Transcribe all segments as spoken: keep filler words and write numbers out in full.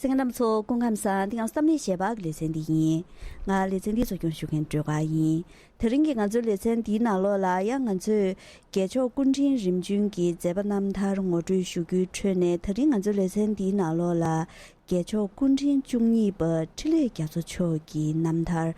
གསན་མཁན་རྣམ་པ་ཚོ་སྐུ་ཁམས་བཟང་། འདི་ཡང་བསམ་ནས་ཞལ་པར་གྱི་ལེ་ཚན་འདི་ཡིན། ང་ལེ་ཚན་འདི་གཙོ་སྐྱོང་ཞུ་མཁན་སྒྲོལ་དཀར་ཡིན། དེ་རིང་གི་ང་ཚོའི་ལེ་ཚན་འདིའི་ནང་ལོགས་ལ་ཡང་ང་ཚོས་རྒྱལ་མཆོག་སྐུ་ཕྲེང་རིམ་བྱོན་གྱི་མཛད་པ་རྣམ་ཐར་ངོ་སྤྲོད་ཞུ་རྒྱུའི་ཁྲོད་ནས། དེ་རིང་ང་ཚོའི་ལེ་ཚན་འདིའི་ནང་ལོགས་ལ་རྒྱལ་མཆོག་སྐུ་ཕྲེང་བཅུ་གཉིས་པ་འཕྲིན་ལས་རྒྱ་མཚོ་མཆོག་གི་རྣམ་ཐར་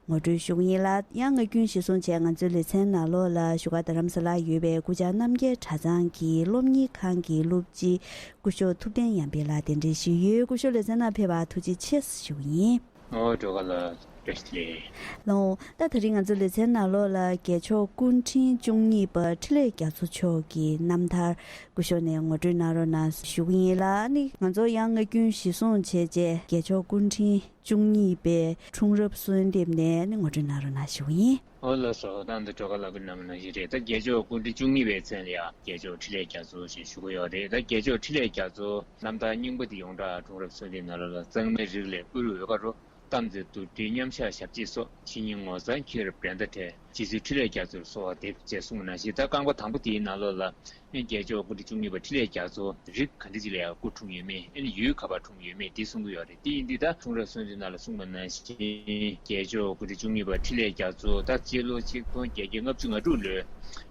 ངོ་སྤྲོད་ཞུ་གི་ཡིན་ལ། ཡང་ང་རྒྱུན་གཞིར་བཟུང་བྱས་ང་ཚོའི་ལེ་ཚན་ནང་ལོགས་ལ་བཞུགས་སྒར་རྡ་རམ་ས་ལར་ཡོད་པའི་སྐུ་བཅར་རྣམ་རྒྱལ་གྲྭ་ཚང་གི་སློབ་གཉེར་ཁང་གི་སློབ་སྤྱི་སྐུ་ཞབས་ཐུབ་བསྟན་ཡར་འཕེལ་ལགས་གདན་འདྲེན་ཞུས་ཡོད། སྐུ་ཞབས་ལེ་ཚན་ནང་ཕེབས་པར་ཐུགས་རྗེ་ཆེ་ཞུ་གི་ཡིན། ཨོ་སྒྲོལ་དཀར་ལགས་བཀྲ་ཤིས་བདེ་ལེགས། ལགས་འོང་། ད་དེ་རིང་ང་ཚོའི་ལེ་ཚན་ནང་ལོགས་ལ་རྒྱལ་མཆོག་སྐུ་ཕྲེང་བཅུ་གཉིས་པ་འཕྲིན་ལས་རྒྱ་མཚོ་མཆོག་གི་རྣམ་ཐར་སྐུ་ཞབས་ནས་ངོ་སྤྲོད་གནང་རོགས་གནང་ཞུ་གི་ཡིན་ལ། ཨ་ནི་ང་ཚོ་ཡང་ང་རྒྱུན་གཞིར་བཟུང་བྱས་རྗེས་རྒྱལ་མཆོག་སྐུ་ཕྲེང་བཅུ་གཉིས་པའི་འཁྲུངས་རབས་གསོལ་འདེབས་ནས་ཨ་ནི་ངོ་སྤྲོད་གནང་རོགས་གནང་ཞུ་གི་ཡིན། ཨོ་ལགས་སོ། ད་འདི་སྒྲོལ་དཀར་ལགས་ཀྱིས་གནང་བ་ནང་བཞིན་རེད། ད་རྒྱལ་མཆོག་སྐུ་ཕྲེང་བཅུ་གཉིས་པའི་མཚན་ལ་ཡང་རྒྱལ་མཆོག་འཕྲིན་ལས་རྒྱ་མཚོ་ཞེས་ཞུ་གི་ཡོད་རེད། ད་རྒྱལ་མཆོག་འཕྲིན་ལས་རྒྱ་མཚོ་རྣམ་ཐར་རྙིང་པ་འདི་ཡོངས་གྲགས་འཁྲུངས་རབས་གསོལ་འདེབས་ནང་ལོགས་ལ། གཙང་མའི་རིགས་ལས་དབུ་རུ་འོལ་ཁ་རོ། གཏམ་མཛད་མདོར་བསྡུས་མཉམ་བཞག་ཞབས་རྗེས་སོགས། ཕྱི་ཉིན་ངོ་མཚར་འཁྱིལ་བའི་བྷྲནྡྷ་གྲལ། རྗེ་བཙུན་འཕྲིན་ལས་རྒྱ་མཚོར་གསོལ་བ་འདེབས། ཅེས་གསུངས་པ་ནང་བཞིན། ད་རྐང་པ་དང་པོ་དེའི་ནང་ལོགས་ལ་ཨེ་རྒྱལ་མཆོག་སྐུ་ཕྲེང་བཅུ་གཉིས་པ་འཕྲིན་ལས་རྒྱ་མཚོ་རིགས་ག་འདྲ་ཅིག་ལ་ཡང་སྐུ་འཁྲུངས་ཡོད་མེད། ཨེ་ཡུལ་ག་པར་འཁྲུངས་ཡོད་མེད་འདི་གསུང་གི་ཡོད་རེད། དེ་ཡིན་དུས་ད་འཁྲུངས་རབས་གསོལ་འདེབས་ནང་ལ་གསུངས་པ་ནང་བཞིན། རྒྱལ་མཆོག་སྐུ་ཕྲེང་བཅུ་གཉིས་པ་འཕྲིན་ལས་རྒྱ་མཚོ་ད་སྤྱི་ལོ་ཆིག་སྟོང་བརྒྱད་བརྒྱ་ལྔ་བཅུ་ང་དྲུག་ལོའི་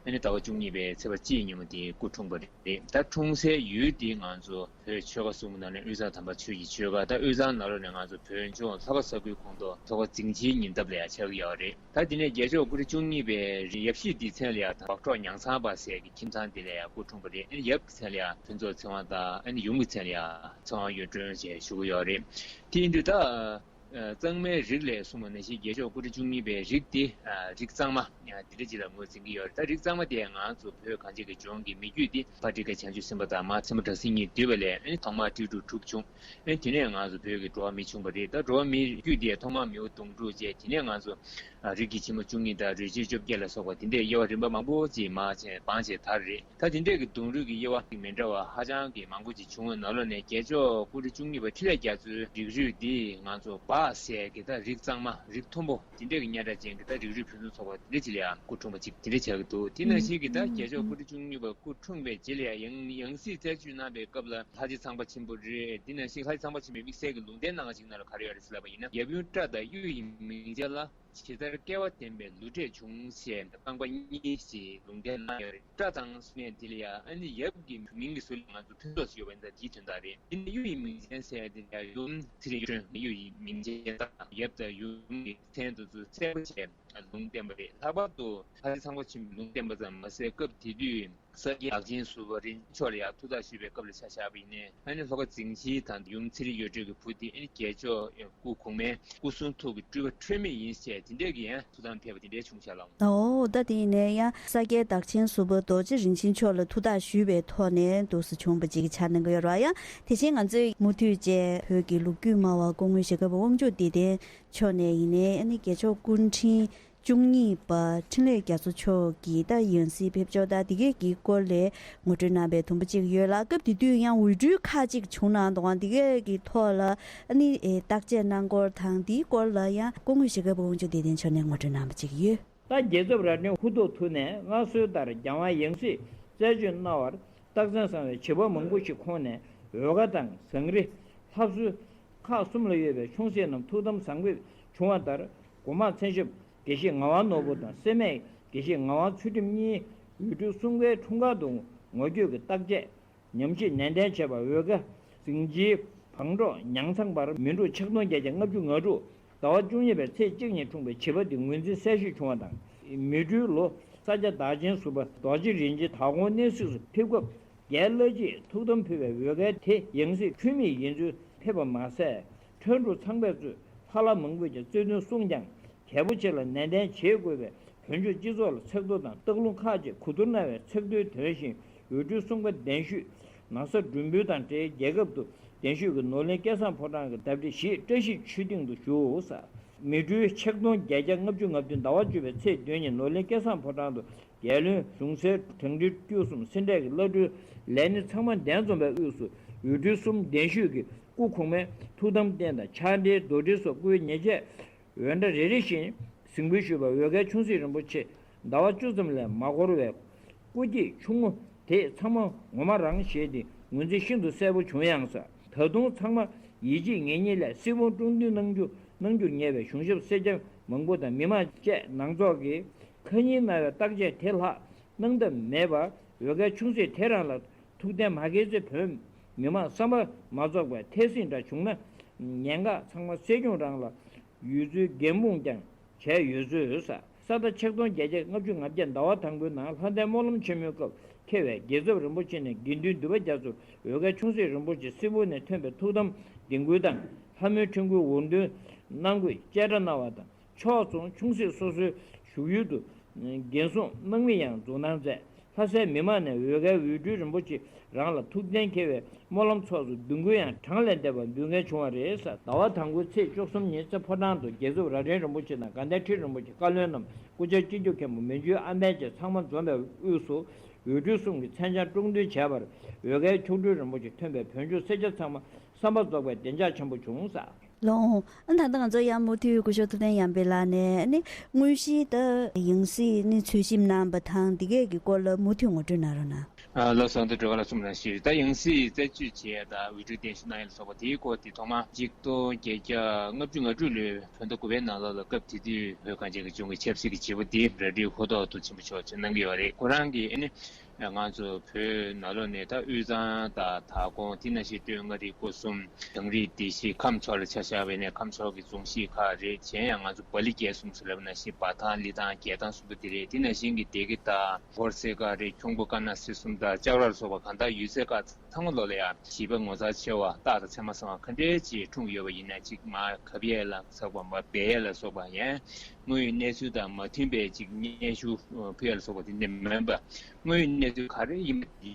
ཨ་ནི་ཟླ་བ་བཅུ་གཉིས་པའི་ཚེས་པ་གཅིག་ཉིན་མོ་དེ་སྐུ་འཁྲུངས་པ་རེད། ད་འཁྲུངས་སའི་ཡུལ་དེ་ང་ཚོ་བོད་ཆོལ་ཁ་གསུམ་ནང་ནས་དབུས་གཙང་དམ་པ་ཆོས་ཀྱི་ཆོལ་ཁ། ད་དབུས་གཙང་ནང་ལོགས་ནས་ང་ཚོ་བོད་ལྗོངས་ལྷོ་ཁ་ས་ཁུལ་ཁོངས་གཏོགས་ལྷོ་ཁ་རྫིང་ཕྱིའི་ཉེ་འདབས་ལ་ཡང་ཆགས་ཀྱི་ཡོད་རེད། ད་དེ་ནས་རྒྱལ་མཆོག་སྐུ་ཕྲེང་བཅུ་གཉིས་པའི་ཡབ་གཞིས་འདིའི་མཚན་ལ་ཡང་བག་གྲོ་ཉང་ཚང་པ་ཟེར་གྱི་ཁྱིམ་ཚང་འདི་ལ་ཡང་སྐུ་འཁྲུངས་པ་རེད། ཨ་ནི་ཡབ་ཀྱི་མཚན་ལ་ཡང་ཕུན་ཚོགས་ཚེ་དབང་དང་། ཨ་ནི་ཡུམ་གྱི་མཚན་ལ་ཡང་ཚེ་དབང་གཡུ་སྒྲོན་ཞེས་ཞུ་གི་ཡོད་རེད། དེ་ཡིན་དུས་ད་ཨ་གཙང་མའི་རིགས་ལས་གསུངས་པ་ནང་བཞིན་རྒྱལ་མཆོག་སྐུ་ཕྲེང་བཅུ་གཉིས་པའི་རིགས་འདི་ཨ་རིགས་གཙང་མ་ཨ་འདི་འདྲ་ཅིག་ལ་ངོས་འཛིན་གྱི་ཡོད་རེད། ད་རིགས་གཙང་མ་དེ་ང་ཚོ་བོད་གངས་ཅན་གྱི་ལྗོངས་ཀྱི་མི་རྒྱུད་འདི་ཕ་སྤྲེལ་རྒན་བྱང་ཆུབ་སེམས་དཔའ་དང་མ་ཚེ་མོ་བྲག་སྲིན་གཉིས་འདུས་པ་ལས་ཨ་ནི་ཐོག་མར་སྤྲེལ་འབྲུག་གྲུབ་བྱུང་། ཨེ་དེ་ནས་ང་ཚོ་བོད་ཀྱི་འགྲོ་བ་མི་བྱུང་བ་རེད། ད་འགྲོ་བ་མིའི་རྒྱུད་དེ་ཐོག་མར་མིའུ་གདུང་དྲུག་བྱས། དེ་ནས་ང་ཚོ་ཨ་རིགས་ཀྱི་ཕྱི་མོ་བཅུ་གཉིས་དང་རོལ་ཆུའི་བཅོ་བརྒྱད་ལ་སོགས་པ་དེ་འདྲའི་དབྱེ་བ་རིམ་པ་མང་པོ་ཅིག་མར་བྱས་སྤངས་བྱས་དར་རེད། ད་དེ་འདྲའི་གི་གདུང་རུས་ཀྱི་དབྱེ་བ་མི་འདྲ་བ་ཧ་ཅང་གི་མང་པོ་ཅིག་བྱུང་བའི་ནང་ལོགས་ནས་རྒྱལ་མཆོག་སྐུ་ཕྲེང་བཅུ་གཉིས་པ་འཕྲིན་ལས་རྒྱ་མཚོའི་རིགས་རུས་འདི་ང་ཚོ་སྦ་ཟེར་གི་ད་རིགས་གཙང་མ་རིགས་མཐོན་པོ་དེ་འདྲའི་གི་སྙན་གྲགས་ཅན་གི་ད་རིགས་རུས་ཕུན་སུམ་ཚོགས་པ་དེ་འདྲ་ཅིག་ལ་ཡང་སྐུ་འཁྲུངས་པ་ཅིག་དེ་འདྲ་ཆགས་ཀྱི་འདུག་དེ་ནང་བཞིན་གི་ད་རྒྱལ་མཆོག་སྐུ་ཕྲེང་བཅུ་གཉིས་པ་སྐུ་འཁྲུངས་པའི་རྗེས་ལ་ཡང་ཡང་སྲིད་རྩད་གཅོད་གནང་བའི་སྐབས་ལ་ལྷ་རྗེ་ཚངས་པ་ཆེན་པོ་རེད། དེ་ནང་བཞིན་ལྷ་རྗེ་ཚངས་པ་ཆེན་པོས་དམིགས་བསལ་གྱི་ལུང་བསྟན་གནང་བ་ཞིག་ནང་ལ་ག་རེ་ཡོད་རེད་ཟེར་ལབ་པ་ཡིན་ན། ཡབ་ཡུམ་སྤྲ་དང་གཡུ་ཡི་མིང་ཅན་ལ་ཇི་ལྟར་སྐལ་བ་ལྡན་པའི་ལུས་འབྲས་འབྱུང་ཞེས་རྐང་པ་གཉིས་ཤིག་ལུང་བསྟན་གནང་ཡོད་རེད། སྤྲ་དང་གསུངས་ནས་དེ་ལ་ཡང་ཨ་ནི་ཡབ་ཀྱི་མིང་གི་ཟུར་ལ་ང་ཚོ་ཕུན་ཚོགས་ཤིག་ཡོད་པ་ཡིན་ཙང་དེའི་དོན་དག་རེད། དེ་ནས་གཡུ་ཡི་མིང་ཅན་ཟེར་ཡ་དེ་ལ་ཡུམ་ཚེ་རིང་གཡུ་སྒྲོན་གཡུ་ཡི་མིང་ཅན་དང་ཡབ་དང་ཡུམ་གྱི་མཚན་དེ་ཚོ་གསལ་པོ་བྱས་ལུང་བསྟན་པ་རེད། ལྷག་པར་དུ་ལྷ་རྗེ་ཚངས་པ་ཆེན་པོས་ལུང་བསྟན་པ་ཙམ་མ་ཟད། སྐབས་དེ་དུས་ས་སྐྱའི་བདག་ཆེན་ཟུར་པ་རིན་ཆེན་མཆོག་ལ་ཡང་ཐུགས་ཐག་ཞུས་པའི་སྐབས་ལ་ཆ་བཞག་པ་ཡིན་ནའི། ཨ་ནི་ལྷོ་ཁ་རྫིང་ཕྱིའི་དང་ཡུམ་ཚེ་རིང་གཡུ་སྒྲོན་གྱི་བུ་དེ་ཨ་ནི་རྒྱལ་མཆོག་སྐུ་གོང་མའི་སྐུ་གསུང་ཐུགས་ཀྱི་སྤྲུལ་པ་འཁྲུལ་མེད་ཡིན་ཞེས་དེ་འདྲས་ཀྱི་ཡང་ཐུགས་དམ་ཕེབས་པ་དེ་འདྲས་བྱུང་ཤག་ལགས། ཨོ། ད་དེ་ཡིན་ནའི་ཡང་ས་སྐྱའི་བདག་ཆེན་ཟུར་པ་རྡོ་རྗེ་རིན་ཆེན་མཆོག་ལ་ཐུགས་ཐག་ཞུས་པའི་ཐོག་ནས་འདུག་སེ་བྱུང་བ་ཅིག་གི་ཆ་གནང་གི་ཡོད་རེད་བ། ཡང་དེ་བཞིན་ང་ཚོས་མུ་མཐུད་བཅས་བོད་ཀྱི་ལོ་རྒྱུས་སྨྲ་བ་སྐུ་ངོ་ཞྭ་སྒབ་དབང་ཕྱུག་བདེ་ལྡན་མཆོག་ནས་ཡིན་ནའི་ཨ་ནི་རྒྱལ་མཆོག་སྐུ་ཕྲེང་བཅུ་གཉིས་པ་འཕྲིན་ལས་རྒྱ་མཚོ་མཆོག་གི་ད་ཡང་སྲིད་ཕེབས་ཕྱོགས་དང་དེ་གས་ཀྱི་སྐོར་ལས་ངོ་སྤྲོད་གནང་བའི་དུམ་བུ་གཅིག་ཡོད་ལ། སྐབས་དེ་དུས་ཡང་འོས་སྤྲུལ་ཁག་ཅིག་བྱུང་གནང་འདུག་ག་དེ་གས་ཀྱི་ཐོག་ལ་ཨ་ནི་ཨེ་བརྟག་དཔྱད་གནང་སྐོར་དང་དེའི་སྐོར་ལ་ཡང་སྐུ་ངོ་ཞྭ་སྒབ་དབང་ཕྱུག་བདེ་ལྡན་མཆོག་ནས་ངོ་སྤྲོད་གནང་བ་གཅིག་ཡོད། ད་རྒྱལ་ཚབ་རྭ་སྒྲེང་ཧུ་ཐོག་ཐུག་ནས་མངའ་གསོལ་ལྟར་རྒྱལ་དབང་ཡང་སྲིད་རྩད་གཅོད་གནང་བར་རྟགས་མཚན་བཟང་བའི་བྱེད་པོ་མང་པོ་ཞིག་ཁོངས་ནས་འོལ་ཁ་དང་ཟངས་རི། ལྷ་གསོལ། ཁག་གསུམ་ལ་ཡོད་པའི་ཆུང་སྲིད་རྣམས་ཐུགས་དམ་བཟང་པོས་བྱུང་བ་ལྟར། འགོ་མ་མཚན་ཞབས་དགེ་བཤེས་ངག་དབང་ནོར་བུ་དང་སྲེད་མེད་དགེ་བཤེས་ངག་དབང་ཚུལ་ཁྲིམས་གཉིས་འོས་སྤྲུལ་གསུམ་ཀའི་འཁྲུངས་སྐར་དུ་ངོ་སྤྲོད་ཀྱི་བརྟག་དཔྱད་ཉམས་ཞིབ་ནན་ཏན་བྱས་པ། འོལ་ཁ། རྫིང་ཕྱིའི་བང་འབྲོག་ཉང་ཚང་བར་མེ་འབྲུག་ཆིག་སྟོང་བརྒྱད་བརྒྱ་ལྔ་བཅུ་ང་དྲུག་ཟླ་བ་བཅུ་གཉིས་པའི་ཚེས་གཅིག་ཉིན་འཁྲུངས་པའི་བྱིས་པ་འདི་ངོས་འཛིན་གསལ་ཤོས་བྱུང་བ་དང་། མེ་སྦྲུལ་ལོ་ས་སྐྱ་བདག་ཆེན་ཟུར་པ་རྡོ་རྗེ་རིན་ཆེན་དྭགས་པོ་གནས་གཟིགས་སུ་ཕེབས་སྐབས། རྒྱལ་བླ་སྤྱིས་ཐུགས་དམ་ཕུལ་བའི་འོལ་ཁའི་དེ་ཡང་སྲིད་འཁྲུལ་མེད་ཡིན་ཚུལ་ཕེབས་པ་མ་ཟད། ཁྲོན་འབྲུག་ཚང་པས་གཙོས་ལྷ་བླ་མང་པོས་ཀྱང་རྩ་དོན་གསུངས་ཀྱང་། རྒྱལ་པོ་ཆེ་ལ་ནན་ཏན་བྱེད་དགོས་པའི་བོད་ལྗོངས་སྤྱི་ཚོགས་ལ་ཚིག་ཐོ་དང་སྟག་ལུང་ཁག་ཅིག་གོ་བསྡུར་གནང་བའི་ཚིག་ཐོའི་དོན་བཞིན། འོས་སྤྲུལ་གསུམ་ཀ་གདན་ཞུས་ན་བཟའ་མགྲོན་འབུལ་དང་འབྲེལ། རྒྱལ་ཁབ་ཏུ་གདན་ཞུས་ཀྱི་ནོར་གླིང་སྐལ་བཟང་ཕོ་བྲང་གི་བདག་སྤྲད་བཞེས་བཀྲ་ཤིས་ཆོས་སྡིངས་དུ་བཞུགས། མེ་སྦྲུལ་ཆིག་སྟོང་བརྒྱད་བརྒྱ་ལྔ་བཅུ་ང་བདུན་ཟླ་བ་བཅུ་པའི་ཚེས་བདུན་ཉིན་ནོར་གླིང་སྐལ་བཟང་ཕོ་བྲང་དུ་རྒྱལ་བློན་གཞུང་སྲས་དྲང་ཁྲི་བཅུ་གསུམ་སེ་འབྲས་ཀྱི་བླ་སྤྲུལ་ལས་སྣེ་ཚང་མ་འདན་འཛོམས་པའི་དབུས་སུ་འོས་སྤྲུལ་གསུམ་གདན་ཞུས་ཀྱིས་སྐུ་གོང་མའི་ཐུགས་དམ་རྟེན་དང་ཕྱག་འབྲེལ་རྡོར་དྲིལ་སོགས་སྐུའི་ཉེས་ཆད་འོས་འདྲ་རེ་རེ་བཞིན་གཟིགས་འབུལ་ཞུས་པ། འོལ་ཁའི་ཆུང་སྲིད་རིན་པོ་ཆེ་ཟླ་བ་བཅུ་ཙམ་ལས་མ་འགོར་བའི་སྐུ་སྐྱེས་ཆུང་ངུ་དེ་ཚང་མ་ངོ་མ་རང་ཞེས་ཏེ་ངོས་འཛིན་ཤིན་ཏུ་གསལ་པོ་བྱུང་ཡང་ས། ད་དུང་ཚང་མ་ ཡིད་ཆེས་ངེས་གཉིས་ལས་སྲིད་དབང་དཀྲུག་འདུལ་གནང་རྒྱུ་གནང་རྒྱུར་ཉེ་བའི་གཞུང་ཞབས་སེར་སྐྱ་མང་པོ་དང་མི་མང་བཅས་ནང་ཚོགས་ཀྱིས་ཁ་ཉིན་གནང་བའི་བརྟག་དཔྱད་དེ་ལྷག་གནང་ཐབས་མེད་པར་འོས་འགན་ཆུང་ཟད་དེ་རང་ལ་ཐུགས་གཏན་མ་འཁེལ་ཚེ་བོད་མི་མང་བསམ་པ་མ་རྫོགས་པའི་འཐད་ཟིང་འདྲ་བྱུང་ན་ཉེན་ཁ་ཚང་མ་སྲིད་སྐྱོང་རང་ལ་ཡོད་ཚུལ་འགན་སྤུངས་ཀྱང་བྱས་ཡོད་ཚུལ་ས་ས་ཟླ་ཆིག་སྟོང་བརྒྱད་བརྒྱ་ལྔ་བཅུ་ང་བརྒྱད་ཟླ་བ་དང་པོའི་ནང་ལྷ་ལྡན་སྨོན་ལམ་ཆེན་མོའི་སྐབས་མཁས་པའི་རྒྱལ་ཚབ་རིན་པོ་ཆེ་ནས་དགེ་འདུན་འདུས་པ་རྒྱ་མཚོར་འོས་འགན་ཆུང་ཟད་རིན་པོ་ཆེ་སྲིད་དབང་ནས་ཐོན་པའི་ཐུགས་དམ་ལྡིང་སྐུལ་དང་ལྷ་མོའི་ཁྲིམས་སྐུལ་འོར་འདོན་གནང་དགོས་བཅད་ཁྲ་གནང་བ་དང་། ཕྱོགས་མཚུངས་ཆུང་སྲིད་སོ་སོའི་བཞུགས་ཡུལ་དུ་འགན་སྲུང་གནང་མི་ཡང་འཛུགས་གནང་མཛད། ལྷ་སའི་མི་མང་ནས་འོས་འགན་འོས་སྤྲུལ་རིན་པོ་ཆེ་རང་ལ་ཐུགས་གཏན་འཁེལ་བའི་སྨོན་ལམ་ཚོགས་སུ་འདུ་འགོད་ཡང་གྲངས་ལས་འདས་པ་འབུལ་མཁན་བྱུང་བ་རེད་ཟེར། ཟླ་བ་དང་པོའི་ཚེས་བཅུ་གསུམ་ཉིན་རྩེ་ཕོ་བྲང་དུ་རྒྱལ་ཚབ་རྭ་སྒྲེང་རིན་པོ་ཆེ་དང་དགའ་ལྡན་ཁྲི་རིན་པོ་ཆེ་བཀའ་བློན་རྣམས་སྐུ་བཅར་སྤྱི་ཁྱབ་མཁན་པོ་མན་ཇུ་ཨ་འཕན་བཅས་ཚང་མ་འཛོམས་པའི་དབུས་སུ་འོས་སྤྲུལ་གསུམ་གྱི་མཚན་བྱང་དཀྲུག་འདུལ་བྱས་པར་འོས་འགན་མཆོག་སྤྲུལ་རིན་པོ་ཆེ་ཐོན་པའི་བོད་ལྗོངས་སེར་སྐྱ་ཚང་མ་བསམ་པ་རྫོགས་པའི་བདེ་འཇགས་ཆེན་པོ་བྱུང་ཟེར། ལགས་འོང་། ཨ་ད་ལྟ་ང་ཚོ་ཡང་མུ་མཐུད་སྐུ་ཞབས་ཐུབ་བསྟན་ཡར་འཕེལ་ལགས་ནས་ཨ་ནི་དངོས་གཞིའི་ད་ཡང་སྲིད་ནི་འཚོལ་ཞིབ་གནང་བ་དང་འདི་གས་ཀྱི་སྐོར་ལ་མུ་མཐུད་ངོ་སྤྲོད་གནང་རོགས་གནང་། ཨ་ལགས་སོ། འདི་འགྲོ་བ་ལ་གསུམ་རང་ཞིག་ད་ཡང་སྲིད་རྩད་གཅོད་བྱས་ད་འོས་སྤྲུལ་གདན་ཞུ་གནང་ཡ་ལ་སོགས་པ་དེའི་སྐོར་དེ་ཐོག་མ་གཅིག་སྟོང་བརྒྱད་བརྒྱ་ལྔ་བཅུ་ང་དྲུག་ལོའི་བོད་ཟླ་དགུ་པའི་ནང་ལོགས་ལ་སྐབས་དེ་དུས་བོད་གངས་ཅན་གྱི་ལྗོངས་ཀྱི་ཆབ་སྲིད་ཀྱི་བྱེད་པོ་དེ་ར་སྒྲེང་ཧུར་ཐག་ཏུ་ཆེན་པོ་མཆོག་ཅིག་གནང་གི་ཡོད་རེད། ཁོ་རང་གིས་ཨ་ནི། ང་ཚོ་བོད་ནང་ལོགས་ནས་ད་དབུས་གཙང་དང་མཐའ་སྐོར་དེ་ནང་བཞིན་སྟོད་མངའ་རིས་སྐོར་གསུམ་དིང་རི་སྡེ་བཞི་ཁམས་ཕྱོགས་ལ་ཆ་བཞག་པ་ཡིན་ན་ཁམས་ཕྱོགས་ཀྱི་རྫོང་གཞིས་ཁག་རེད། གཞན་ཡང་ང་ཚོ་སྦ་ལི་རྒྱལ་གསུམ་ཟེར་ལབ་ནང་བཞིན་འབའ་ཐང་གླེ་ཐང་རྒྱལ་ཐང་གསུམ་པོ་དེ་རེད། དེ་ནང་བཞིན་གྱི་སྡེ་དགེ་དང་ཧོར་སེར་ཁ་རེད། ཁྱུང་པོ་དཀར་ནག་སེར་གསུམ་དང་ལྕགས་རར་སོགས་པ་གང་དག་ཡོད་ཚད་ཁག་ཚང་མ་ལོགས་ལ་ཡང་བྱིས་པ་ངོ་མཚར་ཆེ་བ་རྟགས་དང་མཚན་མ་བཟང་བ་ག་འདྲས་ཅིག་འཁྲུངས་ཡོད་པ་ཡིན་ན་ཅིག་མར་གབ་ཡས་ལ་སོགས་པ་མར་སྦས་ཡས་ལ་སོགས་པ་ཡང་དངོས་ཡོད་གནས་ཚུལ་དང་མ་མཐུན་པའི་ཅིག་སྙན་ཞུ་ཕུལ་ཡས་ལ་སོགས་པ་དེ་འདྲ་མིན་པ། དངོས་ཡོད་གནས་ཚུལ་ག་རེ་ཡིན་པ་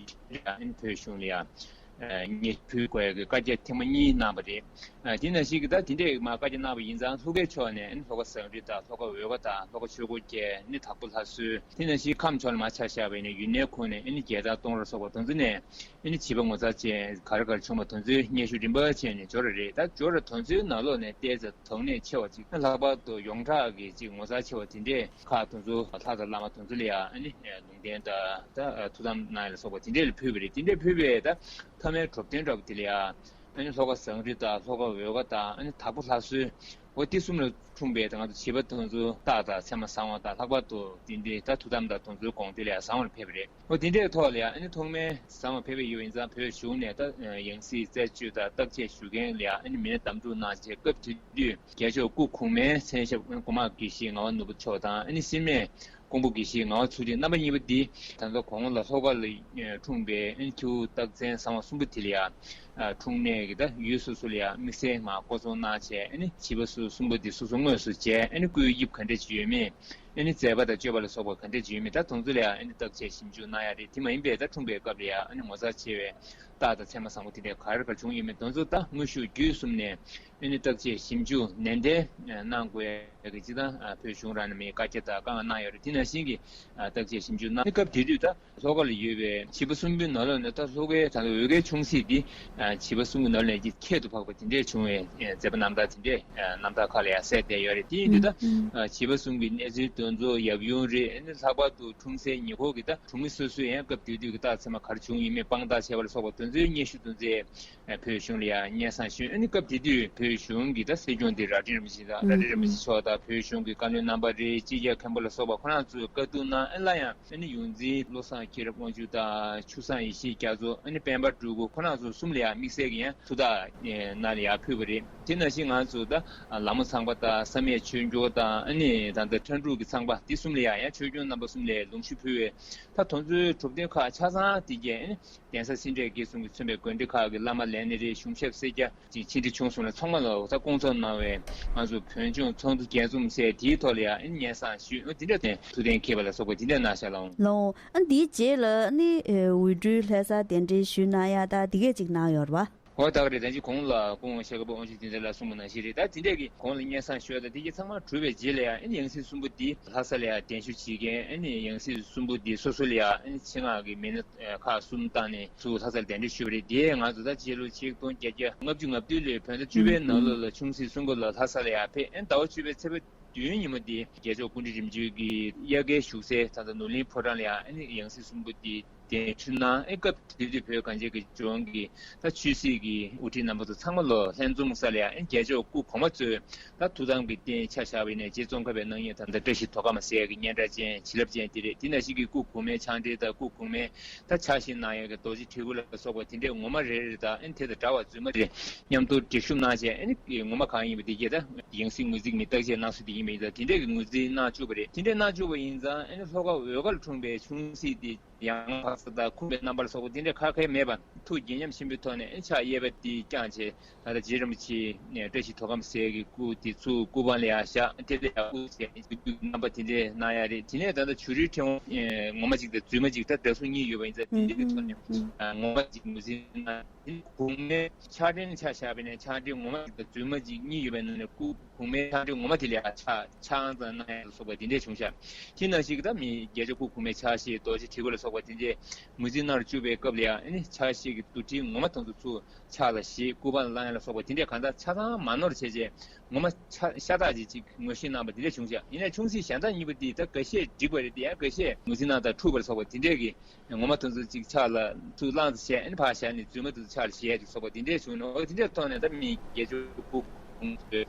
དེ་ཨ་ནི་བོད་གཞུང་ལ་ཡང་སྙན་ཞུ་ཕུལ་དགོས་ཡ་གི་བཀའ་རྒྱ་ཐེངས་མ་གཉིས་གནང་བ་རེད། དེ་ནང་བཞིན་གྱི་ད་དེ་འདྲས་མ་བཀའ་རྒྱ་གནང་བ་ཡིན་ཙང་ལྷོ་ཁའི་ཕྱོགས་ནས་ཨ་ནི་ལྷོ་ཁ་ཟངས་རི་དང་ལྷོ་ཁ་འོལ་ཁ་དང་ལྷོ་ཁ་ཆོས་འཁོར་རྒྱལ་ནི་དྭགས་པོ་ལྷ་གསོལ། དེ་ནང་བཞིན་ཁམས་ཕྱོགས་ལ་མར་ཆ་བཞག་པ་ཡིན་ན་ཡུན་ནན་ཁུལ་ནས་ཨ་ནི་རྒྱལ་ཐང་སྟོང་ར་སོགས་པ་དེ་ཚོ་ནས་ཨ་ནི་བྱིས་པ་ངོ་མཚར་ཅན་ག་རེ་ག་རེ་བྱུང་བ་དེ་ཚོའི་སྙན་ཞུ་རིམ་པ་བྱས་ནས་འབྱོར་བ་རེད། ད་འབྱོར་བ་དེ་ཚོའི་ནང་ལོགས་ནས་བལྟས་ཙང་དོགས་གནད་ཆེ་བ་ཅིག་ལྷག་པར་དུ་ཡོངས་གྲགས་ཀྱི་ཅིག་ངོ་མཚར་ཆེ་བ་དེ་འདྲས་ཁག་དེ་ཚོ་ལྷ་དང་བླ་མ་དེ་ཚོ་ལ་ཡང་ཨ་ནི་ལུང་བསྟན་དང་ད་ཐུགས་དམ་གནང་ཡ་ལ་སོགས་པ་དེ་འདྲས་ལ་ཕུལ་བ་རེད། དེ་འདྲས་ཕུལ་བའི་ད་མཐའ་མའི་གྲུབ་དོན་འདྲ་པོ་དེ་ལ་ཡང་ཨ་ནི་ལྷོ་ཁ་ཟངས་རི་དང་ལྷོ་ཁ་འོལ་ཁ་དང་ཨ་ནི་དྭགས་པོ་ལྷ་གསོལ་འོ་དེ་གསུམ་ལ་འཁྲུངས་པའི་ད་ང་ཚོ་བྱིས་པ་དེ་ཚོ་རྟགས་དང་མཚན་མ་བཟང་བ་དང་ལྷག་པར་དུ་དེ་འདྲའི་ད་ཐུགས་དམ་དང་དེ་ཚོའི་དགོངས་དོན་ལ་ཡང་བཟང་བར་ཕེབས་པ་རེད། འོ་དེ་འདྲའི་ཐོག་ལ་ཡང་ཨ་ནི་ཐོག་མའི་བཟང་བ་ཕེབས་པའི་ཡུལ་ཡིན་ཙང་བོད་གཞུང་ནས་ད་ཡང་སྲིད་རྩད་གཅོད་དང་བརྟག་དཔྱད་ཞུ་མཁན་ལ་ཡང་ཨ་ནི་མི་སྣ་བདམས་སྒྲུག་གནང་བྱས་སྐབས་དེ་དུས་རྒྱལ་མཆོག་སྐུ་གོང་མའི་མཚན་ཞབས་གོང་མ་དགེ་བཤེས་ངག་དབང་ནོར་བུ་མཆོག་དང་ཨ་ནི་སྲིད་སྨན་ཀོང་པོ་དགེ་བཤེས་ངག་དབང་ཚུལ་ཁྲིམས་རྣམ་པ་གཉིས་པོ་འདི་ད་ལྟ་གོང་ལ་ལྷོ་ཁ་ལ་འཁྲུངས་པའི་ཨ་ནི་ཁྱེའུ་རྟགས་མཚན་བཟང་བ་གསུམ་པོ་དེ་ལ་ཡང་འཁྲུངས་གནས་ཀྱི་ད་ཡུལ་སོ་སོ་ལ་ཡང་དམིགས་བསལ་ངང་བསྐོ་ཚོགས་གནང་བྱས་ཨ་ནི་བྱིས་པ་སུ་གསུམ་པོ་འདི་སོ་སོ་དངོས་སུ་མཇལ་ཨ་ནི་སྐུའི་དབྱིབས་ག་འདྲ་ཅིག་ཡོད་མེད། ཨ་ནི་མཛད་པ་དང་སྤྱོད་པ་ལ་སོགས་པ་ག་འདྲ་ཅིག་ཡོད་མེད་ད་དེ་ཚོ་ལ་ཡང་ཨ་ནི་བརྟག་དཔྱད་ཞིབ་འཇུག་གནང་ཡ་རེད། དེ་མ་ཡིན་པའི་ད་འཁྲུངས་པའི་སྐབས་ལ་ཡང་ཨ་ནི་ངོ་མཚར་ཆེ་བའི་རྟགས་དང་མཚན་མ་བཟང་པོ་དེ་འདྲ་ག་རེ་ག་རེ་བྱུང་ཡོད་མེད་དེ་ཚོ་ད་དངོས་ཤུགས་བརྒྱུད་གསུམ་ནས་ཨ་ནི་བརྟག་དཔྱད་ཞིབ་འཇུག་ནན་ཏན་གནང་དགོས་ཡ་གི་སྤྱིར་བཏང་བོད་གཞུང་རང་ནས་མི་བཀའ་རྒྱ་དང་བཀའ་མངགས་གནང་ཡོད་རེད། དེ་ནང་བཞིན་གྱི་བརྟག་དཔྱད་ཞིབ་འཇུག་གནང་སྐབས་དེ་དུས་ད་ལྷོ་ཁ་ལ་ཡོད་པའི་བྱིས་པ་གསུམ་པོའི་ནང་ལོགས་ནས་ད་ལྷོ་ཁའི་ད་ལྟ་འོས་འགན་ཆུང་ཤོས་འདི་བྱིས་པ་གསུམ་གྱི་ནང་ལོགས་ནས་ཁྱད་དུ་འཕགས་པ་དེ་འདྲས་བྱུང་བའི་མཛད་པ་རྣམ་ཐར་དེ་འདྲས་རྣམ་ཐར་ཁག་ལ་ཡང་གསལ་བསྡད་ཡོད་རེད། དེ་ཡིན་དུས་ད་བྱིས་པ་གསུམ་གྱི་གནས་ཚུལ་དེ་ཚོ་ཡབ་ཡུམ་རེད། ཨ་ནི་ལྷག་པར་དུ་འཁྲུངས་སའི་ཉེ་འཁོར་གྱི་ད་གྲོང་མི་སོ་སོས་ཡང་སྐབས་དེ་དུས་ཀྱི་རྟགས་མཚན་མ་ག་རེ་བྱུང་ཡིན་མིན་དཔང་རྟགས་བྱས་པ་ལ་སོགས་པ་དེ་ཚོའི་སྙན་ཞུ་དེ་ཚོ་བོད་གཞུང་ལ་ཡང་སྙན་སེང་ཞུས། ཨ་ནི་སྐབས་དེ་དུས་བོད་གཞུང་གི་ད་སྲིད་སྐྱོང་དེ་རྭ་སྒྲེང་རིན་པོ་ཆེ་དང་རྭ་སྒྲེང་རིན་པོ་ཆེ་མཆོག་དང་བོད་གཞུང་གི་བཀའ་བློན་རྣམ་པ་རེད། སྤྱི་ཁྱབ་མཁན་པོ་ལ་སོགས་པ་ཁོ་རང་ཚོས་བཀའ་བསྡུར་གནང་། ཨ་ནི་སླར་ཡང་ཨ་ནི་ཡོངས་འཛིན་བློ་བཟང་མཁྱེན་རབ་དབང་ཕྱུག་དང་ཆུ་བཟང་ཡེ་ཤེས་རྒྱ་མཚོ། ཨ་ནི་སྤེན་པ་སྤྲུལ་སྐུ་ཁོ་རང་ཚོ་གསུམ་ལ་ཡང་དམིགས་བསལ་གྱི་ཡང་ཐུགས་ཐག་ནང་ལ་ཡང་ཕུལ་བ་རེད། དེ་ནང་བཞིན་ང་ཚོ་ད་ལ་མོ་ཚང་པ་དང་བསམ་ཡས་ཆོས་འབྱོར་དང་ཨ་ནི་ད་ལྟ་ཁྲ་འབྲུག་གི་ཚང་པ་དེ་གསུམ་ལ་ཡང་ཡང་ཆོས་སྐྱོང་རྣམ་པ་གསུམ་ལ་ལུང་ཞིག་ཕུལ་བས། ད་དེ་ཚོའི་གྲུབ་དོན་ཁག་ཆ་ཚང་དེ་གས་ཨ་ནི་གདན་ས་སེ་འབྲས་དགེ་གསུམ་གྱིས་མཚོན་པའི་དགོན་སྡེ་ཁག་གི་བླ་མ་ལས་སྣེ་རེད། གཞུང་ཞབས་སེར་སྐྱ་ཅིག་ཆེ་འབྲིང་ཆུང་གསུམ་ལ་ཚང་མ་ལ་ད་སྐོང་ཚོགས་གནང་བའི་ང་ཚོ་བོད་ལྗོངས་ཚོགས་འདུ་རྒྱས་འཛོམས་ཟེར་དེའི་ཐོག་ལ་ཡང་ཨ་ནི་སྙན་སེང་ཞུས། འོ་དེ་འདྲ་དེ་ཐུགས་གཏན་འཁེལ་བ་ལ་སོགས་པ་དེ་འདྲ་གནང་བཞག་ལགས། ལགས། ཨ་འདིའི་རྗེས་ལ་ཨ་ནི་འོས་སྤྲུལ་ལྷ་སར་གདན་འདྲེན་ཞུས་གནང་ཡ་ད་དེ་གས་ཅིག་གནང་ཡོད་རེད་བ། འོ་ད་ག་རེད། ད་ཅི་གོང་ལ་སྐུ་ངོ་ཤཱཀྱ་པ་དབང་ཕྱུག་བསྟན་འཛིན་ལགས་གསུངས་པ་ནང་བཞིན་རེད། ད་དེ་འདྲས་ཀྱི་གོང་ལ་སྙན་སེང་ཞུས་ཡ་ད་དེ་གས་ཚང་མ་གྲུབ་པའི་རྗེས་ལ་ཡང་ཨ་ནི་ཡང་སྲིད་གསུམ་པོ་འདི་ལྷ་ས་ལ་ཡང་གདན་ཞུ་བྱེད་མཁན་ཨ་ནི་ཡང་སྲིད་གསུམ་པོ་འདི་སོ་སོ་ལ་ཡང་ཨ་ནི་ཆེད་མངགས་ཀྱི་མི་སྣ་ཁག་གསུམ་བཏང་ནས་ཚུར་ལྷ་སར་གདན་འདྲེན་ཞུས་པ་རེད། དེ་ང་ཚོ་ད་སྤྱི་ལོ་ཆིག་སྟོང་བརྒྱད་བརྒྱ་ལྔ་བཅུ་ང་བདུན་ལོའི་བོད་ཟླ་བཅུ་པའི་ནང་ལོགས་ལ་ཆུང་སྲིད་གསུམ་པོ་ལ་ལྷ་ས་ལ་ཡང་ཕེབས། ཨ་ནི་ཟླ་བ་བཅུ་པའི་ཚེས་པ་བདུན་ཉིན་མོ་འདི་རྒྱལ་མཆོག་སྐུ་ཕྲེང་རིམ་བྱོན་གྱི་དབྱར་ཁའི་བཞུགས་སའི་ད་ལྟ་ནོར་གླིང་ཕོ་བྲང་ལ་ཡང་ཨ་ནི་ཡང་སྲིད་གསུམ་པོ་འདི་ གདན་ཞུ་གནང་། ཨེ་སྐབས་དེ་དུས་བོད་གངས་ཅན་གྱི་ལྗོངས་ཀྱི་ད་ཆོས་སྲིད་ཀྱི་དབུ་ཁྲིད་རྣམ་པ་ཚོ་ཚང་མ་ལོ་ལྷན་འཛོམས་ས་ལ་ཡ་ཨེ་རྒྱལ་མཆོག་སྐུ་གོང་མ་གཙོས་ད་ཐུགས་དམ་གྱི་རྟེན་ཆ་བཞག་པ་ཡིན་ནའི་རྗེ་ཙོང་ཁ་པའི་སྣང་བརྙན་ད་ལྟ་བཀྲ་ཤིས་མདོ་ཁམས་ཟེར་ཡ་གི་སྙན་གྲགས་ཅན་བྱིན་རླབས་ཅན་དེ་རེད། དེ་ནང་བཞིན་གྱི་སྐུ་གོང་མའི་ཕྱག་འབྲེལ་དང་སྐུ་གོང་མའི་ད་ཕྱག་བཞེས་གནང་ཡ་གི་རྡོ་རྗེ་དྲིལ་བུ་ལ་སོགས་པ་དེ་འདྲའི་ངོ་མ་རེ་རེ་དང་ཨེ་དེ་དང་འདྲ་བ་རྫུན་མ་རེ་མཉམ་དུ་འགྲེལ་བཤད་གནང་བྱས་ཨེ་ནི་ངོ་མ་གང་ཡིན་པ་དེ་གྱད་ད་ཡང་སྲིད་ངོས་འཛིན་མི་བརྟག་དཔྱད་གནང་སྲོལ་དེ་ཡིན་པ་ཡིན་ཙང་དེ་འདྲའི་གི་ངོས་འཛིན་གནང་བཅུག་པ་རེད། དེ་འདྲའི་གནང་བཅུག་པ་ཡིན་ཙང་ཨེ་ནི་ལྷོ་ཁ་འོལ་ཁ་ལ་འཁྲུངས་པའི་ཆུང་སྲིད་དེ། ཡང་འཕགས་ས་དང་ཁུངས་པའི་རྣམ་པར་སོགས་པ་འདི་འདྲ་ཁ་ཁའི་མེད་པར་ཐུགས་དགྱེས་ཉམས་ཆེན་པོའི་ཐོག་ནས་ཕྱག་གཡས་པ་འདི་བརྐྱངས་བྱས་ད་ལྟ་རྗེ་རིན་པོ་ཆེ་བཀྲ་ཤིས་མདོ་ཁམས་ཟེར་གྱི་སྐུ་དེ་ཚུར་སྐུ་པང་ལ་ཡར་བཞག་དེ་ལ་ཡར་སྐུ་བྱས་རྣམ་པ་དེ་འདྲའི་གནང་ཡ་རེད། དེ་ནས་ད་ལྟ་བྱུ་རུའི་ཕྲེང་བ་ངོ་མ་གཅིག་དང་རྫུན་མ་གཅིག་ད་འདྲ་གསུང་གཉིས་ཡོད་པ་ཡིན་ཙང་དེ་འདྲའི་གི་ཐོག་ནས་ངོ་མ་གཅིག་ངོས་འཛིན་གནང་། དེ་ནས་གོང་མའི་ཕྱག་འཕྲིན་ཆ་བཞག་པ་ཡིན་ན་ཕྱག་འཕྲིན་ངོ་མ་གཅིག་དང་རྫུན་མ་གཅིག་གཉིས་ཡོད་པའི་ནང་ནས་སྐུ། གོང་མའི་ཕྱག་འཕྲིན་ངོ་མ་དེ་ལ་ཡང་ཕྱག་ཕྱག་ཨང་ཙམ་གནང་ཡ་ལ་སོགས་པ་དེ་འདྲས་བྱུང་ཤག་དེ་ནང་བཞིན་གྱི་ད་མི་རྒྱལ་མཆོག་སྐུ་གོང་མའི་ཕྱག་བཞེས་རྡོ་རྗེ་དྲིལ་བུ་ལ་སོགས་པ་དེ་འདྲས་ངོས་འཛིན་གནང་རུ་བཅུག་པའི་སྐབས་ལ་ཡང་ཨ་ནི་ཕྱག་བཞེས་ཀྱི་བསྡུ་སྒྲིག་ངོ་མ་དེ་ཚོ་ཚུར་ཕྱག་ལ་བཞེས་སྐུ་པར་བླངས་ཡ་ལ་སོགས་པ་དེ་འདྲས་གང་ལྟར་ཆ་ཚང་མ་ནོར་བྱས་རྗེས་ངོ་མ་ཆ་ཤ་སྟག་ཅིག་ཅིག་ངོ་ཤེས་གནང་པ་དེ་འདྲས་བྱུང་ཤག་ཡིན་ནའི་ཆུང་སྲིད་གཞན་དག་གཉིས་པོ་དེ་ད་འགའ་ཤས་འགྲིག་པ་རེད་དེ་ཡང་འགའ་ཤས་ངོས་འཛིན་གནང་དང་འཁྲུག་པ་ལ་སོགས་པ་དེ་འདྲས་ཀྱི། ངོ་མ་དེ་ཚོ་གཅིག་ཕྱག་ལ་ཚུར་བླངས་ཚེ་བྱས་ཨ་ནི་ཕར་བཞག་ནས་རྫུན་མ་དེ་ཚོ་ཕྱག་ལ་བཞེས་ཡ་ཅིག་སོགས་པ་དེ་འདྲས་བྱུང་ནས་འོ་དེ་འདྲས་ཐོག་ནས་ད་མི་རྒྱལ་མཆོག་སྐུ་གོང་ཚོས་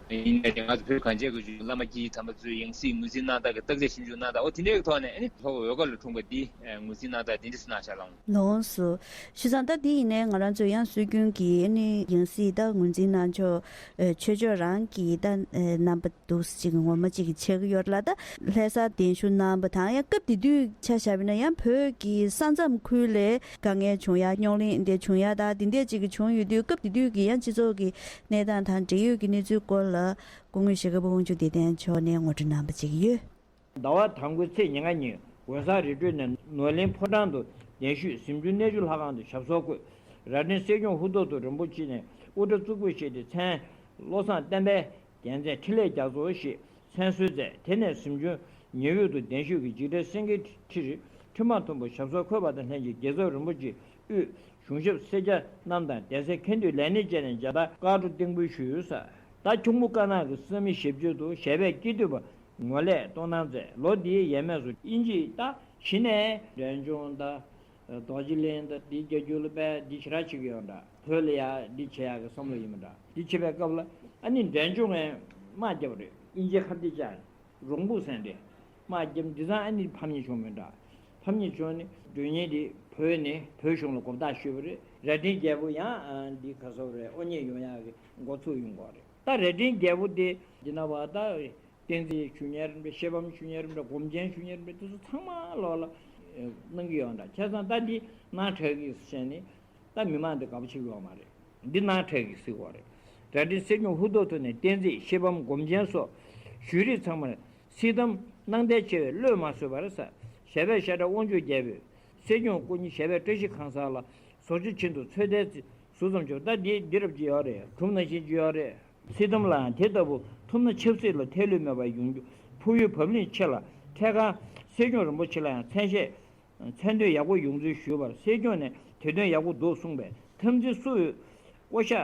ཡིན་ནའི་ང་ཚོ་བོད་གངས་ཅན་གྱི་ལྗོངས་བླ་མ་དཀྱིལ་དམ་པ་ཚོའི་ཡང་སྲིད་ངོས་འཛིན་གནང་སྟངས་ཀྱི་བརྟག་དཔྱད་ཞིབ་འཇུག་གནང་སྟངས་འོ་དེ་འདྲས་ཀྱི་ཐོག་ནས་ཨ་ནི་ལྷོ་ཁ་འོལ་ཁ་ལ་འཁྲུངས་པ་འདི་ངོས་འཛིན་གནང་སྟངས་དེ་འདྲས་སུ་གནང་བཞག་ལགས། ལགས་སོ། བྱས་ཙང་ད་འདི་ཡིན་ནའི་ང་རང་ཚོ་ཡང་སྲོལ་རྒྱུན་གྱི་ཨ་ནི་ཡང་སྲིད་ད་ངོས་འཛིན་གནང་ཕྱོགས་ཆོས་ཕྱོགས་རང་གི་ད་རྣམ་པ། འདུག་ཅིག་ངོ་མ་ཅིག་གི་ཆགས་ཀྱི་ཡོད་རེད་ལ། ད་ལྷ་སར་གདན་ཞུ་གནང་བ་དང་ཡང་སྐབས་དེ་དུས་ཆ་བཞག་པ་ཡིན་ན་ཡང་བོད་ཀྱི་ས་མཚམས་ཁུལ་ལ་དཀའ་ངལ་བྱུང་ཡ་རྙོག་གླེང་འདི་བྱུང་ཡ་ད་དེ་འདྲས་ཅིག་གི་བྱུང་ཡོད་དུས་སྐབས་དེ་དུས་ཀྱི་ཡང་སྤྱི་ཚོགས་ཀྱི་གནས་སྟངས་དང་འབྲེལ་ཡོད་ཀྱི་གནས་ཚུལ་སྐོར་ལ་སྐུ་ངོ་ཞྭ་སྒབ་དབང་ཕྱུག་བདེ་ལྡན་མཆོག་ནས་ངོ་སྤྲོད་གནང་བ་ཅིག་ཡོད། ཟླ་བ་དང་པོའི་ཚེས་ཉེར་ལྔ་ཉིན་ཝེ་སང་རི་ཁྲོད་ནས་ནོར་གླིང་ཕོ་བྲང་དུ་གདན་ཞུས། གཟིམ་ཆུང་གནས་བཅུ་ལྷ་ཁང་དུ་ཞབས་སོར་བཀོད། རྭ་སྒྲེང་སྲིད་སྐྱོང་ཧུ་ཐོག་ཐུ་རིན་པོ་ཆེ་ནས་དབུ་སྐྲ་གཙུག་ཕུད་བཞེས་ཏེ་མཚན་བློ་བཟང་བསྟན་འཕེལ། རྒྱལ་མཚན་འཕྲིན་ལས་རྒྱ་མཚོ་ཞེས་མཚན་གསོལ་མཛད། དེ་ནས་གཟིམ་ཆུང་ཉེ་འོད་དུ་གདན་ཞུས་ཀྱི་འཇིགས་བྲལ་སེང་གེའི་ཁྲི་རལ་ཁྲི་མ་མཐོན་པོར་ཞབས་སོར་འཁོད་པ་དང་ལྷན་ཅིག་རྒྱལ་ཚབ་རིན་པོ་ཆེ་དབུས་གཞུང་ཞབས་སེར་སྐྱ་རྣམས་དང་གདན་སའི་མཁན་བསྡུས་ལས་སྣེ་བཅས་ནས་མཇལ་དར་དཀར་སྤྲོ་སྟེགས་འབུལ་ཞུས། ད་ཁྱུང་པོ་ཀ་ནག་གི་བསམ་ཡས་ཞབས་ཕྱི་དུ་ཞལ་པས་སྐྱིད་འདོད་པ་ངོ་ལས་གཏོང་གནང་མཛད། ལོ་འདིའི་ཡས་མས་སུ་དབྱིན་ཇིའི་ད་གཞི་ནས་འབྲས་ལྗོངས་ད། རྡོ་རྗེ་གླིང་དང་འདི་རྒྱ་རྒྱུད་ལ་དཔེ་འདི་ཞེ་དྲག་བྱེད་ཀྱི་ཡོད་འདྲ། བོད་ལ་ཡ་འདི་བྱེད་ཡག་གི་བསམ་བློ་ཡིན་མི་འདྲ། འདི་བྱེད་པའི་སྐབས་ལ་ཨ་ནི་འབྲས་ལྗོངས་ངས་དམག་བརྒྱབ་རེད། དབྱིན་ཇིའི་ཁ་གཏད་བཅག་རོང་སྦུག་ཟེར་འདྲ། དམག་བརྒྱབ་འདི་ཚང་ཨ་ནི་ཕམ་ཉེས་བྱུང་མི་འདྲ། ཕམ་ཉེས་བྱུང་ནི་མགྲོན་གཉེར་འདི་བོད་ནས་བོད་གཞུང་ལ་མགོ་བཏགས་ཞུས་པ་རེད། རྭ་སྒྲེང་རྒྱལ་པོ་ཡང་འདི་ག་ཟེར་རེད། དབུ་བརྙེས་ཡོང་ཡག་གི་འགོ་ཚུགས་ཡོང་གི་རེད། ད་རྭ་སྒྲེང་རྒྱལ་པོ་དེ་འདི་ན་བ་ད། བསྟན་འཛིན་ཞུ་མཁན་རེད་འདྲ། ཤེས་པའམ་ཞུ་མཁན་རེད་འདྲ། སྒོམ་ཆེན་ཞུ་མཁན་རེད་འདྲ། དེ་ཚོ་ཚང་མ་ལོག་ལ་གནང་གི་ཡོད་འདྲ། བྱས་ཙང་ད་འདི་ནང་གྲགས་ཀྱི་བཤད་ནི་ད་མི་མང་འདི་དགའ་པོ་བྱེད་ཀྱི་ཡོད་མ་རེད། འདི་ནང་གྲགས་ཀྱི་ཟེར་གྱི་ཡོད་རེད། རྭ་སྒྲེང་སྲིད་སྐྱོང་ཧུ་ཐོག་ཐུ་ནས་བསྟན་འཛིན་ཤེས་པའམ་སྒོམ་ཆེན་སོགས་ཞུས་རིགས་ཚང་མར་སྲིད་དམ་གནང་གཏད་ཆེ་བས་བློས་མ་བཟོད་པར་ཟེར། ཞབས་པད་ཤ་ཁྲག་དབང་ཕྱུག་རྒྱལ་པོས་སྲིད་སྐྱོང་སྐུ་ཉིད་ཞབས་པད་བཀྲ་ཤིས་ཁང་གསར་ལ་ཟུར་ཆོག་བྱེད་དུ་ཚོད་ལྟའི་ཟུར་ཙམ་བྱུང་། ད་འདི་འདི་རབ་ཀྱི་ཡོད་རེད། གྲུབ་ནང་བཞིན་གྱི་ཡོད་རེད། སྲིད་དམ་ལའང་དེ་ལྟ་བུ་ཐུབ་ན་ཆབ་སྲིད་ལ་ཐལ་ལུས་མེད་པར་ཡོང་རྒྱུ། ཕུགས་ཡུལ་བབ་བརླིང་ཆེ་ལ། ཐད་ཀར་སྲིད་སྐྱོང་རིན་པོ་ཆེ་ལ་ཡང་མཚན་ཤས་མཚན་ཐོས་ཡག་པོ་ཡོང་ཚུལ་ཞུས་པར་སྲིད་སྐྱོང་ནས་དེ་དོན་ཡག་པོ་འདུག་གསུངས་པས་འཐབ་འཛིང་སུ་ཡོད་བསྐོ་གཞག་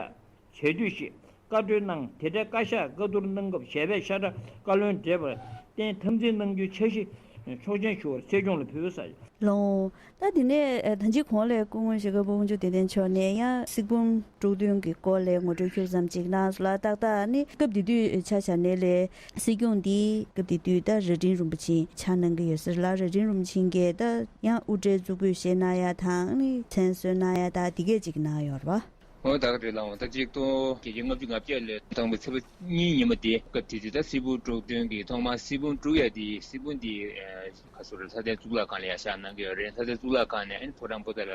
བྱེད་དུས་ཤིག་བཀའ་འཁྲོལ་གནང་། དེ་འཕྲལ་བཀའ་ཤག་བཀའ་བསྡུར་གནང་སྐབས་ཞལ་པས་ཤ་ཁྲག་བཀའ་བློན་བགྲེས་པར་བརྟེན་འཐབ་འཛིང་གནང་རྒྱུའི་འཆར་གཞི་ཆོག་མཆན་ཞུ་བར་སྲིད་སྐྱོང་ལ་ཕུལ་ཟེར། ལགས། ད་དེ་ནས་ད་ཅི་གོང་ལ་སྐུ་ངོ་ཞྭ་སྒབ་དབང་ཕྱུག་བདེ་ལྡན་མཆོག་ནས་ཡང་སྲིད་འབུམ་དྲུག་བདུན་གྱི་སྐོར་ལ་ངོ་སྤྲོད་ཤུགས་ཙམ་ཅིག་གནང་སོང་ལ། ཏག་ཏག་ནི་སྐབས་དེ་དུས་ཆ་བཞག་ནས་ལས་སྲིད་སྐྱོང་འདི་སྐབས་དེ་དུས་ད་རྭ་སྒྲེང་རིན་པོ་ཆེ་ཕྱག་གནང་གི་ཡོད་ཟེར་ལ། རྭ་སྒྲེང་རིན་པོ་ཆེ་གིས་ད་ཡང་དབུ་སྐྲའི་གཙུག་ཕུད་བཞེས་གནང་ཡ་དང་ནི་མཚན་གསོལ་གནང་ཡ་ད་དེ་གས་ཅིག་གནང་ཡོད་རེད་པ། འོ་ད་ག་རེད་ལགས། འོ་ད་ཆིག་སྟོང་དགུ་བརྒྱ་ལྔ་བཅུ་ང་བརྒྱད་ལོའི་དང་པོའི་ཚེས་པ་གཉིས་ཉིན་མོ་དེ་སྐབས་དེ་དུས་ད་སྲིད་འབུམ་དྲུག་བདུན་གྱི་ཐོག་མར་སྲིད་འབུམ་དྲུག་ཡ་དེ་སྲིད་འབུམ་དེ་ཁ་སོ་རེ་ལྷ་ལྡན་གཙུག་ལག་ཁང་ལ་ཡ་ཤར་གནང་གི་ཡོད་རེད། ལྷ་ལྡན་གཙུག་ལག་ཁང་ནས་ཨ་ནི་ཕོ་བྲང་པོ་ཏཱ་ལ་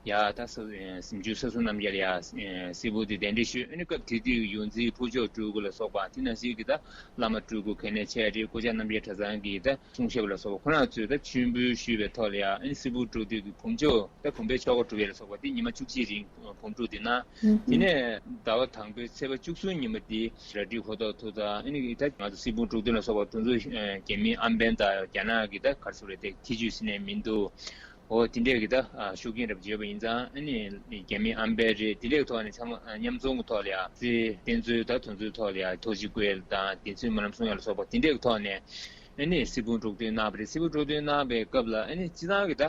ཡ་ད་ས་གཟིམ་ཆུང་ས་སྲུང་རྣམ་རྒྱལ་ལ་ཡ་སྲིད་འབུམ་དེ་གདན་འདྲེན་ཞུས། ཨ་ནི་སྐབས་དེ་དུས་ཡོངས་འཛིན་ཕུར་ལྕོག་སྤྲུལ་སྐུ་ལ་སོགས་པ་དེ་ནང་བཞིན་གྱི་ད་བླ་མ་སྤྲུལ་སྐུ་གལ་གནད་ཆེ་རེད། སྐུ་བཅར་རྣམ་རྒྱལ་གྲྭ་ཚང་གི་ད་གསུང་ཞབས་ལ་སོགས་པ་ཁོ་རང་ཚོས་ད་མཆོད་འབུལ་ཞུས་པའི་ཐོག་ལ་ཡ་ཨ་ནི་སྲིད་འབུམ་དྲུག་བདུན་གྱི་འབུམ་ཆོག་ད་བུམ་པའི་ཆོ་ག་སྒྲུབ་ཡས་ལ་སོགས་པ་དེ་ཉི་མ་བཅུ་གཅིག་རིང་འབུམ་སྒྲུབ་དེ་གནང་། དེ་ནས་ཟླ་བ་དང་པོའི་ཚེས་པ་བཅུ་གསུམ་ཉིན་མོ་དེ་རྭ་སྒྲེང་ཧུ་ཐོག་ཐུ་དང་ཨ་ནི་ད་ང་ཚོ་སྲིད་འབུམ་དྲུག་བདུན་ལ་སོགས་པ་དེ་ཚོ་རྒྱ་མི་ཨམ་བན་དང་རྒྱ་ནག་གི་ད་ག་རེ་ཟེར་རེད་དེ་ཐེ་ཇུས་ཟེར་ནས་མིང་འདུག་འོ་དེ་འདྲས་ཀྱི་ད་ཤུགས་རྐྱེན་རབ་བྱེད་པ་ཡིན་ཙང་ཨ་ནི་རྒྱ་མི་ཨམ་བན་རེད། དེ་འདྲས་ཐོག་ནས་ཚང་མ་མཉམ་འཛོམས་ཀྱི་ཐོག་ལ་ཡ་རྩེ་བསྟན་འཛིན་ད་དེ་ཚོའི་ཐོག་ལ་ཡ་ཐུགས་རྗེ་བཀའ་དང་བདེན་ཚིག་སྨོན་ལམ་གསུང་ཡ་ལ་སོགས་པ་དེ་འདྲས་ཀྱི་ཐོག་ནས། ཨ་ནི་གསེར་བུམ་དཀྲོག་འདོན་གནང་བ་རེད། གསེར་བུམ་དཀྲོག་འདོན་གནང་བའི་སྐབས་ལ་ཨ་ནི་སྤྱིར་བཏང་གི་ད་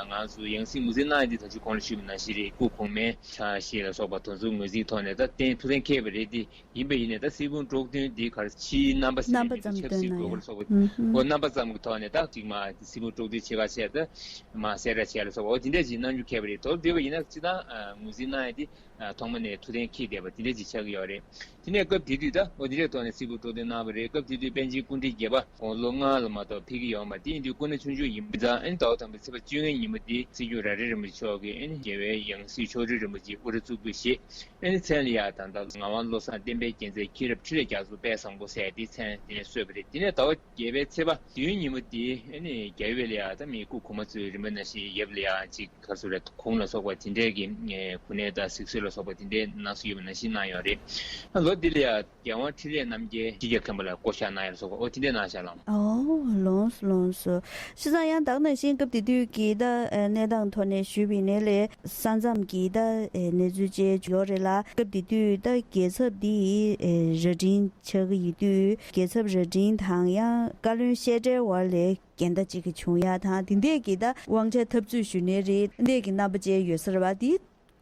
ང་ཚོ་ཡང་སྲིད་ངོས་འཛིན་གནང་ཡ་འདི་ད་ཅི་གོང་ལ་ཞུས་པ་ནང་བཞིན་རེད། སྐུ་གོང་མའི་ཕྱག་བཞེས་ལ་སོགས་པ་དེ་ཚོ་ངོས་འཛིན་ཐོག་ནས་ད་གཏན་ཐུགས་གཏན་འཁེལ་བ་རེད། དེ་ཡིན་པ་ཡིན་ནའི་ད་གསེར་བུམ་དཀྲོག་འདོན་འདི་གར་ཕྱིའི་རྣམ་པ་ཟེར་ཡ་འདི་ཆབ་སྲིད་འགྲོ་སྐོར་སོགས་པ་འོ་རྣམ་པ་ཙམ་གྱི་ཐོག་ནས་ད་ཅིག་མ་གསེར་བུམ་དཀྲོག་འདོན་བྱེད་པ་བྱས་ད་མ་གསལ་བསྒྲགས་བྱས་ལ་སོགས་པ་འོ་དེ་འདྲ་ཅིག་གནང་རྒྱུ་ཁེལ་བ་རེད། དོ་དེ་བ་ཡིན་ན་སྤྱིར་བཏང་ངོས་འཛིན་གནང་ཡ་འདི་ཐོག་མ་ནས་ཐུགས་གཏན་འཁེལ་བསྡད་པ་དེ་འདྲ་ཅིག་ཆགས་ཀྱི་ཡོད་རེད། དེ་ནས་སྐབས་དེ་དུས་ད་འོ་དེ་འདྲའི་ཐོག་ནས་གསེར་བུམ་དཀྲོག་འདོན་གནང་བ་རེད། སྐབས་དེ་དུས་པཎ་ཆེན་སྐུ་ཕྲེང་བརྒྱད་པ་དགུང་ལོ་ལྔ་ལ་མ་གཏོགས་ཕེབས་ཀྱི་ཡོད་མ་རེད། དེ་ཡིན་དུས་སྐུ་ན་ཆུང་ཆུང་ཡིན་པ་ཙང་ཨ་ནི་ཟླ་བ་དང་པོའི་ཚེས་པ་བཅོ་ལྔའི་ཉིན་མོ་དེ་སྲིད་སྐྱོང་རབ་རིམ་རིན་པོ་ཆེ་མཆོག་གིས་ཨ་ནི་རྒྱལ་བའི་ཡང་སྲིད་ཕྱོགས་སྒྲིག་རིན་པོ་ཆེ་དབུ་སྐྲ་གཙུག་ཕུད་བཞེས། ཨ་ནི་མཚན་ལ་ཡ་ད་ལྟ་ངག་དབང་བློ་བཟང་བསྟན་པའི་རྒྱལ་མཚན་མཁྱེན་རབ་འཕྲིན་ལས་རྒྱ་མཚོ་དཔལ་བཟང་པོ་ཟེར་དེའི་མཚན་དེ་ནས་གསོལ་བ་རེད། དེ་ནས་ཟླ་བ་བརྒྱད་པའི་ཚེས་པ་བདུན་ཉིན་མོ་དེ་ཨ་ནི་རྒྱལ་ཡུལ་ལ་ཡ་ད་མི་སྐུ་གོང་མ་ཚོའི་རིམ་པ་ནང་བཞིན་ཡབ་ལ་ཡ་ཅིག་ག་ཚོད་རེད། གུང་ལ་སོགས་པ་དེ་འདྲའི་གི་གོ་གནས་དང་གཟིགས་གསོལ་ལ་སོགས་པ་དེ་འདྲའི་གནང་སྲོལ་ཡོད་པ་ནང་བཞིན་གནང་ཡོད་རེད། ལོ་འདི་ལ་ཡ་རྒྱལ་དབང་འཕྲིན་ལས་རྣམ་རྒྱལ་སྤྱི་ཁྱབ་མཁན་པོ་ལ་བསྐོ་བཞག་གནང་ཡ་ལ་སོགས་པ་འོ་དེ་འདྲའི་གནང་བཞག་ལགས། ཨོ་ལོངས་སོ་ལོངས་སོ། བྱས་ཙང་ཡང་ད་ག་ནང་བཞིན་སྐབས་དེ་དུས་ཀྱི་ད་གནས་སྟངས་ཐོག་ནས་ཞུས་པ་ཡིན་ན་ལས་ས་མཚམས་ཀྱི་ད་གནས་ཚུལ་བཅས་ཡོད་རེད་ལ། སྐབས་དེ་དུས་ད་རྒྱལ་ཚབ་འདི་རྭ་སྒྲེང་ཆགས་ཀྱི་ཡོད་དུས་རྒྱལ་ཚབ་རྭ་སྒྲེང་དང་ཡང་བཀའ་བློན་བཤད་གྲྭའི་བར་ལས་འགལ་ཟླ་ཅིག་གི་བྱུང་ཡ་དང་དེ་འདྲས་ཀྱི་ད་དབང་ཆ་འཐབ་རྩོད་ཞུས་ནའི་རེད། འདྲས་ཀྱི་རྣམ་པ་བཅས་ཡོད་ས་རེད་བ། དེའི་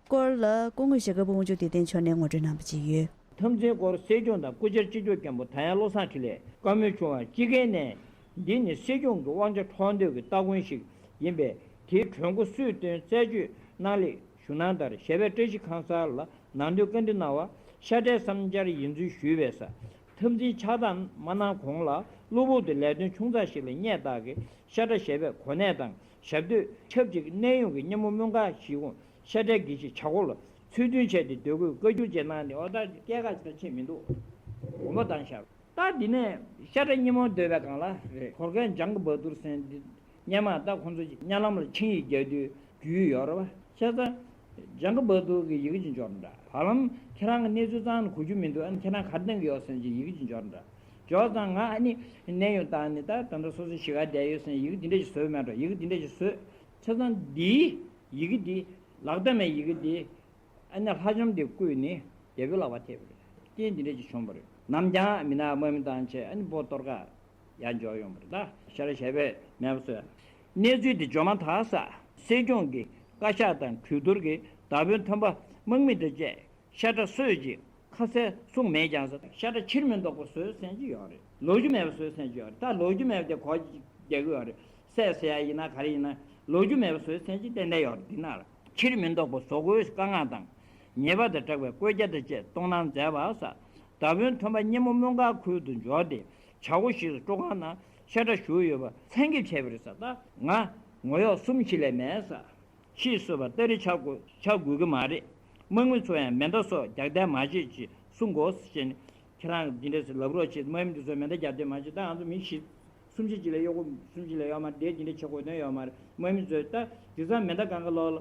སྐོར་ལ་སྐུ་ངོ་ཞྭ་སྒབ་དབང་ཕྱུག་བདེ་ལྡན་མཆོག་ནས་ངོ་སྤྲོད་གནང་བ་ཅིག་ཡོད། འཐབ་འཛིང་སྐོར་སྲིད་སྐྱོང་དང་སྐུ་བཅར་སྤྱི་ཁྱབ་མཁན་པོ་ད་ཡང་བློ་བཟང་འཕྲིན་ལས། བཀའ་མོལ་བྱུང་བ་སྤྱི་སྒེར་ནས། འདི་ནི་སྲིད་སྐྱོང་གི་དབང་ཆ་འཕྲོག་འདོད་ཀྱི་སྟ་གོན་ཞིག་ཡིན་པས་དེའི་གྲོས་འགོ་སུས་བཏོན་རྩད་གཅོད་གནང་སླད་ཞུ་གནང་ལྟར་ཞབས་པད་བཀྲ་ཤིས་ཁང་གསར་ལ་ནང་དོན་བཀའ་འདྲི་གནང་བར་ཤ་ཁྲའི་བསམ་འཆར་ཡིན་ཚུལ་ཞུས་པས་ས། འཐབ་འཛིང་ཆགས་སྡང་མ་གནང་གོང་ལ་གློ་བུར་དུ་ལས་དོན་ཆུང་ཙག་ཞིག་ལ་སྙད་བཏགས་ཀྱིས་ཤ་ཁྲ་ཞབས་པད་གོ་གནས་དང་ཞབས་སྟོད་ཆབས་ཅིག་གནས་ཡོངས་ཀྱི་སྙེ་མོ་སྨོན་ཁང་གཞིས་ཁོངས་ཤ་ཁྲའི་དགེ་བཤེས་བྱ་སྒོ་ལ་ཚུལ་མཐུན་བྱས་ཏེ་སྡོད་དགོས་བཀའ་བཀྱོན་བྱས་གནང་ནས་འོ་ད་སྐྱེལ་ཁ་ཅིག་ད་ཕྱིན་མི་འདུག་དགོངས་པ་བཏང་ཤག་ད་འདི་ནས་ཤ་ཁྲ་སྙེ་མོ་སྡོད་པའི་སྒང་ལ་རེད། གོར་ཁའི་ལྗང་གུ་བ་དུར་ཟེར་འདི་སྔོན་མ་ད་ཁོང་ཚོ་གཉའ་ལམ་ལ་ཆིངས་ཡིག་རྒྱག་དུས་རྒྱུས་ཡོད་རེད་བ། བྱས་ཙང་ལྗང་གུ་བ་དུར་གི་ཡི་གེ་ཅིག་འབྱོར་འདྲ། བར་ལམ་ཁྱེད་རང་གི་གནས་ཚུལ་ཚང་ནས་གོ་རྒྱུ་མི་འདུག་ཨ་ནི་ཁྱེད་རང་ག་རེ་གཏོང་གི་ཡོད་ཟེར་གྱི་ཡི་གེ་ཅིག་འབྱོར་འདྲ། འབྱོར་ཙང་ང་ཨ་ནི་གནས་དབྱུང་བཏང་ནས་ད་ད་ལྟ་སོ་སོ་གཞིས་ཀ་བསྡད་ཡོད་ཟེར་ཡི་གེ་འདི་འདྲ་ཞིག་བཟོས་མེད་འགྲོ། ཡི་གེ་འདི་འདྲ་ཞིག་བཟོས། བྱས་ཙང་འདིའི་ཡི་གེ་འདི་ལག་བསྟར་མའི་ཡི་གེ་འདི་ཨ་ནི་ལྷ་ལྕམ་དེ་བརྐུས་ནས་རྒྱལ་པོའི་ལག་པར་ཐེབས་པ་རེད། རྐྱེན་འདི་འདྲ་ཅིག་བྱུང་བ་རེད། ནམ་རྒྱང་མི་ནག་དམག་མི་བཏང་བྱས་ཨ་ནི་བོད་གཏོར་ཁ་ཡར་འབྱོར་ཡོང་བ་རེད། ད་ཤ་ཁྲ་ཞབས་པད་མེད་པ་བཟོས། གནས་ཚུལ་འདི་འབྱོར་མ་ཐག་ས་སྲིད་སྐྱོང་གི་བཀའ་ཤག་དང་གྲོས་བསྡུར་གྱིས་མདའ་དཔོན་ཐོན་པ་དམག་མི་དང་བཅས་ཤ་ཁྲ་སོད་ཅིག་ཁ་གསལ་གསུངས་མེད་ཀྱང་ས་ཤ་ཁྲ་ཕྱིར་མི་ལྡོག་པ་བཟོས་ཟེར་གྱི་ཡོད་རེད། ལོ་རྒྱུས་མེད་པ་བཟོས་ཟེར་གྱི་ཡོད་རེད། ད་ལོ་རྒྱུས་མེད་པ་དེ་གོ་རྒྱག་གི་ཡོད་རེད། སྲས་ཟེར་ཡ་ཡིན་ན་ག་རེ་ཡིན་ན་ལོ་རྒྱུས་མེད་པ་བཟོས་ཟེར་གྱི་ཏན་ཏན་ཡོད་རེད། འདི་ན་ལ་ཕྱིར་མི་ལྡོག་པ་བཟོ་དགོས་བཀའ་མངགས་དང་ཉེས་པ་དང་སྦྲགས་པའི་བཀོད་རྒྱ་དང་བཅས་གཏོང་གནང་མཛད་པ་ས། མདའ་དཔོན་ཐོན་པ་སྙེ་མོ་སྨོན་ཁང་ཁུལ་དུ་འབྱོར་ཏེ་བྱ་སྒོ་ཞིག་སྤྲོ་ཁང་ནང་ཤ་ཁྲ་བཞུགས་ཡོད་པ་མཚན་འགེབས་བྱས་པ་རེད་ས། ད་ང་ངོ་གཡོག་གསུམ་ཞིག་ལས་མེད་ས། ཕྱིས་གསོད་པ་སྟ་རེ་ཆགས་དགོས་ཆགས་དགོས་ཀྱི་མ་རེད། དམག་མི་ཚོ་ཡང་མེ་མདའ་སོགས་རྒྱག་གཏན་མ་བྱེད་ཅེས་གསུང་དགོས་ཟེར་ནས་ཁྱེད་རང་འདི་འདྲས་ལབ་རོགས་བྱེད། དམག་མི་འདི་ཚོས་མེ་མདའ་རྒྱག་གཏན་མ་བྱེད། ད་ང་ཚོ་མི་བཞི་གསུམ་བཞི་ཅིག་ལས་གཡོག་པོ་གསུམ་བཞི་ལས་གཡོག་མ་རེད། འདི་འདྲས་བྱེད་དགོས་དོན་ཡོད་མ་རེད། དམག་མི་ཚོས་ད་དེང་སང་མེ་མདའ་སྒང་ག་ལོག་ལ་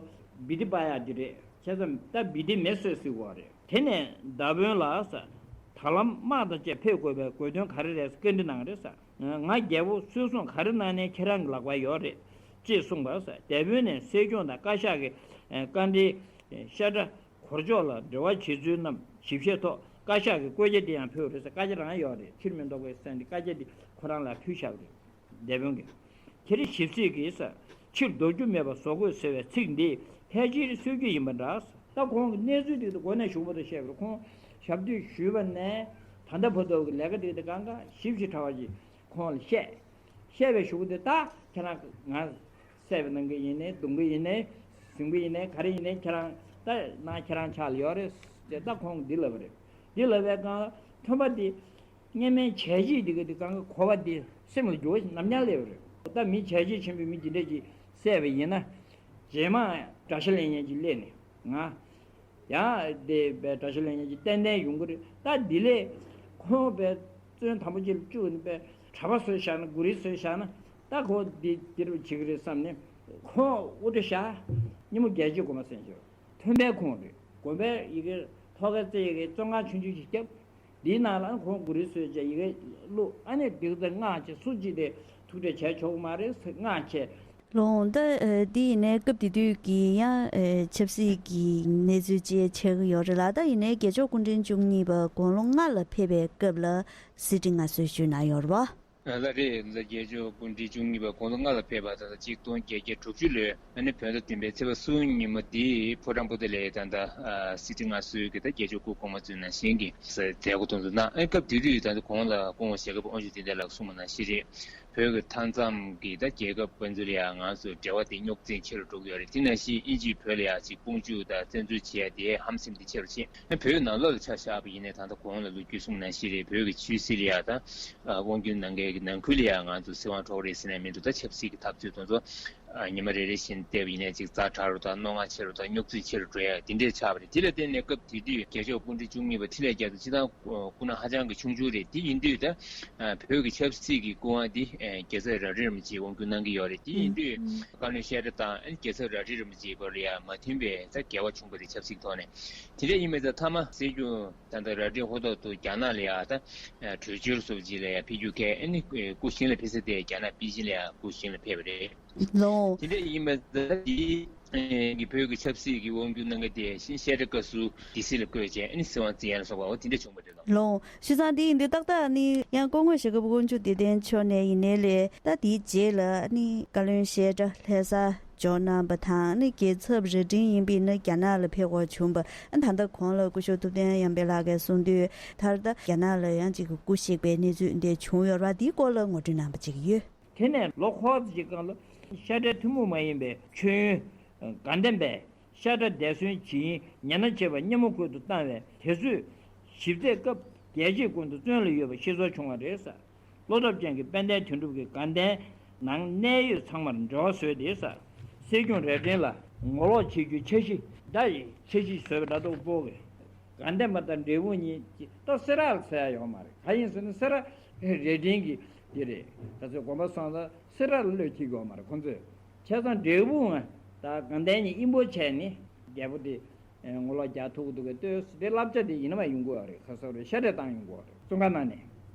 བི་དི་པ་ཡག་འདི་རེད། བྱས་ཙང་ད་བི་དི་མེ་གསོད་སྲིད་དགོས་རེད། དེ་ནས་མདའ་དཔོན་ལ་ས་ད་ལམ་དམག་དང་བཅས་ཕེབས་དགོས་པའི་དགོས་དོན་ག་རེ་རེད་བཀའ་འདྲི་གནང་རེད་ས། ང་རྒྱལ་པོ་སུད་སྲུང་ག་རེ་གནང་ནའི་ཁྱེད་རང་གི་ལག་པར་ཡོད་རེད་ཅེས་གསུངས་པར་ས་དེད་དཔོན་ནས་སྲིད་སྐྱོང་དང་བཀའ་ཤག་གི་བཀའ་འདྲིའི་ཤ་ཁྲ་གོར་ཅོག་ལ་འབྲེལ་བ་བྱེད་ཚུལ་རྣམས་ཞིབ་བཤེར་ཐོག་བཀའ་ཤག་གི་བཀོད་རྒྱ་དེ་ཡང་ཕུལ་བ་རེད་ས། བཀའ་རྒྱ་རང་ཡོད་རེད། ཕྱིར་མི་ལྡོག་པའི་ས་འདི་བཀའ་རྒྱ་འདི་ཁོ་རང་ལ་ཕུལ་བཞག་པ་རེད། དེད་དཔོན་གྱིས། ཁྱེད་རང་ཞིབ་གཟིགས་ཀྱིས་ས་ཕྱིར་ལྡོག་རྒྱུ་མེད་པ་བཟོ་དགོས་ཟེར་བའི་ཚིག་འདི་ཕལ་ཆེར་སྲོལ་རྒྱུན་ཡིན་པ་འདྲ། ད་ཁོང་གི་གནས་ཚུལ་དེ་ཚོ་མགོ་ནས་གཞུག་བར་དུ་བཤད་པར་ཁོང་ཞབས་སྟོད་ཞུས་པ་ནས་ད་ལྟ་བར་དུ་གི་ལས་ཀ་དེ་དེ་གང་ག་ཞིབ་ཞིབ་ཕྲ་བ་ཞིག་ཁོང་ལ་བཤད། བཤད་པའི་གཞུག་གུ་དེ་ད་ཁྱེད་རང་ང་བསད་པའི་གནང་གི་ཡིན་ནའི་རྡུང་གི་ཡིན་ནའི་ཟིན་གི་ཡིན་ནའི་ག་རེ་ཡིན་ནའི་ཁྱེད་རང་ད་ནང་ཁྱེད་རང་ཕྱག་ལ་ཡོད་རེད་ཟེར། ད་ཁོང་གིས་འདི་ལབ་པ་རེད། འདི་ལབ་པའི་སྒང་ལ་ཐོན་པ་དེ། སྔོན་མའི་བྱས་རྗེས་འདི་ག་དེ་གང་ག་གོ་བ་དེ་སེམས་ལ་འགྱུར་བ་ཞིག་ནམ་ཡང་སླེབས་རེད། ད་མི་བྱས་རྗེས་ཆེན་པོའི་མི་འདི་འདྲ་ཅིག་བསད་པ་ཡིན་ན། རྗེས་མ་དགྲ་ཤ་ལེན་མཁན་ཅིག་སླེབས་ནས་ང་ཡང་དེ་བས་དགྲ་ཤ་ལེན་མཁན་ཅིག་ཏན་ཏན་ཡོང་གི་རེད། ད་འདི་ལས་ཁོང་བས་བཙོན་དམ་པོ་ཅིག་ལ་བཅུག་ནས་བས་གྲྭ་པ་བཟོས་བཞག་ན་མགོ་རིལ་བཟོས་བཞག་ན་ད་ཁོ་འདི་འདིར་བྱེད་ཀྱི་རེད་བསམ་ནས་ཁོང་དབུ་སྐྲ་བཞར། སྙེ་མོ་རྒྱལ་གཅེས་དགོན་པ་ཟེར་ཞོར་ཐོན་པའི་ཁོང་རེད། དགོན་པའི་ཡི་གེ་ཐོག་ཁའི་རྩེ་ཡི་གེ་བཙོན་ཁང་ཆུང་ཆུང་ཞིག་བརྒྱབ། འདིའི་ནང་ལ་ཁོང་མགོ་རིལ་བཟོས་བྱས་ཡི་གེ་བླུགས། ཨ་ནི་འདི་ལྟར་སྔགས་བྱས། སུ་གཅིག་དེ་ཐུག་འཕྲད་བྱས་ཆོག་གི་མ་རེད་ཟེར་སྔགས་བྱས། ལོང་ད་འདི་ཡིན་ནའི་སྐབས་དེ་དུས་ཀྱི་ཡང་ཆབ་སྲིད་ཀྱི་གནས་ཚུལ་བཅས་ཆགས་ཀྱི་ཡོད་རེད་ལ། ད་ཡིན་ནའི་རྒྱལ་མཆོག་སྐུ་ཕྲེང་བཅུ་གཉིས་པ་དགུང་ལོ་ལྔ་ལ་ཕེབས་པའི་སྐབས་ལ་གསེར་ཁྲི་མངའ་གསོལ་ཞུས་གནང་ཡོད་རེད་བ། ལགས་རེད། ལ་རྒྱལ་མཆོག་སྐུ་ཕྲེང་བཅུ་གཉིས་པ་དགུང་ལོ་ལྔ་ལ་ཕེབས་པ་ད་ལྟ་གཅིག་སྟོང་བརྒྱད་བརྒྱ་དྲུག་ཅུ་ལོའི་ཨ་ནི་བོད་ཟླ་བདུན་པའི་ཚེས་པ་གསུམ་ཉིན་མོ་འདི་ཕོ་བྲང་པོ་ཏཱ་ལའི་ད་ལྟ་སྲིད་ཁྲི་མངའ་གསོལ་གྱི་ད་རྒྱལ་མཆོག་སྐུ་གོང་མ་གཙོས་ནང་བཞིན་གྱི་མཛད་སྒོ་དེ་ཚོ་གནང་། ཨ་སྐབས་དེ་དུས་ད་ལྟ་གོང་ལ་སྐུ་ངོ་ཞྭ་སྒབ་དབང་ཕྱུག་བསྟན་འཛིན་ལགས་གསུངས་པ་ནང་བཞིན་རེད། བོད་ཀྱི་མཐའ་མཚམས་ཀྱི་ད་རྒྱལ་ཁབ་ཕན་ཚུན་ལ་ཡང་ང་ཚོ་འབྲེལ་བ་དེ་རྙོག་འཛིང་ཆེ་རུ་འགྲོ་གི་ཡོད་རེད། དེ་ནང་བཞིན་དབྱིན་ཇིས་བོད་ལ་ཡང་ཅིག་དཔུང་འཇུག་དང་བཙན་འཛུལ་བྱེད་ཡ་དེ་ཧམ་སེམས་དེ་ཆེ་རུ་ཕྱིན། བོད་ནང་ལོགས་ལ་ཆ་བཞག་པ་ཡིན་ནའི་ད་ལྟ་གོང་ལ་ལོ་རྒྱུས་གསུངས་ནང་བཞིན་རེད། བོད་ཀྱི་ཆོས་སྲིད་ལ་ཡང་ད་དབང་སྒྱུར་གནང་མཁན་གྱི་ནང་ཁུལ་ལ་ཡང་ང་ཚོ་སྲིད་དབང་འཕྲོག་རེས་ཟེར་ནས་མི་འདུག་ད་ཆབ་སྲིད་ཀྱི་འཐབ་རྩོད་དེ་ཚོ་ཉི་མ་རེ་རེ་བཞིན་བལྟས་པ་ཡིན་ནའི་ཅིག་ཛ་དྲག་རུ་དང་རྣོ་ངར་ཆེ་རུ་དང་རྙོག་འཛིང་ཆེ་རུ་འགྲོ་ཡ་དེ་འདྲས་ཆགས་པ་རེད། དེ་ལ་བརྟེན་ནས་སྐབས་དེ་དུས་རྒྱལ་མཆོག་སྐུ་ཕྲེང་བཅུ་གཉིས་པ་འཕྲིན་ལས་རྒྱ་མཚོ་སྤྱིར་བཏང་སྐུ་ན་ཧ་ཅང་གི་ཆུང་ཆུང་རེད། དེ་ཡིན་དུས་ད་བོད་ཀྱི་ཆབ་སྲིད་ཀྱི་སྐུ་དབང་འདི་རྒྱལ་ཚབ་རབ་རིམ་རིན་པོ་ཆེས་དབང་བསྒྱུར་གནང་གི་ཡོད་རེད། དེ་ཡིན་དུས་བཀའ་བློན་བཤད་གྲྭ་དང་རྒྱལ་ཚབ་རབ་རིམ་རིན་པོ་ཆེའི་བར་ལ་ཡང་མ་མཐུན་པའི་ད་འགལ་བ་བྱུང་བ་རེད། ཆབ་སྲིད་ཐོག་ནས། དེ་འདྲ་ཡིན་པའི་ད་མཐའ་མ་སྲིད་སྐྱོང་ད་ལྟ་རྭ་སྒྲེང་ཧོ་ཐོག་ཏུ་རྒྱ་ནག་ལ་ཡང་ད་གྲོས་ཆོད་སོགས་ཅིག་ལ་ཡང་ཕེབས་རྒྱུ་གལ་ཨ་ནི་སྐུ་ཞིང་ལ་ཕེབས་ས་དེ་རྒྱ་ནག་པེ་ཅིང་ལ་ཡང་སྐུ་ཞིང་ལ་ཕེབས་པ་རེད། ལོ། དེ་འདྲ་ཡིན་པ་ད་དེ་གི་བོད་ཀྱི་ཆབ་སྲིད་ཀྱི་དབང་སྒྱུར་གནང་མཁན་དེ་བཤད་གྲྭ་སྐབས་སུ་ཌི་སི་ལ་བསྐོས་བྱས་ཨ་ནི་སྲིད་དབང་བརྩི་ཡ་ལ་སོགས་པ་འོ་དེ་འདྲ་བྱུང་བ་རེད། ལོ། བྱས་ཙང་དེ་ཡིན་དུས་ཏག་ཏག་ནི་ཡང་སྐུ་ངོ་ཞྭ་སྒབ་དབང་ཕྱུག་བདེ་ལྡན་མཆོག་ནས་ཡིན་ནའི་ལས་ད་དེའི་རྗེས་ལ་ནི་བཀའ་བློན་བཤད་གྲྭ་ལྷ་ས་འབྱོར་གནང་བ་དང་ནི་རྒྱལ་ཚབ་རྭ་སྒྲེང་ཡིན་པས་ནི་རྒྱ་ནག་ལ་ཕེབས་དགོས་བྱུང་བ། ད་ལྟ་གོང་ལ་སྐུ་ཞབས་ཐུབ་བསྟན་ཡར་འཕེལ་ལགས་ཀྱིས་གསུངས་དུས་མཐར་ད་རྒྱ་ནག་ལ་ཡང་ཅིག་སྐུ་གཤེགས་པའི་གནས་ཚུལ་འདི་བྱུང་ཡོད་རེད་པ། དེའི་སྐོར་ལ་ངོ་སྤྲོད་གནང་བ་ཅིག་ཡོད། དེ་ནས་ལོ་འཁོར་ཅིག་སྒང་ལ་བཤད་གྲྭའི་ཐུན་མོང་མ་ཡིན་པའི་མཆོད་ཡོན་དགའ་ལྡན་པས་བཤད་གྲྭ་འདས་གསོན་བྱེད་ཡུན་ཉེར་ལྔ་བྱས་པ་སྙན་མོ་ཁུལ་དུ་བཏང་བས་དེ་ཚོས་ཞིབ་རྩད་སྐབས་རྒྱལ་བྱེད་ཀུན་ཏུ་བརྩོན་ལ་ཡོད་པ་ཤེས་ཚོར་བྱུང་བ་རེད་ཟེར། བློ་སྟོབས་ཅན་གྱི་དཔལ་ལྡན་དོན་གྲུབ་ཀྱིས་དགའ་ལྡན་ནང་གནད་ཡོད་ཚང་མར་འབྲེལ་བ་བཟོས་ཏེ་ཟེར། སྲིད་སྐྱོང་རྭ་སྒྲེང་ལ་ངོ་ལོག་བྱེད་རྒྱུའི་འཆར་གཞི་འདྲ་ཡི་འཆར་གཞི་བཟོས་པ་འདྲ་འདུག་སྤོ་གི། དགའ་ལྡན་པ་དང་འབྲས་སྤུངས་གཉིས་ཀྱི་ད་སེ་ར་ལ་ཟེར་ཡ་ཡོད་མ་རེད། ག་ཡིན་ཟེར་ན་སེ་ར་རྭ་སྒྲེང་གི་དེ་རེད། ད་ཚོད་དགོན་པ་སོང་ཙང་སེ་ར་ལ་བློས་འཁེལ་གི་ཡོད་མ་རེད་ཁོང་ཚོས། བྱས་ཙང་འབྲས་སྤུངས་ང་ད་དགའ་ལྡན་གཉིས་དབྱིན་པོ་བྱས་ནས་རྒྱལ་པོ་དེ་ངོ་ལོག་རྒྱག་ཐུབ་ཀྱི་འདུག་གས་ལྟོས་དེ་བསླབ་བྱ་དེ་ཡིན་ན་མ་ཡོང་གི་ཡོད་རེད། ཁ་སོ་རེད་ཤ་རེད་བཏང་ཡོང་གི་ཡོད་རེད་བཙོན་ཁང་ནང་ནས།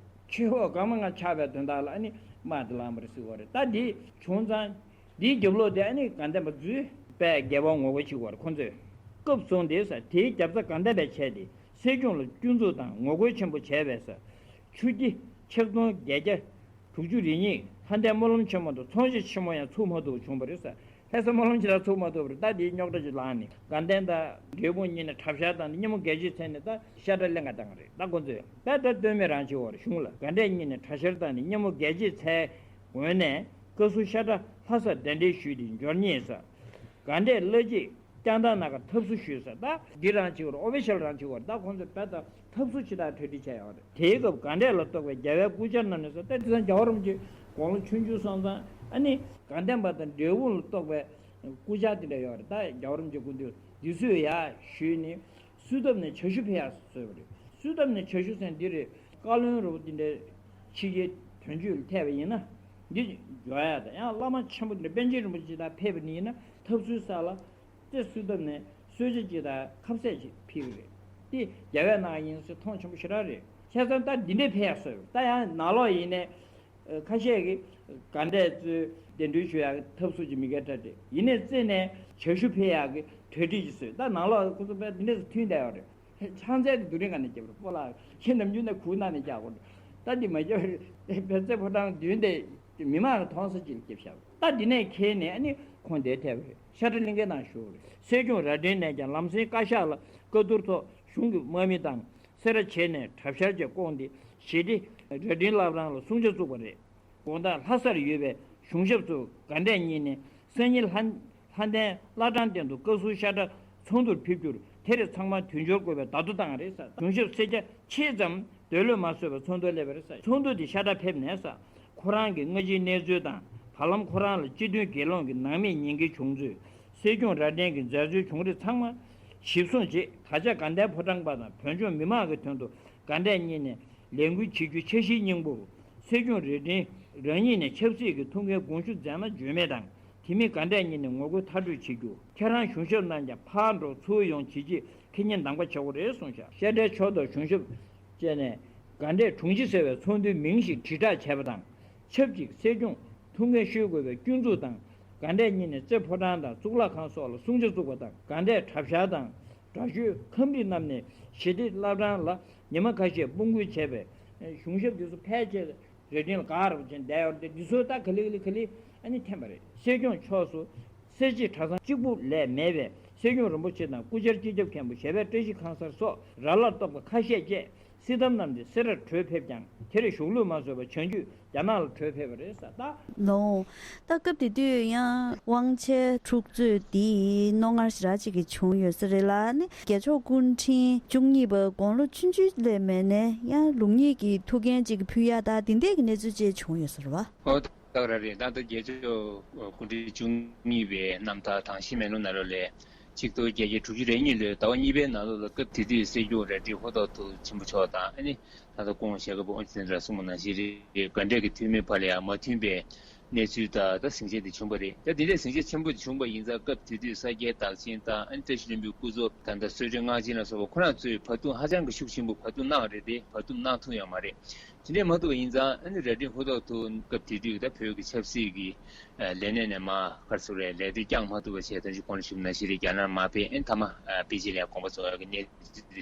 ཆོས་འོག་གང་མང་ང་ཆགས་པའི་དོན་དག་ལ་ཨ་ནི་དམག་དེ་ལངས་པ་རེད་ཟེར་གི་ཡོད་རེད། ད་འདི་བྱུང་ཙང་འདིའི་རྒྱབ་ལོགས་དེ་ཨ་ནི་དགའ་ལྡན་པ་ཚོས་པས་རྒྱལ་པོ་ངོ་རྒོལ་བྱེད་ཀྱི་ཡོད་རེད་ཁོང་ཚོས། སྐབས་བཟུང་དེ་ས་དེའི་རྒྱབ་རྩ་དགའ་ལྡན་པས་བྱས་ཏེ་སྲིད་སྐྱོང་ལ་སྐྱོན་འཛུགས་དང་ངོ་རྒོལ་ཆེན་པོ་བྱས་པས་ས། ཆུ་སྐྱི་ཆིག་སྟོང་བརྒྱད་བརྒྱ་དྲུག་ཅུ་རེ་གཉིས་ལྷ་ལྡན་སྨོན་ལམ་ཆེན་མོ་དང་ཚོང་བྱེད་ཆེན་མོ་ཡང་ཚུགས་མ་ཐུབ་བྱུང་བ་རེད་ས། ལྷ་ས་སྨོན་ལམ་ཆེ་ལ་ཚུགས་མ་ཐུབ་པར་ད་དེའི་རྙོག་དྲ་ཅིག་ལངས་ནས་དགའ་ལྡན་དང་འབྲས་སྤུངས་གཉིས་ནས་གྲབས་བཤེར་བཏང་ནས་སྙན་མོ་རྒྱལ་གཅེས་མཚན་ནས་ད་ཤ་ཁྲག་ལེན་ག་བཏང་རེད། ད་ཁོ་ཚོས་ད་ད་དོན་མེད་རང་བྱེད་འོར་གཞུང་ལ་དགའ་འབྲས་གཉིས་ནས་གྲབས་བཤེར་བཏང་ནས་སྙན་མོ་རྒྱལ་གཅེས་མཚན་ངོས་ནས་བཀའ་ཟུར་ཤ་ཁྲག་ལྷ་སར་གདན་འདྲེན་ཞུས་ཏེ་འབྱོར་ཉེས་ས། དགའ་འབྲས་བླ་སྤྱིས་བསྐྱངས་སྟངས་སྣ་ཁ་འཐབ་སུ་ཞུས་ས། ད་འདི་རང་བྱེད་འོར་ཨོ་ཕི་ཤལ་རང་བྱེད་འོར་ད་ཁོ་ཚོས་ད་ད་འཐབ་སུ་ཇི་ལྟར་གྲ་སྒྲིག་བྱས་ཡོད་རེད། དེའི་སྐབས་དགའ་འབྲས་ལ་གཏོགས་པའི་རྒྱལ་བའི་སྐུ་ཕྱྭར་གནང་ནས་ས་ད་དེ་ཚང་རྒྱལ་བ་རིན་པོ་ཆེ་དགུང་ལོ་ཆུང་ཆུང་སོང་ཙང་ཨ་ནི་དགའ་ལྡན་པ་དང་འབྲས་སྤུངས་ལ་གཏོགས་པའི་སྐུ་ཕྱྭ་དེ་འདྲ་ཡོད་རེད། ད་རྒྱལ་བ་རིན་པོ་ཆེ་སྐུ་མདུན་འདི་ཚོས་ཡ་ཞུས་ནས་གསོལ་ཐབ་ནས་ཇ་ཤུ་ཕེ་ཡག་བཟོས་པ་རེད། གསོལ་ཐབ་ནས་ཇ་ཤུ་ཟེར་འདི་རེད། བཀའ་བློན་རུ་དེ་འདྲའི་ཕྱི་རྒྱལ་དོན་གཅོད་ལ་ཐད་པ་ཡིན་ན་འདི་འཇོག་ཡ་དང་ཡང་བླ་མ་ཆེན་པོ་འདི་འདྲ་པཎ་ཆེན་རིན་པོ་ཆེ་དང་ཕེབས་པ་ནི་ཡིན་ན་ཐབ་ཚུལ་ས་ལ་རྩེ་གསོལ་ཐབ་ནས་གསོལ་ཇ་ཅིག་དང་ཁ་ཟས་ཅིག་ཕུལ་གི་རེད། དེ་རྒྱལ་བས་གནང་ཡིན་ཟེར་མཐོང་ཆེན་པོ་ཞེ་དྲག་རེད། བྱས་ཙང་ད་འདི་འདྲའི་ཕེབས་ཡག་བཟོས་པ་རེད། ད་ཡང་ནང་ལོགས་ཡིན་ནས། ཁ་ཤས་ཀྱིས་དགའ་འབྲས་གཙོས་གདན་འདྲེན་ཞུ་ཡག་གི་ཐབས་ཚུལ་ཅིག་མི་འགལ་འདྲ་འདྲ་ཡིན་ནའི་རྩེ་ནས་ཇ་ཤུ་ཕུལ་ཡག་གི་གྲ་སྒྲིག་ཅིག་བཟོས། ད་ནང་ལོགས་ཁོ་ཚོ་དཔེ་འདི་འདྲས་སུ་མཐུན་བསྡད་ཡོད་རེད། ཕྱག་འཚལ་དེ་རྡོ་རིང་སྒང་ནས་བརྒྱབ་རེད། སྤོ་ལགས་ཁྱེད་ནམ་རྒྱུན་ནས་གུར་ནང་ནས་རྒྱག་དགོས་རེད། ད་འདི་མ་བརྒྱབ་རེད། བལ་རྩེ་ཕོ་བྲང་མདུན་དེ་མི་མང་ལ་མཐོང་ས་ཅིག་ལ་བརྒྱབ་བཞག་ད་འདི་ནས་ཁྱེར་ནས་ཨ་ནི་ཁོང་དེར་ཐེབས་རེད། ཤ་ཁྲག་གླིང་གའི་ནང་བཞུགས་རེད། སྲིད་སྐྱོང་རྭ་སྒྲེང་ནས་ཀྱང་ལམ་སེང་བཀའ་ཤག་ལ་བཀའ་བསྡུར་ཐོག་གཞུང་གི་དམག་མི་དང་། སེ་ར་བྱེས་ནས་གྲྭ་ཤག་བཅས་བསྐོངས་ཏེ་ཞི་བདེ་རྭ་སྒྲེང་བླ་བྲང་ལ་སྲུང་བྱ་བཙུགས་པ་རེད། དགོང་དག་ལྷ་སར་ཡོད་པའི་གཞུང་ཞབས་ཚོ་དགའ་འབྲས་གཉིས་ནས་སང་ཉིན་ལྷ་ལྷ་ལྡན་བླ་བྲང་སྟེང་དུ་བཀའ་ཟུར་ཤ་ཁྲག་ཚོགས་འདུར་ཕེབས་རྒྱུར་དེ་རིང་ཚང་མ་མདུན་སྐྱོར་དགོས་པའི་བརྡ་ཐོ་བཏང་རེད་ཟེར། གཞུང་ཞབས་སེར་སྐྱ་ཕྱེད་ཙམ་འདོད་བློས་མ་བཟོད་པར་ཚོགས་འདུར་སླེབས་པ་རེད་ཟེར། ཚོགས་འདུ་དེ་ཤ་ཁྲག་ཕེབས་ནས་ཟེར། ཁོ་རང་གི་སྔ་ཕྱིའི་གནས་ཚུལ་དང་བར་ལམ་ཁོ་རང་ལ་སྤྱི་མཐུན་དགེ་སློང་གི་ནང་མི་ཉེས་འགེལ་བྱུང་ཚུལ། སྲིད་སྐྱོང་རྭ་སྒྲེང་གི་མཛད་རྩོལ་བྱུང་རིམ་ཚང་མ་ཞིབ་བཟུང་རྗེས་ད་ཆ་དགའ་ལྡན་ཕོ་བྲང་པ་དང་བོད་ལྗོངས་མི་མང་གི་དོན་དུ་དགའ་འབྲས་གཉིས་ནས་ལས་འགུལ་བྱེད་རྒྱུའི་འཆར་གཞིའི་སྙིང་པོ། སྲིད་སྐྱོང་རྭ་སྒྲེང་རང་ཉིད་ནས་ཆབ་སྲིད་ཀྱི་ཐུགས་འགན་དགོངས་ཞུ་མཛད་ན་འཇོན་མེད་དང་དེ་མིན་དགའ་འབྲས་གཉིས་ནས་ངོ་རྒོལ་མཐར་སྐྲོད་བྱེད་རྒྱུ། ཁྱེད་རང་གཞུང་ཞབས་རྣམས་ཀྱང་ཕར་འགྲོ་ཚུར་ཡོང་བྱེད་ཆེད་ཁེ་ཉེན་འདང་པ་བྱེད་དགོས་རེད་གསུངས་བཞག་བཤད་གྲྭའི་ཕྱོགས་གཏོགས་གཞུང་ཞབས་བཅས་ནས་དགའ་འབྲས་དྲུང་ཆེ་ཟེར་བའི་ཚོགས་འདུའི་མིང་ཞིག་དྲིལ་བསྒྲགས་བྱས་པ་དང་ཆབས་ཅིག་སྲིད་སྐྱོང་ཐུགས་འགན་བཞེས་དགོས་པའི་སྐྱོན་འཛུགས་དང་དགའ་འབྲས་གཉིས་ནས་རྩེ་ཕོ་བྲང་དང་གཙུག་ལག་ཁང་སོགས་ལ་སྲུང་བྱ་བཙུགས་པ་དང་དགའ་འབྲས་གྲྭ་ཤག་དང་དྲག་ཤོས་ཁམས་རིགས་རྣམས་ནས་ཞི་བདེ་བླ་བྲང་ལ་ཉི་མ་ཁ་ཤས་དཔུང་འགུལ་བྱས་པས་གཞུང་ཞབས་འདི་ཚོ་ཕལ་ཆེར་ རྭ་སྒྲེང་ལ་ག་རེ་བྱས་བསྡད་ཡོད་རེད་དེ། འདི་ཚོ་ད་ག་ལེ་ག་ལེ་ག་ལེ་ཨ་ནི་འཐེན་པ་རེད། སེར་སྐྱོང་ཕྱོགས་སུ་སེར་བྱེས་གྲྭ་ཚང་གཅིག་པུ་ལས་མེད་པས། སེར་སྐྱོང་རིན་པོ་ཆེ་དང་སྐུ་བཅར་སྤྱི་ཁྱབ་མཁན་པོ་ཞབས་པད་བཀྲ་ཤིས་ཁང་གསར་སོགས་རྭ་ལ་གཏོགས་པ་ཁ་ཤས་བཅས་སྲིད་དམ་རྣམས་ཏེ་སེ་རར་བྲོས་ཕེབས་ཀྱང་། དེར་གཞུག་ལུས་མ་བཟོད་པར་བྱོན་རྒྱུད་རྒྱ་ནག་ལ་བྲོས་ཕེབས་པ་རེད་ཟེར། ད་ལོ། ད་སྐབས་དེ་དུས་ཡང་དབང་ཆེན་འཁྲུག་རྩོད་འདི་རྣོ་ངར་ཞེ་དྲག་ཅིག་གི་བྱུང་ཡོད་ས་རེད་ལ་ནི། རྒྱལ་མཆོག་སྐུ་ཕྲེང་བཅུ་གཉིས་པ་དགུང་ལོ་ཆུང་ཆུང་ལས་མེད་ནས་ཡང་ལུགས་གཉིས་ཀྱི་ཐུགས་འགན་ཅིག་ཕུལ་ཡ་ད་དེ་འདྲས་ཀྱི་གནས་ཚུལ་ཅིག་བྱུང་ཡོད་ས་རེད་བ། ཨོ། ད་ག་རང་རེད། ད་ལྟ་རྒྱལ་མཆོག་སྐུ་ཕྲེང་བཅུ་གཉིས་པའི་རྣམ་ཐར་དང་ཤི་མེ་ལོ་ནང་ལོགས་ལས། ཆིག་སྟོང་བརྒྱད་བརྒྱ་དྲུག་ཅུ་རེ་གཉིས་ལོའི་ཟླ་བ་གཉིས་པའི་ནང་ལོགས་ལ། སྐབས་དེ་དུས་སྲིད་སྐྱོང་རྭ་སྒྲེང་ཧོ་ཐོག་ཐུ་ཆེན་པོ་མཆོག་དང་ཨ་ནི་ད་ལྟ་སྐུ་ངོ་ཞྭ་སྒབ་པ་དབོན་ཆེན་ར་གསུངས་པ་ནང་བཞིན་རེད། དགའ་འབྲས་ཀྱི་འཐུས་མིའི་བར་ལ་ཡང་མ་མཐུན་པའི་གནས་ཚུལ་དང་ད་ཟིང་ཆ་དེ་བྱུང་བ་རེད། ད་དེ་འདྲའི་ཟིང་ཆ་ཆེན་པོ་དེ་བྱུང་བ་ཡིན་ཙང་། སྐབས་དེ་དུས་ས་སྐྱའི་བདག་ཆེན་དང་ཨ་ནི་བཀྲ་ཤིས་ལྷུན་པོའི་སྐུ་ཚབ་དང་། ད་བསོད་སྒྲོན་སྔགས་ཆེན་ལ་སོགས་པ་ཁོ་རང་ཚོས་བར་འདུམ་ཧ་ཅང་གི་ཤུགས་ཆེན་པོ་བར་འདུམ་གནང་བ་རེད་དེ། བར་འདུམ་གནང་ཐུབ་ཡོད་མ་རེད། དེ་འདྲས་མ་ཐུབ་པ་ཡིན་ཙང་། ཨ་ནི་རྭ་སྒྲེང་ཧོ་ཐོག་ཐུ་སྐབས་དེ་དུས་ད་བོད་ཀྱི་ཆབ་སྲིད་ཀྱི་ལས་གནས་ནས་མར་ག་རེ་ཟེར་དགོས་རེད། ལས་དོན་བསྐྱངས་མ་ཐུབ་པ་བྱས། ད་ཅི་གོང་ལ་ཞུས་པ་ནང་བཞིན་རེད། རྒྱ་ནག་མར་ཕེབས། ཨ་ནི་མཐའ་མ་པེ་ཅིན་ལ་ཡང་དགོངས་པ་རྫོགས་ཡག་གི་གནས་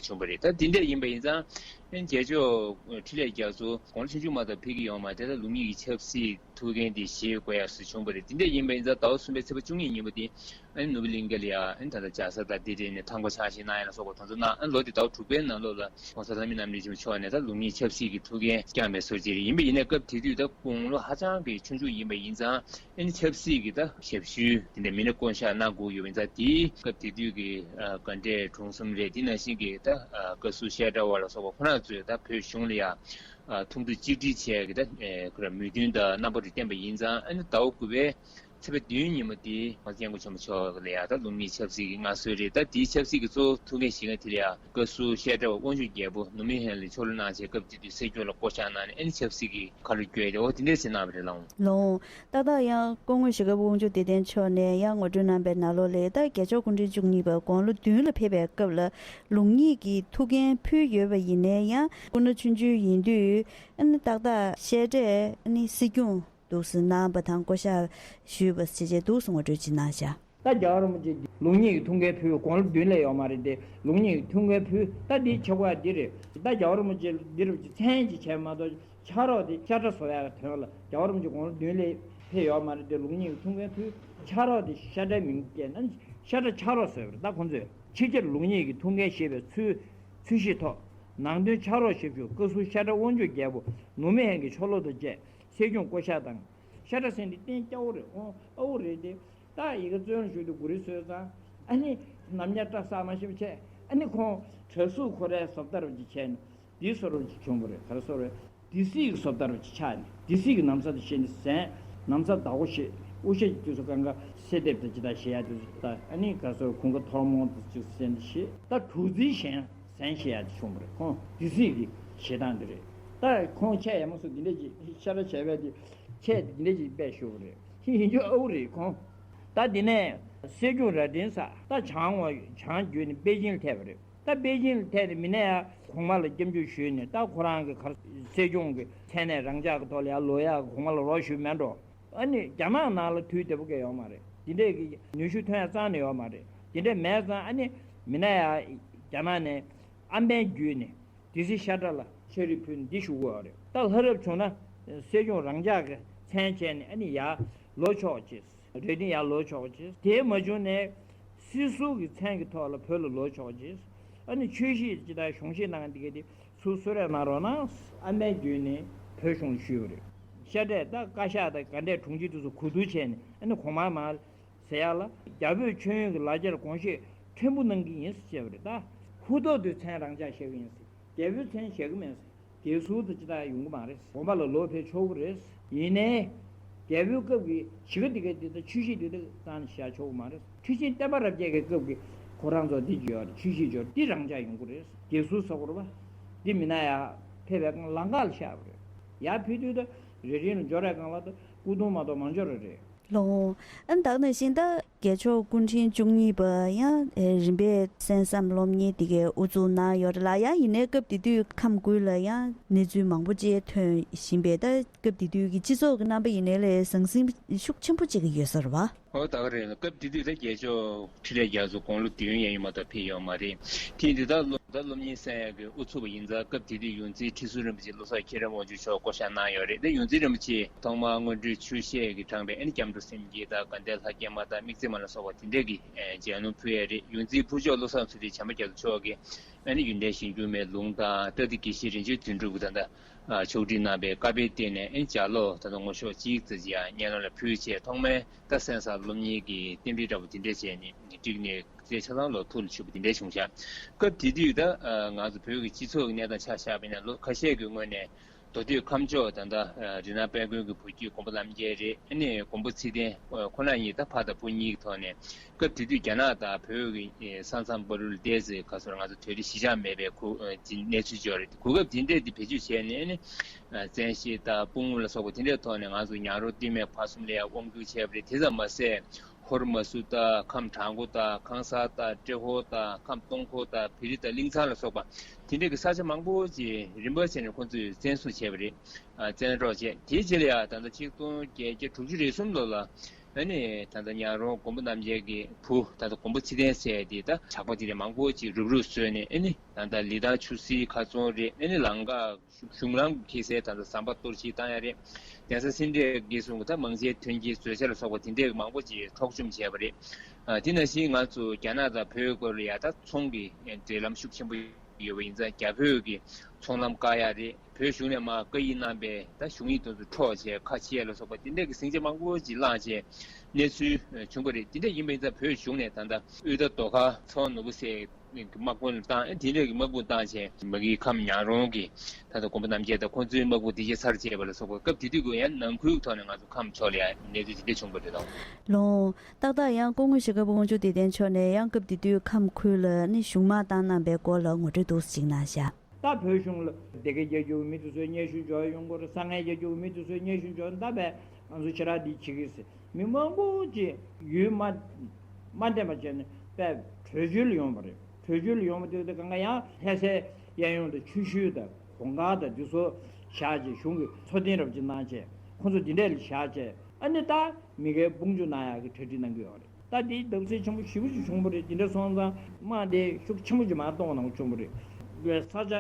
ཚུལ་དེ་བྱུང་བ་རེད། ད་དེ་འདྲས་ཡིན་པ་ཡིན་ཙང་། ཨ་ནི་རྒྱལ་མཆོག་འཕྲིན་ལས་རྒྱ་མཚོ་དགུང་ལོ་ཆུང་ཆུང་མ་གཏོགས་ཕེབས་ཀྱི་ཡོད་མ་རེད། ད་ལུགས་གཉིས་ཀྱི་ཆབ་སྲིད་ཐུགས་འགན་དེ་བཞེས་དགོས་ཡག་སུ་བྱུང་བ་རེད། དེ་འདྲས་ཡིན་པ་ཡིན་ཙང་ཟླ་བ་གསུམ་པའི་ཚེས་པ་བཅུ་གཉིས་ཉིན་མོ་དེ། ཨ་ནི་ནོར་བུ་གླིང་ག་ལ་ཡ་ཨ་ནི་ད་ལྟ་ལྕགས་ཟམ་དང་དེ་འདྲས་ནས་ཐང་པ་ཕྱག་བཞེས་གནང་ཡ་ལ་སོགས་པ་དེ་ཚོ་གནང་། ཨ་ནི་ལོ་དེ་ཟླ་བ་དྲུག་པའི་ནང་ལོགས་ལ་༸གོང་ས་ལྷ་མིའི་རྣམ་འདྲེན་ཆེན་པོ་མཆོག་ནས་ད་ལུགས་གཉིས་ཆབ་སྲིད་ཀྱི་ཐུགས་འགན་བསྐྱངས་པའི་སྲོལ་ཅིག་རེད། ཡིན་པ་ཡིན་ནའི་སྐབས་དེ་དུས་ད་དགུང་ལོ་ཧ་ཅང་གི་ཆུང་ཆུང་ཡིན་པ་ཡིན་ཙང་། ཨ་ནི་ཆབ་སྲིད་ཀྱི་ད་ཞབས་ཞུ་དེ་འདྲ་མི་སྣ་བསྐོ་བཞག་གནང་དགོས་ཡོད་པ་ཡིན་ཙང་། དེའི་སྐབས་དེ་དུས་ཀྱི་ཨ་དགའ་འབྲས་སྒྲུང་གསུམ་རེད། དེ་ནང་བཞིན་གྱི་ད་ཨ་བཀའ་ཟུར་བཤད་གྲྭ་བ་ལ་སོགས་པ་ཁོ་རང་ཚོས་ད་བོད་གཞུང་ལ་ཡ་ཨ་ཐུགས་འདུན་གཅིག་སྒྲིལ་བྱས་ཀྱི་ད་ཨ་ཁོ་རང་མོས་མཐུན་དང་རྣམ་པ་རེ་བསྟན་པ་ཡིན་ཙང་། ཨ་ནི་ཟླ་བ་དགུ་པའི་ཚེས་པ་བདུན་ཉིན་མོ་དེ་༸གོང་ས་༸སྐྱབས་མགོན་ཆེན་པོ་མཆོག་ལ་ཡ་ད་ལུགས་གཉིས་ཆབ་སྲིད་ཀྱི་མངའ་གསོལ་རེད། ད་དེའི་ཆབ་སྲིད་ཀྱི་གཙོ་བོ་ཐུགས་འགན་བཞེས་མཁན་དེ་ལ་ཡ་བཀའ་ཟུར་བཤད་གྲྭ་བ་དབོན་ཆུང་རྒྱལ་པོ་ནུབ་མི་ཧན་ལ་ཕྱོགས་བསླུ་གནང་བྱས། སྐབས་དེ་དུས་སྲིད་སྐྱོང་ལ་བསྐོ་བཞག་གནང་ནས། ཨ་ནི་ཆབ་སྲིད་ཀྱི་ཁ་ལོ་བསྐྱོན་ཏེ། འོ་དེ་འདྲས་བྱས་གནང་བ་རེད་ལགས། ལགས། ཏག་ཏག་ཡང་སྐུ་ངོ་ཞྭ་སྒབ་པ་དབོན་ཆེན་བདེ་ལྡན་མཆོག་ནས་ཡང་ངོ་སྤྲོད་གནང་པའི་ནང་ལོགས་ལ། ད་རྒྱལ་མཆོག་སྐུ་ཕྲེང་བཅུ་གཉིས་པ་དགུང་ལོ་བདུན་ལ་ཕེབས་པའི་སྐབས་ལ་ལུགས་གཉིས་ཀྱི་ཐུགས་འགན་ཕུལ་ཡོད་པ་ཡིན་ནའི་ཡང་སྐུ་ན་ཆུང་ཆུང་ཡིན་དུས། ཨ་ནི་ཏག་ཏག་བཤད་གྲྭས་ཨ་ནི་སྲིད་སྐྱོང་འདུག་སེ་གནང་བ་དང་བསྐོ་བཞག་ཞུས་པ་བྱས་བྱས་འདུག་སེ་ངོ་སྤྲོད་ཅིག་གནང་བཞག་ད་རྒྱལ་བ་རིན་པོ་ཆེ་ལུགས་གཉིས་ཀྱི་ཐུགས་འགན་ཕུལ་བའི་དགུང་ལོ་བདུན་ལས་ཡོད་མ་རེད་དེ། ལུགས་གཉིས་ཀྱི་ཐུགས་འགན་ཕུལ། ད་འདི་ཆགས་པ་འདི་རེད། ད་རྒྱལ་བ་རིན་པོ་ཆེ་འདི་རུ་ཅིག་མཚན་ཅིག་བྱས་མ་གཏོགས། ཕྱག་རོགས་དེ་བཤད་གྲྭ་བཟོ་ཡག་གི་དོན་ལ་རྒྱལ་བ་རིན་པོ་ཆེ་དགུང་ལོ་བདུན་ལས་ཕེབས་ཡོད་མ་རེད་དེ། ལུགས་གཉིས་ཀྱི་ཐུགས་འགན་ཕུལ། ཕྱག་རོགས་དེ་བཤད་གྲྭའི་མིང་བཀལ་ན་བཤད་གྲྭ་ཕྱག་རོགས་བཟོས་པ་རེད། ད་ཁོང་ཚོས་ཕྱི་རྒྱལ་ལུགས་གཉིས་ཀྱི་ཐུགས་འགན་བཞེས་པའི་ཚུལ་ཚུལ་བཞིན་ཐོག་ནང་དོན་ཕྱག་རོགས་ཞབས་ཞུ་བཀའ་ཟུར་བཤད་གྲྭ་དབོན་ཆེན་རྒྱལ་པོ་ནུབ་མི་ཧན་གྱི་ཕྱོགས་བསླུ་དང་བཅས་སྲིད་སྐྱོང་བསྐོ་བཞག་དང་། བཤད་གྲྭ་ཟེར་འདི་གཏན་སྐྱོ་བོ་རེད། ཨོ་ཨོ་རེད་དེ། ད་ཡི་གེ་བཙོན་ལ་བཞུགས་དུས་མགོ་རིལ་བཟོས་ཙང་། ཨ་ནི་ནམ་ཉ་སྐྲ་བསགས་མ་ཤེས་པ་བྱས། ཨ་ནི་ཁོང་གྲྭ་ཟུར་ཁོ་རའི་བཟོ་ལྟ་རུ་ཅིག་བྱས་ནས། འདི་བཟོ་འདྲ་ཅིག་བྱུང་བ་རེད། ག་རེ་བཟོ་འདྲ་རེད། སྡེ་སྲིད་ཀྱི་བཟོ་ལྟ་རུ་ཅིག་ཆགས་ནས། སྡེ་སྲིད་ཀྱི་ན་བཟའ་དེ་བཞེས་ནས་ཟན། ན་བཟའ་བདག་པོ་བཞེས། དབུ་ཞྭ་ཅིག་དུས་སུ་གང་ག་གསེར་དེབ་དང་ཅི་ལྟར་བཞེས་ཡ་དུས་སུ། ད་ཨ་ནི་ག་རེ་ཟེར། གོང་ཁ་ཐོར་མོ་དང་ཅིག་ཟེར་ནས་བཞེས། ད་དྲུག་རྩིས་ཞལ་ཟན་བཞེས་ཡ་དེ་བྱུང་བ་རེད། ཁོང་སྡེ་སྲིད་ཀྱི་བཞེས་སྟངས་དེ་རེད། ད་ཁོང་ཆེ་ཡ་མ་སུ་འདི་འདྲ་ཅིག་ཤ་ར་བྱས་པས་དེ། ཆེ་འདི་འདྲ་ཅིག་དཔེ་ཞུ་བ་རེད། ཡིན་རྒྱུ་ཨ་བོ་རེད་ཁོང་། ད་དེ་ནས་སྲིད་སྐྱོང་རྭ་སྒྲེང་ས་ད་བྱང་བ་བྱང་བརྒྱུད་ནས་པེ་ཅིན་ལ་ཐེབས་པ་རེད། ད་པེ་ཅིན་ལ་ཐེབས་ནས་མི་སྣ་ཡ་གོང་མ་ལ་སྐྱབས་འཇུག་ཞུས་ནས། ད་ཁོ་རང་གི་གར་སྲིད་སྐྱོང་གི་མཚན་གནས་རང་འཇགས་ཀྱི་ཐོག་ལ་ཡར་ལོག་ཡག་གོང་མ་ལ་རོགས་ཞུས་མེད་འགྲོ། ཨ་ནི་རྒྱ་ནག་ནང་ལ་དུས་བདེ་པོ་གས་ཡོད་མ་རེད། དེ་འདྲས་ཀྱི་ནུས་ཤུགས་ཐོན་ཡ་རྩ་ནས་ཡོད་མ་རེད། དེ་འདྲས་མེད་ཙང་ཨ་ནི་མི་སྣ་ཡ་རྒྱ་ནག་ནས་ཨམ་བན་བརྒྱུད་ནས་སྡེ་སྲིད་ཤ་ཁྲ་ལ་ཕྱག་བྲིས་ཕུལ་ནས་འདི་ཞུ་དགོས་པ་རེད། ད་ལྷ་རབ་བྱུང་ན་སྲིད་སྐྱོང་རང་འཇགས་ཀྱི་མཚན་བྱས་ནས་ཨ་ནི་ཡར་ལོག་ཆོག་ཅེས། རེ་ཏིང་ཡར་ལོག་ཆོག་ཅེས། དེ་མ་བྱུང་ནས་སྲིད་ཟུར་གྱི་མཚན་གྱི་ཐོག་ལ་བོད་ལ་ལོག་ཆོག་ཅེས། ཨ་ནི་ཆོས་གཞིས་ཅི་ལྟར་གཞུང་བཞེས་གནང་འདི་ག་དེ་ཚུར་གསོལ་རས་གནང་རོགས་གནང་། ཨམ་བན་བརྒྱུད་ནས་བོད་གཞུང་ལ་ཞུས་པ་རེད། ཤ་ཁྲས་ད་བཀའ་ཤག་དང་དགའ་འབྲས་དྲུང་ཆེ་དེ་ཚོ་གོ་བསྡུར་བྱས་ནས། ཨ་ནི་གོང་མ་མར་ཟེར་ཡག་ལ། རྒྱ་བོད་མཆོད་ཡོན་གྱི་ལག་ཁྱེར་དགོངས་བཞེས་ཕྲན་བུ་གནང་གི་ཡིན་ཟེར་བྱས་པ་རེད། ད་ཧུར་ཐོག་ཏུ་མཚན་རང་འཇགས་བཞག་གི་ཡིན་ཟེར། རྒྱ་བོད་མཚན་བཞག་གི་མེད་ཟེར། རྒྱལ་ཟུར་དུ་ཅི་ལྟར་ཡོང་གི་མ་རེད། དགོན་པ་ལ་ལོག་ཕེབས་ཆོག་གི་རེད། ཡིན་ནའི་རྒྱ་བོད་སྐབས་ཀྱི་གཞིས་ཀ་འདི་ག་འདི་དང་ཆོས་གཞིས་འདི་དག་རྩ་ནས་བཞག་ཆོག་གི་མ་རེད། ཁྲི་ཆེན་བསྟན་པ་རབ་རྒྱས་ཀྱི་སྐབས་ཀྱི་ཁོ་རང་ཚོ་འདི་ཅི་ཡོད་རེད། ཆོས་གཞིས་ཅི་ཡོད་རེད། འདི་རང་འཇགས་ཡོང་གི་རེད། རྒྱལ་ཟུར་ཟེར་དགོས་རེད་པ། འདི་མི་སྣ་ཡར་ཕེབས་པའི་སྒང་ལམ་ཁ་ལ་བཞག་པ་རེད། ཡར་ཕེབས་དུས་ད་རེ་རིང་ལ་འབྱོར་བའི་སྒང་ལ་ད་སྐུ་གདུང་མ་གཏོགས་མ་འབྱོར་བ་རེད། ལོ། ཨ་ནི་ད་ག་ནང་བཞིན་ད་རྒྱལ་མཆོག་སྐུ་ཕྲེང་བཅུ་གཉིས་པ་ཡང་ཨེ་རིམ་པས་གསན་བསམ་སློབ་གཉེར་འདི་གའི་དབུ་འཛུགས་གནང་ཡོད་རེད་ལ། ཡང་ཡིན་ནའི་སྐབས་དེ་དུས་ཁམས་ཁུལ་ལ་ཡང་གནས་ཚུལ་མང་པོ་ཅིག་ཐོན་བཞིན་པས། ད་སྐབས་དེ་དུས་ཀྱི་སྤྱི་ཚོགས་ཀྱི་རྣམ་པ་ཡིན་ནའི་ལས་ཟང་ཟིང་ཤུགས་ཆེན་པོ་ཅིག་ཡོད་ས་རེད་བ། ཨོ་ད་ག་རེད། སྐབས་དེ་དུས་ད་རྒྱལ་མཆོག་འཕྲིན་ལས་རྒྱ་མཚོ་དགུང་ལོ་བདུན་ཡན་ཡིན་མ་གཏོགས་ཕེབས་ཡོད་མ་རེད། དེ་ཡིན་དུས་ད་སློབ་ད་སློབ་གཉེར་གསན་ཡག་གི་དབུ་ཚུགས་པ་ཡིན་ཙང་སྐབས་དེ་དུས་ཡོངས་འཛིན་ཁྲི་ཟུར་རིན་པོ་ཆེ་བློ་བཟང་མཁྱེན་རབ་དབང་ཕྱུག་མཆོག་བསྐོ་བཞག་གནང་ཡོད་རེད། ད་ཡོངས་འཛིན་རིན་པོ་ཆེ་ཐོག་མར་སྔོན་འགྲོའི་ཆོས་བཤད་ཀྱིས་དྲངས་པའི་ཨ་ནི་སྐྱབས་འགྲོ་སེམས་བསྐྱེད་དང་དགའ་ལྡན་ལྷ་བརྒྱ་མ་དང་དམིགས་བརྩེ་མ་ལ་སོགས་པ་དེ་འདྲས་ཀྱི་ཨེ་ལྗགས་ལུང་ཕུལ་ཡས་རེད། ཡོངས་འཛིན་ཕུར་ལྕོག་བློ་བཟང་ཚུལ་ཁྲིམས་བྱམས་པ་རྒྱ་མཚོ་མཆོག་གིས་ཨ་ནི་ཡོན་ཏན་གཞུང་འགྱུར་མའི་ལུང་དང་ཏ་ཏི་དགེ་བཤེས་རིན་ཆེན་དོན་གྲུབ་ཀྱིས་ད་ལྟ་ཨ་ཕྱོགས་སྒྲིག་གནང་བའི་བཀའ་དཔེ་བསྟན་ནས་ཨ་ནི་ལྗགས་ཀློག་ད་ལྟ་ངོ་ཤོག་གཅིག་ཙམ་ཅིག་ཡང་སྙན་ལམ་ལ་ཕུལ་བྱས། ཐོག་མའི་ད་གསན་སར་སློབ་གཉེར་གྱི་རྟེན་འབྲེལ་འདྲ་པོ་དེ་འདྲས་བྱས་ནས་བསྒྲིགས་ནས་རྩེ་ཆ་ཚང་ལོ་ཐུགས་ལ་ཆུད་པ་དེ་འདྲས་བྱུང་ཤག་སྐབས་དེ་དུས་ད་ང་ཚོ་བོད་ཀྱི་སྤྱི་ཚོགས་ཀྱི་གནས་སྟངས་ཆ་བཞག་པ་ཡིན་ན་ལོ་ཁ་ཤས་ཀྱི་སྔོན་ནས་མདོ་སྟོད་ཁམས་ཕྱོགས་ད་ལྟ་རི་ནག་དཔལ་མགོན་གྱི་བུ་བརྒྱུད་མགོན་པོ་རྣམ་རྒྱལ་རེད། ཨ་ནི་མགོན་པོ་ཚེ་བརྟན་ཁོ་ན་ཉིད་ད་ཕ་དང་བུ་གཉིས་ཀྱི་ཐོག་ནས་སྐབས་དེ་དུས་རྒྱ་ནག་དང་བོད་ཀྱི་ས་མཚམས་བར་དུ་ལ་བསྡད་ཚེ་ག་ཚོད་ང་ཚོ་དོན་རིག་གཞིས་ཆགས་མེད་པའི་གོ་གནས་ཚུལ་ཅིག་ཡོད་རེད། གོ་སྐབས་དེ་འདྲས་དེ་བེད་སྤྱོད་བྱས་ནས་ཨ་ནི་བཙན་ཤེད་དང་དཔུང་དམག་ལ་སོགས་པ་དེ་འདྲའི་ཐོག་ནས་ང་ཚོ་ཉག་རོང་སྟོད་སྨད་བར་གསུམ་ལ་ཡང་དབང་བསྒྱུར་བྱས་པ་རེད། དེ་ཙམ་མ་ཟད། ཧོར་མ་སུ་དང་ཁམས་བྲག་འགོ་དང་ཁང་གསར་དང་ཏྲེ་ཧོར་དང་ཁམས་སྟོང་འཁོར་དང་བོད་རིགས་དང་གླིང་ཚང་ལ་སོགས་པ་དེ་འདྲ་གི་ས་ཆ་མང་པོ་ཅིག་རིམ་པ་བྱས་ནས་ཁོང་ཚོས་བཙན་བཟུང་བྱས་པ་རེད། ཨ་བཙན་འཕྲོག་བྱས། དེའི་རྗེས་ལ་ཡང་ད་ལྟ་ཆིག་སྟོང་བརྒྱད་བརྒྱ་དྲུག་ཅུ་རེ་གསུམ་ལོ་ལ་ཨ་ནི་ད་ལྟ་ཉག་རོང་མགོན་པོ་རྣམ་རྒྱལ་གྱི་བུ་ད་ལྟ་མགོན་པོ་ཚེ་བརྟན་ཟེར་དེ་ད་ཇག་པ་དེ་འདྲ་མང་པོ་ཅིག་རུབ་རུབ་བཟོས་ནས་ཨ་ནི་ད་ལྟ་ལི་ཐང་ཆུ་བཞི་ཁ་ཚོན་རེད། ཨ་ནི་ལམ་ཁ་གཞུང་ལམ་གྱི་ཁེ་སའི་ད་ལྟ་ཟམ་པ་གཏོར་བཤིག་བཏང་ཡ་རེད། གདན་ས་སེ་འབྲས་དགེ་གསུམ་གྱི་ད་མང་ཆེ་ཐོན་སྐྱེད་བཟོ་བྱ་ལ་སོགས་པ་དེ་འདྲའི་མང་པོ་ཅིག་འཕྲོག་བཅོམ་བྱས་པ་རེད། ཨ་དེ་ནང་བཞིན་ང་ཚོ་རྒྱ་ནག་དང་བོད་སྐོར་ལ་ཡ་ད་ཚོང་གི་འབྲེལ་ལམ་ཤུགས་ཆེན་པོ་ཡོད་པ་ཡིན་ཙང་རྒྱ་བོད་ཀྱི་ཚོང་ལམ་བཀག་ཡ་རེད། བོད་གཞུང་ནས་མར་བཀའ་ཡིག་གནང་པའི་ད་གཞུང་ཡིག་དེ་ཚོ་འཕྲོག་བྱས་ཁ་ཕྱེ་ཡ་ལ་སོགས་པ་དེ་འདྲའི་གི་ཟིང་ཆ་མང་པོ་ཅིག་བསླངས་བྱས་གནས་ཚུལ་བྱུང་པ་རེད། དེ་འདྲ་ཡིན་པ་ཡིན་ཙང་བོད་གཞུང་ནས་ད་ལྟ་དབུས་ད་རྡོ་ཁ་ཚོ་ནོར་བུ་ཟེར། དམག་དཔུང་བཏང་། དེ་འདྲ་གི་དམག་དཔུང་བཏང་བྱས་མ་གི་ཁམས་ཉག་རོང་གི་ད་ལྟ་མགོན་པོ་རྣམ་རྒྱལ་དང་ཁོང་ཚོའི་དམག་དཔུང་དེ་རྗེས་ཚར་བཅད་པ་ལ་སོགས་པ་སྐབས་དེ་དུས་ཀྱི་ཡང་ནང་ཁུལ་ཐོག་ནས་ང་ཚོ་ཁམས་ཕྱོགས་ལ་ཡང་གནས་ཚུལ་དེ་འདྲ་བྱུང་པ་རེད་དང་། ལོ། ཏག་ཏག་ཡང་སྐུ་ངོ་ཞྭ་སྒབ་དབང་ཕྱུག་བདེ་ལྡན་མཆོག་ནས་ཡང་སྐབས་དེ་དུས་ཁམས་ཁུལ་ལ་ནི་གཞུང་དམག་བཏང་གནང་པའི་སྐོར་ལ་ངོ་སྤྲོད་འདུག་སེ་ཅིག་གནང་བཞག་ད་བོད་གཞུང་ལ་སྡེ་དགེ་རྒྱལ་རྒྱུག་མི་དེ་ཚོའི་སྙན་ཞུ་འབྱོར་ཡོང་གི་རེད། བསང་གནས་རྒྱལ་རྒྱུག་མི་དེ་ཚོའི་སྙན་ཞུ་འབྱོར་ད་བས་ང་ཚོ་ཕྱི་ར་འདི་བྱེད་ཀྱི་ཟེར་མི་མང་པོ་ཅིག་ཡུལ་མ་མ་འདྲེན་པ་བྱས་ནས་དཔེ་བྲོས་བྱོལ་ཡོང་བ་རེད། བྲོས་བྱོལ་ཡོང་བ་དེ་དེ་གང་ག་ཡང་ལྷ་སའི་གཡས་གཡོན་དུ་ཆུ་ཤུལ་དང་གོང་དཀར་དང་འདི་ཚོ་བཞག་བྱས་གཞུང་གི་འཚོ་རྟེན་རབ་ཅིག་གནང་བྱས་ཁོང་ཚོ་འདི་འདྲས་ལ་བཞག་བྱས་ཨ་ནི་ད་མི་སྒེར་དཔུང་འཇུག་གནང་ཡག་གི་གྲ་སྒྲིག་གནང་གི་ཡོད་རེད། ད་དེའི་བརྡབ་གསིག་ཆེན་པོ་ཞེ་པོ་ཅིག་བྱུང་བ་རེད། དེ་འདྲ་སོང་ཙང་དམག་དེ་ཤུགས་ཆེན་པོ་ཅིག་མར་གཏོང་གནང་བྱུང་བ་རེད། ས་ཆ་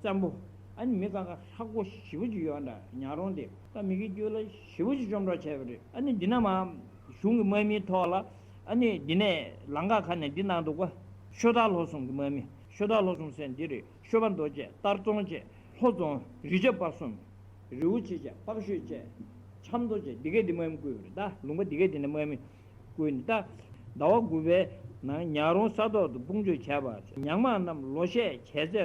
བཙན་པོ་ཨ་ནི་མི་གང་ག་ཧྲག་པོ་ཞེ་པོ་ཅིག་ཡོད་འདྲ། ཉག་རོང་དེ་ད་མི་སྒེར་རྒྱུད་ལ་ཞེ་པོ་ཅིག་བཅོམ་འཕྲོག་བྱས་པ་རེད། ཨ་ནི་འདི་ན་མ་གཞུང་གི་དམག་མིའི་ཐོག་ལ་ཨ་ནི་འདི་ནས་ལམ་ཁ་ཁ་ནས་འདི་གནང་འདུག་ག་ཤོ་སྟག་ལྷོ་གསུམ་གྱི་དམག་མི། ཤོ་སྟག་ལྷོ་གསུམ་ཟེར་འདི་རེད། ཤོ་པ་མདོ་བཅས་སྟར་རྫོང་བཅས་ལྷོ་རྫོང་རི་ཆབ་བར་གསུམ། རི་བོ་ཆེ་བཅས་དཔག་ཤོད་བཅས་ཆབ་མདོ་བཅས་འདི་གས་འདི་དམག་མི་བསྐུལ་བ་རེད། ད་ལུང་པ་འདི་གས་འདི་ནས་དམག་མི་བསྐུལ་ནས་ད་ཟླ་བ་དགུ་པའི་ནང་ཉག་རོང་ས་ཐོག་ཏུ་དཔུང་འཇུག་བྱས་པ། ཉག་དམག་རྣམས་ལོ་ཤས་བྱས་ཚད་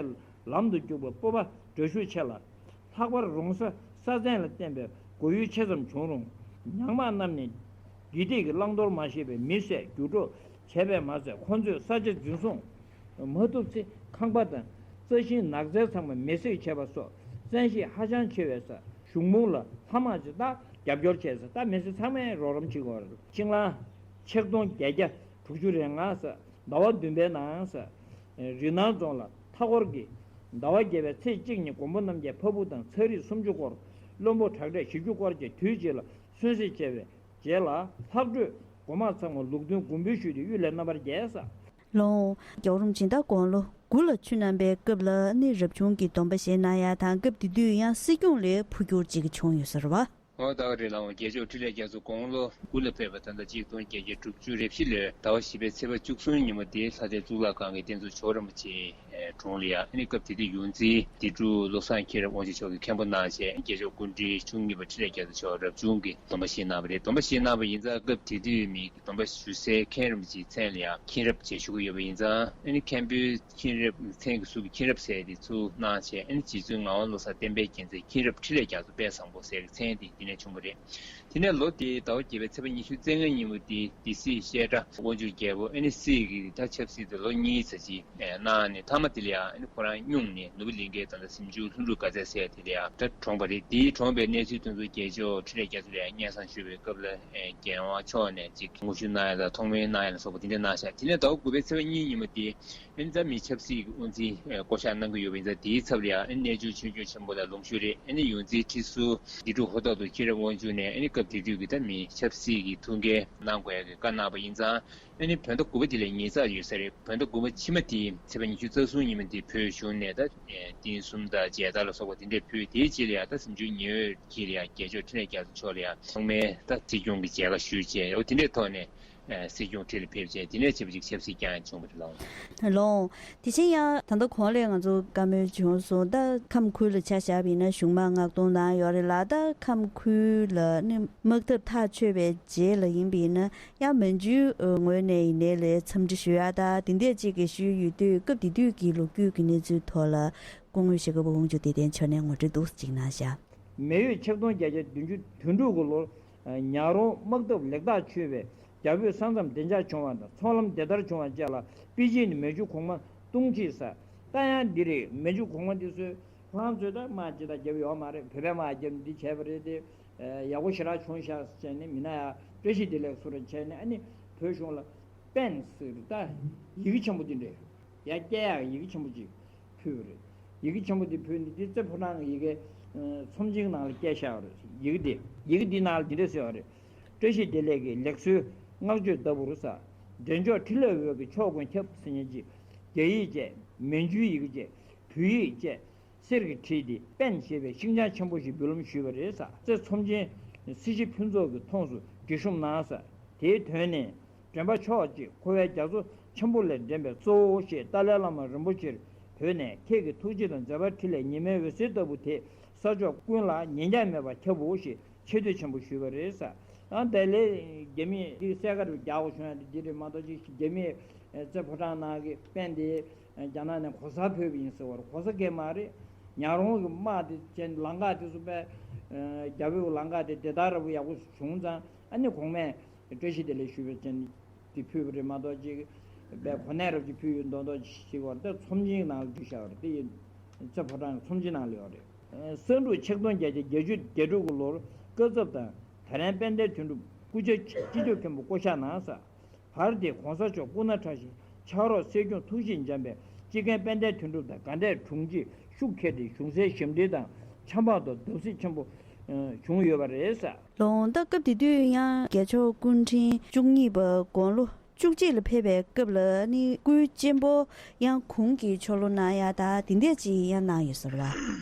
ལམ་དུ་རྒྱུག་པའི་སྤོབས་པ་དྲག་ཤུགས་ཆེ་ལ། ལྷག་པར་རོང་ས་ས་ཚན་ལ་བརྟེན་པའི་མགོ་ཡུལ་ཆེ་ཙམ་བྱུང་རུང་། ཉག་དམག་རྣམས་ནས་འདི་ཐད་ཀྱི་བླང་དོར་མ་ཤེས་པའི་མི་བསད་རྒྱུ་འཕྲོག་བྱས་པས་མ་ཚད་ཁོ་ཚོས་ས་ཆ་འཛིན་བཟུང་མ་ཐུབ་ཚེ་ཁང་པ་དང་རྩྭ་ཤིང་ནགས་ཚལ་ཚང་མ་མེ་བསྲེགས་བྱས་པ་སོགས་བཙན་ཤེད་ཧ་ཅང་ཆེ་བའི་ས་གཞུང་དམངས་ལ་ལྷ་དམག་ཅིག་ད་རྒྱབ་སྐྱོར་བྱས་ས་ད་མི་སེར་ཚང་མས་རོགས་རམ་བྱེད་དགོས་རེད། ཤིང་ལང་ཆིག་སྟོང་བརྒྱད་བརྒྱ་དྲུག་ཅུ་རེ་ལྔ་ས་ཟླ་བ་བདུན་པའི་ནང་ས། རི་ནང་རྫོང་ལ་མཐའ་འཁོར་གྱི་ཟླ་བ་བརྒྱད་པའི་ཚེས་གཅིག་ཉིན་མགོན་པོ་རྣམ་རྒྱལ་ཕ་བུ་དང་ཚ་རིགས་སུམ་ཅུ་སྐོར། བློན་པོ་དྲག་གྲས་བཞི་བཅུ་སྐོར་བཅས་དུས་གཅིག་ལ་གསོན་བསྲེགས་བྱས་པའི་རྗེས་ལ་ལྷག་འཕྲོས་འགོ་དམངས་ཚང་མ་ལུགས་མཐུན་དགོངས་འབུལ་ཞུས་ཏེ་གཡུལ་ལས་རྣམ་པར་རྒྱལ་ས། ལོ། རྒྱལ་བ་རིན་པོ་ཆེ་ད་དགུང་ལོ་དགུ་ལ་ཆུ་བསྣམས་པའི་སྐབས་ལ་ནི་རབ་བྱུང་གི་སྡོམ་པ་བཞེས་གནང་ཡ་དང་སྐབས་དེ་དུས་ཡང་སྲིད་སྐྱོང་ལ་འཕོ་འགྱུར་ཅིག་བྱུང་ཡོད་ས་རེད་བ། ཨོ་ད་ག་རེད་ལགས། རྒྱལ་མཆོག་འཕྲིན་ལས་རྒྱ་མཚོ་དགུང་ལོ་དགུ་ལ་ཕེབས་པ་ད་ལྟ་ཆིག་སྟོང་བརྒྱད་བརྒྱ་དྲུག་ཅུ་རེ་བཞི་ལོའི་ཟླ་བ་བཞི་པའི་ཚེས་པ་བཅུ་གསུམ་ཉིན་མོ་དེ་ལྷ་སའི་གཙུག་ལག་ཁང་གི་རྟེན་གཙོ་ཇོ་བོ་རིན་པོ་ཆེའི་དྲུང་ལ་ཡ་ཨ་ནི་སྐབས་དེ་དུས་ཡོངས་འཛིན་སྡེ་དྲུག་བློ་བཟང་མཁྱེན་རབ་དབང་ཕྱུག་མཆོག་གིས་མཁན་པོ་གནང་བྱས་རྒྱལ་མཆོག་སྐུ་ཕྲེང་བཅུ་གཉིས་པ་འཕྲིན་ལས་རྒྱ་མཚོ་མཆོག་རབ་བྱུང་གི་སྡོམ་པ་བཞེས་གནང་བ་རེད། སྡོམ་པ་བཞེས་གནང་བ་ཡིན་ཙང་སྐབས་དེ་དུས་མི་སྡོམ་པ་ཞུ་སའི་མཁན་རིན་པོ་ཆེའི་མཚན་ལ་ཡ་མཁྱེན་རབ་ཅེས་ཞུ་གི་ཡོད་པ་ཡིན་ཙང་ཨ་ནི་མཁན་པོའི་མཁྱེན་རབ་མཚན་གྱི་ཟུར་གྱི་མཁྱེན་རབ་ཟེར་དེ་ཚུར་གནང་བྱས་ཨ་ནི་རྗེ་བཙུན་ངག་དབང་བློ་བཟང་བསྟན་པའི་རྒྱལ་མཚན་མཁྱེན་རབ་འཕྲིན་ལས་རྒྱ་མཚོ་དཔལ་བཟང་པོ་ཟེར་གྱི་མཚན་དེ་དེ་ནས་བྱུང་བ་རེད། དེ་ནས་ལོ་དེའི་ཟླ་བ་བརྒྱད་པའི་ཚེས་པ་ཉི་ཤུ་རྩ་ལྔ་ཉིན་མོ་དེ་སྡེ་སྲིད་བཤད་གྲྭ་དབང་ཕྱུག་རྒྱལ་པོ་ཨ་ནི་སྲིད་ཀྱི་ད་ཆབ་སྲིད་དུ་ལོ་གཉིས་ཙམ་ཅིག་གནང་ནས་མཐའ་མ་ དེ་ལ་ཡང་ཁོ་རང་སྙུང་ནས་ནོར་བུ་གླིང་གའི་ད་ལྟ་གཟིམ་ཆུང་ལྷུན་གྲུབ་དགའ་ཚལ་ཟེར་དེ་ལ་ཡང་ད་གྲོངས་པ་རེད། དེའི་གྲོངས་པའི་གནས་ཚུལ་དེ་ཚོ་རྒྱལ་མཆོག་འཕྲིན་ལས་རྒྱ་མཚོ་ལ་ཡང་སྙན་སེང་ཞུ་བའི་སྐབས་ལ་རྒྱལ་དབང་མཆོག་ནས་ཅིག་དངོས་ཞུ་གནང་ཡ་དང་ཐོག་མའི་གནང་ཡ་ལ་སོགས་པ་དེ་འདྲ་གནང་ཤག་དེ་ནས་ཟླ་བ་དགུ་པའི་ཚེས་པ་གཉིས་ཉིན་མོ་དེ་ཨ་ནི་ད་མི་ཆབ་སྲིད་ཀྱི་དབུ་འཛིན་བསྐོ་བཞག་གནང་གི་ཡོད་པ་ཡིན་ཙང་དེའི་ཚབ་ལ་ཡང་ཨ་ནི་གནས་ཆུང་ཆོས་སྐྱོང་ཆེན་པོ་ལ་ལུང་ཞུ་རེད། ཨ་ནི་ཡོངས་འཛིན་ཁྲི་ཟུར་དགེ་ཕྲུག་ཧོར་ཐོག་ཏུ་མཁྱེན་རབ་དབང་ཕྱུག་ནས་ཨ་ནི་སྐབས་དེ་དུས་ཀྱི་ད་མི་ཆབ་སྲིད་ཀྱི་ཐུགས་འགན་གནང་དགོས་ཡ་གི་བཀའ་གནང་བ་ཡིན་ཙང་། ཨ་ནི་བོད་ཟླ་དགུ་པ་དེ་ལ་ཉེ་ཆར་ཡོད་ས་རེད། བོད་ཟླ་དགུ་པ་ཕྱི་མ་དེའི་ཚེས་པ་ཉི་ཤུ་རྩ་གསུམ་ཉིན་མོ་དེ་བོད་གཞུང་ནས་ད་རྟེན་གསུམ་དང་མཇལ་དར་ལ་སོགས་པ་དེ་འདྲས་ཕུལ། དེའི་རྗེས་ལ་ཡང་ད་གཟིམ་ཆུང་ཉི་འོད་ཀྱིས་ལ་ཡང་རྒྱལ་མཆོག་འཕྲིན་ལས་རྒྱ་མཚོ་མཆོག་ལ་ཡང་ཐོག་མའི་ད་སྲིད་སྐྱོང་གི་མཇལ་ཁ་ཞུས་བྱས། འོ་དེ་འདྲས་ཐོག་ནས་སྲིད་སྐྱོང་ཁྲི་ལ་ཕེབས་བྱས་དེ་ནས་བྱས་པ་ཅིག་ཆབ་སྲིད་བསྐྱངས་བྱུང་བ་རེད་ལགས། ལགས། དེ་བཞིན་ཡང་ད་ལྟ་གོང་ལ་ང་ཚོ་བཀའ་མོལ་བྱུང་སོང་། ད་ཁམས་ཁུལ་ལ་ཆ་བཞག་པ་ཡིན་ན་གཞུང་དམག་མངགས་གཏོང་གནང་ཡོད་རེད་ལ། ད་ཁམས་ཁུལ་ལ་ནི་དམག་འཐབ་ཐག་ཆོད་པའི་རྗེས་ལ་ཡིན་པ་ཡིན་ན་ཡང་མན་ཇུའི་ངོས་ནས་ཡིན་ནའི་ལས་འཚམས་འདྲི་ཞུ་ཡ་ད་དེ་འདྲས་ཅིག་གི་ཞུས་ཡོད་དུས་སྐབས་དེ་དུས་ཀྱི་ལོ་རྒྱུས་ཀྱི་གནས་ཚུལ་ཐོག་ལ་སྐུ་ངོ་ཞི་ཁ་པ་དབང་ཕྱུག་བདེ་ལྡན་མཆོག་ནས་ངོ་སྤྲོད་འདུག་ཅིག་གནང་ཤག་མེ་ཡོས་ཆིག་སྟོང་བརྒྱད་བརྒྱ་བདུན་ཅུ་དོན་དྲུག་གི་ལོར་ཉག་རོང་དམག་འཐབ་ལེགས་ཐག་ཆོད་པའི་རྒྱ་བོད་ས་མཚམས་བདེ་འཇགས་བྱུང་བ་དང་ཚོང་ལམ་བདེ་ཐར་བྱུང་བ་བཅས་ལ་པེ་ཅིན་ནས་མེ་མཆོད་གོང་མ་བཏུང་ཆེད་ཟེར། ད་ཡང་འདི་རེད། མེ་མཆོད་གོང་མ་འདི་ཚོས་ཁོ་རང་ཚོས་ད་དམག་ཅི་ད་རྒྱབ་ཡོད་མ་རེད། བོད་པས་དམག་རྒྱབ་འདི་བྱས་པ་རེད་དེ། ཡག་པོ་ཞེ་དྲག་བྱུང་ཤག་བྱས་ནས་མི་སྣ་ཡ་བཀྲ་ཤིས་བདེ་ལེགས་སུ་རེད་བྱས་ནས་ཨ་ནི་བོད་གཞུང་ལ་པེན་ཟེར་ད་ཡི་གེ་ཆེན་པོ་འདི་འདྲས་ཡ་སྐྱེལ་ཡག་ཡི་གེ་ཆེན་པོ་ཅིག་ཕུལ་བ་རེད། ཡི་གེ་ཆེན་པོ་འདི་ཕུལ་ནས་འདི་རྩེ་ཕོ་བྲང་གི་ཡི་གེ་ཚོམས་ཆེན་ནང་ལ་བསྐྱལ་བཞག་པ་རེད། ཡི་གེ་འདི་ཡི་གེ་འདི་ནང་ལ་འདི་འདྲ་ཟེར་བ་རེད། བཀྲ་ཤིས་བདེ་ལེགས་ཀྱིས་ལེགས་གསོལ་བསྔགས་བརྗོད་ལྟ་བུར་ཟ། འདྲེན་མཆོག་འཕྲིན་ལས་འོད་ཀྱིས་ཕྱོགས་ཀུན་ཁྱབ་ཟེར་མཁན་ཅིག་རྒྱ་ཡིག་བཅས་མན་ཇུའི་ཡི་གེ་བཅས་བོད་ཡིག་བཅས་གསེར་གྱིས་བྲིས་ཏེ་པེན་ཞེས་པའི་ཤིང་བྱང་ཆེན་པོ་ཞིག་འབུལ་ལམ་ཞུས་པ་རེད་ཟ། རྩེ་ཚོམས་ཆེན་སྲིད་ཞི་ཕུན་ཚོགས་ཀྱི་མཐོངས་སུ་འབྲི་ཤོམ་གནང་ཟ། དེའི་དོན་ནི། འདྲེན་པ་མཆོག་ཅེས་འཁོར་བའི་རྒྱ་མཚོ་ཆེན་པོ་ལས་འདྲེན་པའི་གཙོ་བོ་ཞེས་ཏཱ་ལའི་བླ་མ་རིན་པོ་ཆེར་བོས་ནས་ཁྱེད་ཀྱི་ཐུགས་རྗེ་དང་མཛད་པ་འཕྲིན་ལས་ཉི་མའི་འོད་ཟེར་ལྟ་བུ་དེ་ས་ཕྱོགས་ཀུན་ལ་ཉིན་འགྱངས་མེད་པར་ཁྱབ་བོ་ཞེས་ཆེ་བསྟོད་ཆེན་པོ་ཞུས་པ་རེད་ཟེར། ཡང་དེ་ལས་རྒྱ་མིས་འདི་གསལ་ཁ་རུ་རྒྱག་དགོས་བྱུང་ཡ་དེ་འདི་རེད་མ་གཏོགས་ཅིག་རྒྱ་མིས་རྩེ་ཕོ་བྲང་ནང་གི་པེན་དེ་རྒྱ་ནག་ནས་གོ་སར་བོས་པ་ཡིན་ཟེར་བར་གོ་ས་གས་མ་རེད། ཉག་རོང་གི་དམག་དེ་བྱས་ལམ་ཁ་དེ་ཚོ་པས་རྒྱ་བོད་ལམ་ཁ་དེ་བདེ་ཐང་ར་བོ་ཡག་པོ་བྱུང་ཙང་ཨ་ནི་གོང་མས། བཀྲ་ཤིས་བདེ་ལེགས་ཞུ་བའི་ཅན་དེ་ཕུལ་བ་རེད་མ་གཏོགས་ཅིག་པའི་གོ་གནས་རབ་ཅིག་ཕུལ་ཡོད་མདོག་མདོག་ཅིག་བར་དུ་ཚོམས་ཆེན་ནང་ལ་བྲིས་བཞག་པ་རེད། དེ་ཡིན་རྩེ་ཕོ་བྲང་གི་ཚོམས་ཆེན་ནང་ལ་ཡོད་རེད། ས་འབྲུག་ཆིག་སྟོང་བརྒྱད་བརྒྱ་བརྒྱད་ཅུ་གྱ་དྲུག་གི་ལོར་བཀའ་ཚབ་དང་ད་རན་དཔལ་ལྡན་དོན་གྲུབ་སྐུ་ཕྱྭ་སྤྱི་ཁྱབ་མཁན་པོ་བསྐོ་བཞག་གནང་ས། བར་དེ་གོང་ས་མཆོག་སྐུ་ན་ཕྲ་ཞིང་ཕྱག་རོགས་སྲས་ཆུང་ཐུགས་རྗེས་འཇམ་པས་སྤྱི་རྒན་དཔལ་ལྡན་དོན་གྲུབ་དང་དགའ་ལྡན་དྲུང་ཆེ་ཤུགས་ཁྱེར་ཏེ་གཞུང་སའི་ཞབས་འདྲེན་དང་འཆམ་འབག་ཏུ་བརྡབ་གསིག་ཆེན་པོ་བྱུང་ཡོད་པ་རེད་ཟེར། ལོ་ངོ་ད་སྐབས་དེ་དུས་ཡང་རྒྱལ་མཆོག་སྐུ་ཕྲེང་བཅུ་གཉིས་པ་དགུང་ལོ་བཅུ་གཅིག་ལ་ཕེབས་པའི་སྐབས་ལ་ནི་སྐུའི་གཅེན་པོ་ཡང་གུང་གི་ཆོ་ལོ་གནང་ཡ་ད་དེ་འདྲས་ཅིག་ཡང་གནང་ཡོད་ཟེར་བ།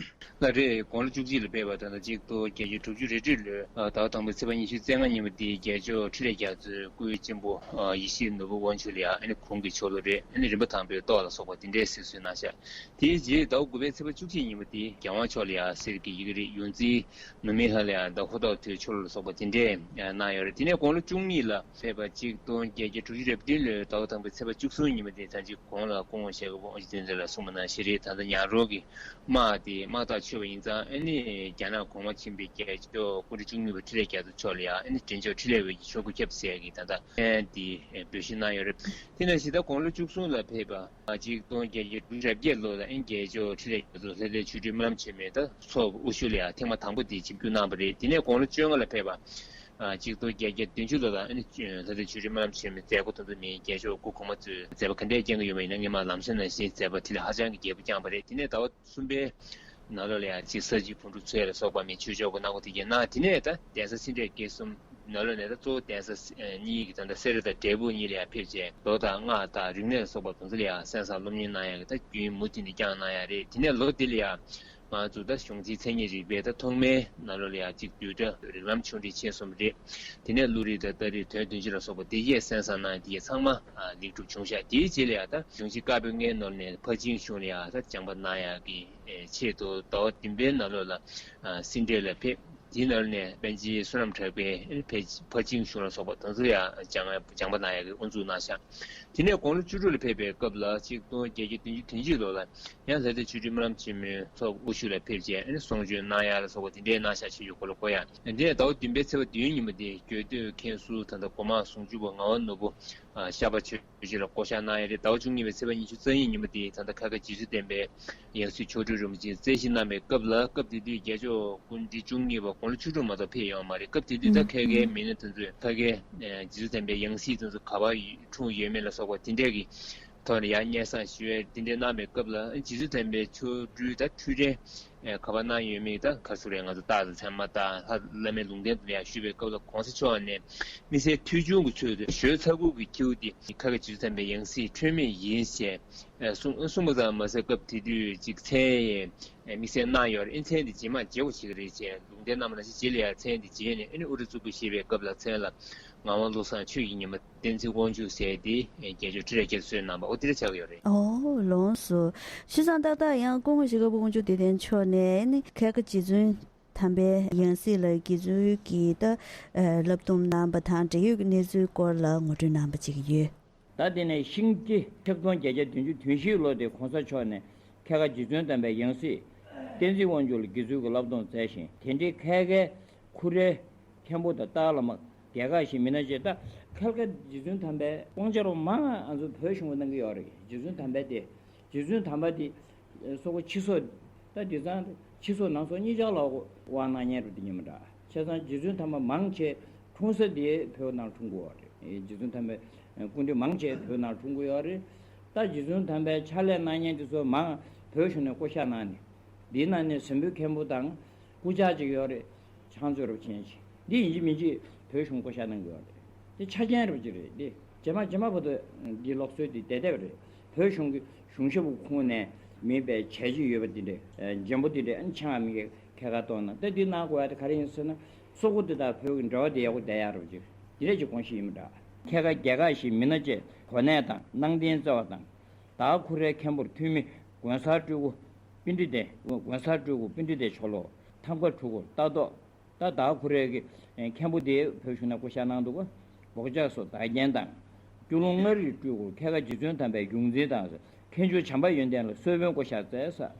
ལགས་རེད། དགུང་ལོ་བཅུ་གཅིག་ལ་ཕེབས་པ་ད་ལྟ་གཅིག་སྟོང་བརྒྱད་བརྒྱ་དྲུག་ཅུ་རེ་དྲུག་ལོའི་ཟླ་བ་དང་པོའི་ཚེས་པ་ཉི་ཤུ་རྩ་ལྔ་ཉིན་མོ་དེའི་རྒྱལ་མཆོག་འཕྲིན་ལས་རྒྱ་མཚོའི་སྐུའི་གཅེན་པོ་ཡེ་ཤེས་ནོར་བུ་དབང་ཕྱུག་ལ་ཡང་ཨ་ནི་གུང་གི་ཆོ་ལོ་རེད། ཨ་ནི་རིམ་པ་དང་པོའི་ཏོག་ལ་སོགས་པ་དེ་འདྲའི་གཟིགས་གསོལ་གནང་ཤག་དེའི་རྗེས་ཟླ་བ་དགུ་པའི་ཚེས་པ་བཅུ་གཅིག་ཉིན་མོ་དེ་རྒྱལ་དབང་མཆོག་ལ་ཡང་གསེར་གྱི་ཡི་གེ་རིགས་ཡོངས་འཛིན་ནུབ་མི་ཧ་ལ་ཡང་ཟླ་ཧོར་ཐོག་ཐོའི་ཆོ་ལོ་ལ་སོགས་པ་དེ་འདྲས་གནང་ཡོད་རེད། དེ་ནས་དགུང་ལོ་བཅུ་གཉིས་ལ་ཕེབས་པ་གཅིག་སྟོང་བརྒྱད་བརྒྱ་དྲུག་ཅུ་རེ་བདུན་ལོའི་ཟླ་བ་དང་པོའི་ཚེས་པ་བཅུ་གསུམ་ཉིན་མོ་དེ་ད་ཅིག་གོང་ལ་སྐུ་ངོ་ཞལ་དཀར་པོ་དབང་ཕྱུག་བསྟན་འཛིན་ལ་གསུངས་པ་ནང་བཞིན་རེད། ད་ལྟ་ཉག་རོང་གི་དམག་དེ་དམག་ཐག་ཆོད་པ་ཡིན་ཙང་ཨ་ནི་རྒྱ་ནག་གོང་མ་ཆེན་པོའི་རྒྱལ་མཆོག་སྐུ་ཕྲེང་བཅུ་གཉིས་པ་འཕྲིན་ལས་རྒྱ་མཚོ་མཆོག་ལ་ཡང་ཨ་ནི་འདྲེན་མཆོག་འཕྲིན་ལས་འོད་ཀྱི་ཕྱོགས་ཀུན་ཁྱབ་ཟེར་གི་ད་ལྟ་ཨེ་འདི་འབོད་ཞུ་གནང་ཡོད་རེད། དེ་ནང་བཞིན་ད་དགུང་ལོ་བཅུ་གསུམ་ལ་ཕེབས་པ་གཅིག་སྟོང་བརྒྱད་བརྒྱ་དྲུག་ཅུ་རེ་བརྒྱད་ལོ་ལ་ཨེ་རྒྱལ་མཆོག་འཕྲིན་ལས་རྒྱ་མཚོ་ལྷ་ལྡན་ཆོས་སྒྲོན་སྨོན་ལམ་ཆེན་མོའི་ད་ཚོགས་དབུ་བཞུགས་ལ་ཡང་ཐེངས་མ་དང་པོ་དེ་ཆིབས་བསྒྱུར་གནང་བ་རེད། དེ་ནས་དགུང་ལོ་བཅོ་ལྔ་ལ་ཕེབས་པ། ཨ་གཅིག་སྟོང་བརྒྱད་བརྒྱ་བདུན་ཅུ་ལོ་ལ་ཨ་ནི་ལྷ་ལྡན་ཆོས་སྒྲོན་སྨོན་ལམ་ཆེན་མོའི་མཛད་སྒོ་དེ་ཚོ་མིའི་རྒྱལ་མཆོག་སྐུ་གོང་མ་གཙོས་མཛད་པ་ག་འདྲས་བསྐྱངས་ཀྱི་ཡོད་མེད་ཡིན་ན་སྔས་མ་ལམ་སང་ནང་བཞིན་མཛད་པ་དེ་ལས་ཧ་ཅང་གི་རྒྱས་པོ་བསྐྱངས་པ་རེད། དེ་ནས་ཟླ་བ་གསུམ་པའི་ནང་ལོགས་ལ་ཡང་གཅིག་ས་བྱི་བོན་ཕྲུག་ཚོ་ལ་སོགས་པ་མིའི་ཆོས་ཕྱོགས་ཀྱི་གནང་སྒོ་དེ་གྱད་གནང་། དེ་ནས་ད་གདན་ས་སེ་འབྲས་དགེ་གསུམ་ནང་ལོགས་ནས་ད་གཙོ་བོ་གདན་ས་གཉིས་ཀྱི་ད་ལྟ་སེ་ར་དང་འབྲས་སྤུངས་གཉིས་ལ་ཡང་ཕེབས་རྗེས་ལོ་དང་སྔགས་དང་རིག་གནས་ལ་སོགས་པ་དེ་ཚོ་ལ་ཡང་གསན་བསམ་སློབ་གཉེར་གནང་ཡག་གི་ད་རྒྱུན་མུ་མཐུད་ནས་བསྐྱངས་གནང་ཡག་རེད། དེ་ནས་ལོ་འདི་ལ་ཡང་ང་ཚོ་ད་གཞུང་འཛིན་མཚན་ཉིད་རིག་པའི་ད་ཐོག་མའི་ནང་ལོགས་ལ་ཡང་གཅིག་བསྡུས་གྲྭ་རིགས་ལམ་ཆུང་འབྲིང་ཆེ་གསུམ་རེད། དེ་ནས་བློ་རིག་དང་རྟགས་རིག་དོན་བདུན་ཅུ་ལ་སོགས་པ་དེ་གྱད་གསན་བསམ་གནང་དེ་གྱད་ཚང་མ་ལེགས་གྲུབ་བྱུང་ཤག་དེའི་རྗེས་ལ་ཡང་ད་གཞུང་ཆེན་བཀའ་པོད་ལྔའི་ནང་ནས་ཕར་ཕྱིན་གཞུང་ལ་ཡང་ད་སྦྱངས་པ་གནང་ཡག་གི་ཆེད་དུ་ཟླ་བ་བདུན་པའི་ནང་ལོགས་ལ་སེ་འབྲས་ལ་ཕེབས། དེའི་ནང་ནས་པཎ་ཆེན་བསོད་ནམས་གྲགས་པས་ཕ་ཕ་ཆིང་གཞུང་ལ་སོགས་པ་དེ་ཚོ་ཡང་སྦྱང་སྦྱངས་པ་གནང་ཡག་གི་དབུ་འཛུགས་གནང་ཤག་དེ་ནས་དགུང་ལོ་བཅུ་དྲུག་ལ་ཕེབས་པའི་སྐབས་ལ་ཆིག་སྟོང་བརྒྱད་བརྒྱ་བདུན་ཅུ་དོན་གཅིག་ལོ་ལ་ཡང་ལྷ་ལྡན་ཆོས་སྒྲོན་སྨོན་ལམ་ཆེན་མོའི་ཚོགས་དབུ་བཞུགས་ལ་ཕེབས་རྗེས་གསུང་ཆོས་གནང་ཡག་ལ་སོགས་པ་དེ་འདྲའི་གནང་ཤག་ཆོས་ཀྱི་འཁོར་ལོ་བསྐོར་ཡག་དེ་ནས་ཟླ་བ་བདུན་པའི་ཚེས་པ་བདུན་ཉིན་མོ་དེ་རྒྱུད་སྟོད་མཁན་ཟུར་ད་ལྟ་སྒོ་མང་ཟུང་ཆུ་བོ་ངག་དབང་ནོར་བུ་ཤར་པ་ཆོས་ཆོས་ཆོས་ལ་བསྐོ་བཞག་གནང་ཡ་རེད། ཟླ་བ་བཅུ་གཉིས་པའི་ཚེས་པ་ཉི་ཤུ་རྩ་གཉིས་ཉིན་མོ་དེ་ད་ལྟ་ཁ་དགེ་རྗེ་བཙུན་བསྟན་པའི་ཡང་སྲིད་མཆོག་སྤྲུལ་རིན་པོ་ཆེ་བཙན་བཞེས་གནང་བའི་སྐབས་ལ། སྐབས་དེ་དུས་རྒྱལ་མཆོག་སྐུ་ཕྲེང་བཅུ་གཉིས་པ་དགུང་ལོ་བཅུ་དྲུག་མ་གཏོགས་ཕེབས་ཡོད་མ་རེད། སྐབས་དེ་དུས་ད་ཁ་དགེའི་མི་སྣ་དེ་ཚོས་ཁ་དགེ་རྗེ་བཙུན་བསྟན་པའི་ཡང་སྲིད་དེ་ཚོ་ག་པར་འཁྲུངས་ཡོད་མེད་ལ་སོགས་པ་དེ་འདྲས་ཀྱི་ཐོག་ནས་ཡང་སྙན་སེང་ཞུ་ཡ་དེ་འདྲས་གནང་བའི་སྐབས་ལ། རྗེ་བཙུན་བསྟན་པའི་མཆོག་སྤྲུལ་ད་ཐུགས་རྗེ་ག་པར་གནང་ཡོད་མེད་ད་ག་ཚོད་རེད། ང་ཚོ་རྟགས་དང་མཚན་མ་ད་ལྷ་བླ་མའི་ལུང་བསྟན་དུ་ཡང་ཞུས་པའི་སྐབས་ལ་གོང་ས་མཆོག་ནས་དམིགས་བསལ་ཐོས་བྱུང་གི་ཚུལ་དུ་ཞོལ་ཚ་ཁུག་གི་ཁྱེའུ་དེ་ཁ་དགེ་རྗེ་བཙུན་བསྟན་པའི་ཡང་སྲིད་འཁྲུལ་མེད་ཡིན་ཞེས་གསུངས་གསུངས་པ་ཙམ་མ་ཟད་སྐབས་དེ་དུས་ཅིག་མཚན་ཡང་དམིགས་བསལ་གནང་ཡོད་རེད། མཚན་དེ་རྗེས་མ་བརྗེ་བོ་བྱེད་ཀྱི་རེད་ཅེས་ལུང་བསྟན་གནང་བ་ནང་བཞིན་རྗེས་ལ་ཡང་མཚན་དེ་བརྗེས་ནས་ཨ་ནི་དབུ་རུ་གཙུག་ཕུད་བཞེས་པའི་སྐབས་ལ་མཚན་ལ་ངག་དབང་བློ་བཟང་ཆོས་ཀྱི་ཉི་མ་བསྟན་འཛིན་དབང་ཕྱུག་ཟེར་ཏེ་རྒྱལ་མཆོག་འཕྲིན་ལས་རྒྱ་མཚོས་གནང་པ་འོ་དེ་འདྲ་ཆགས་ཀྱི་ཡོད་རེད། ཨོ་ལགས་སོ། བྱས་ཙང་ཏག་ཏག་ཡང་སྐུ་ངོ་ཞྭ་སྒབ་དབང་ཕྱུག་བདེ་ལྡན་མཆོག་ནས་ནི་ཁ་དགེ་རྗེ་བཙུན་དམ་པའི་ཡང་སྲིད་ལ་དགེ་ཚུལ་གྱི་ད་བསླབ་སྡོམ་གནང་པ་དང་འབྲེལ་ཡོད་ཀྱི་གནས་ཚུལ་སྐོར་ལ་ངོ་སྤྲོད་གནང་པ་བྱེད་ཀྱི་ཡོད། ད་དེ་ནས་ཤིང་སྤྱི་ཆིག་སྟོང་བརྒྱད་བརྒྱ་བདུན་ཅུ་དོན་བཞི་ལོ་དེ་༸གོང་ས་མཆོག་ནས་ཁ་དགེ་རྗེ་བཙུན་དམ་པའི་ཡང་སྲིད་བསྟན་འཛིན་དབང་ཕྱུག་ལ་དགེ་ཚུལ་གྱི་བསླབ་སྡོམ་མཛད་ཞིང་། དེ་འདྲའི་ཁ་དགེ་ཁུ་རེ་མཁན་པོ་དང་སྟག་བླ་མ་རྒྱལ་ཁ་ཞིག་མི་སྣ་ཅེས། ད་ཁ་དགེ་རྗེ་བཙུན་དམ་པའི་དབང་ཆ་རོ་མང་ང་ཚོ་བོད་གཞུང་གི་གནང་གི་ཡོད་རེད། རྗེ་བཙུན་དམ་པའི་དེ་རྗེ་བཙུན་དམ་པ་དེ་སོག་པོ་ཕྱི་སོག་ད་དེ་ཚང་ཕྱི་སོག་ནང་སོག་གཉིས་ཆར་ལ་དབང་གནང་མཁན་རུ་དེ་ཉིན་མོ་འདྲ། བྱས་ཙང་རྗེ་བཙུན་དམ་པ་མང་ཆེ་འཁྲུངས་ས་དེ་བོད་ནང་འཁྲུངས་དགོས་པ་རེད། རྗེ་བཙུན་དམ་པའི་སྐུ་མདུན་མང་ཆེ་བོད་ནང་འཁྲུངས་དགོས་ཡོད་རེད། ད་རྗེ་བཙུན་དམ་པའི་ཕྱག་ལས་གནང་མཁན་དེ་ཚོ་མང་བོད་གཞུང་ནས་བསྐོ་བཞག་གནང་ནས། འདིའི་ནང་ནས་ཟིན་པོའི་མཁན་པོ་དང་སྐུ་ཕྱག་ཅིག་ཡོད་རེད། ཕྱག་མཛོད་རུ་ཆེན་ཞིག་འདི་ཡིན་གཅིག་མིན་གཅིག་བོད་གཞུང་བསྐོ་བཞག་གནང་དགོས་པ་རེད། འདི་ཆ་རྐྱེན་རུ་ཅིག་རེད། འདི་རྗེས་མ་རྗེས་མ་བར་དུ་འདི་ལུགས་སྲོལ་འདི་བསྡད་བསྡད་པ་རེད། བོད་གཞུང་གི་གཞུང་ཞབས་ཁོངས་ནས་མིན་པའི་བྱས་རྗེས་ཡོད་པ་འདི་འདྲས་འཇོན་པོ་འདི་འདྲས་ཨ་ནི་ཆང་ཨ་མི་གི་ཁལ་ཁ་གཏོང་ན་ད་འདི་གནང་དགོས་ཡ་དེ་ག་རེ་ཡིན་ཟེར་ན། སོག་པོ་འདི་དང་བོད་ཀྱི་འབྲེལ་བ་འདི་ཡག་པོ་བསྡད་ཡག་རུ་ཅིག་འདི་འདྲས་ཀྱི་དགོངས་གཞི་ཡིན་པ་འདྲ། ཁལ་ཁ་རྒྱལ་ཁ་ཞིག་མི་སྣ་བཅས་གོ་གནས་དང་གནང་རྟེན་བསྩལ་བ་དང་། དྭགས་ཁུ་རའི་མཁན་པོར་ཐུ་མི་དགོན་གསར་སྤྲུལ་སྐུ་པཎྜི་ཏའི་དགོན་གསར་སྤྲུལ་སྐུ་པཎྜི་ཏའི་ཆོ་ལོ་ཐང་པ་ཕྲུ་གུ་ལྟ་རྟོག་ད་དྭགས་ཁུ་རའི་གི་མཁན་པོ་དེ་བོད་གཞུང་ནས་བསྐོ་བཞག་གནང་འདུག་ག་འོག་ཇག་སོགས་བདག་རྐྱེན་དང་། སྐྱོ་ལུང་མངའ་རིས་སྤྲུལ་སྐུར་ཁལ་ཁ་རྗེ་བཙུན་དམ་པའི་ཡོངས་འཛིན་དང་། མཁན་ཆུང་བྱམས་པ་ཡོན་ཏན་ལ་གསོལ་དཔོན་བསྐོ་བཞག་མཛད་ས།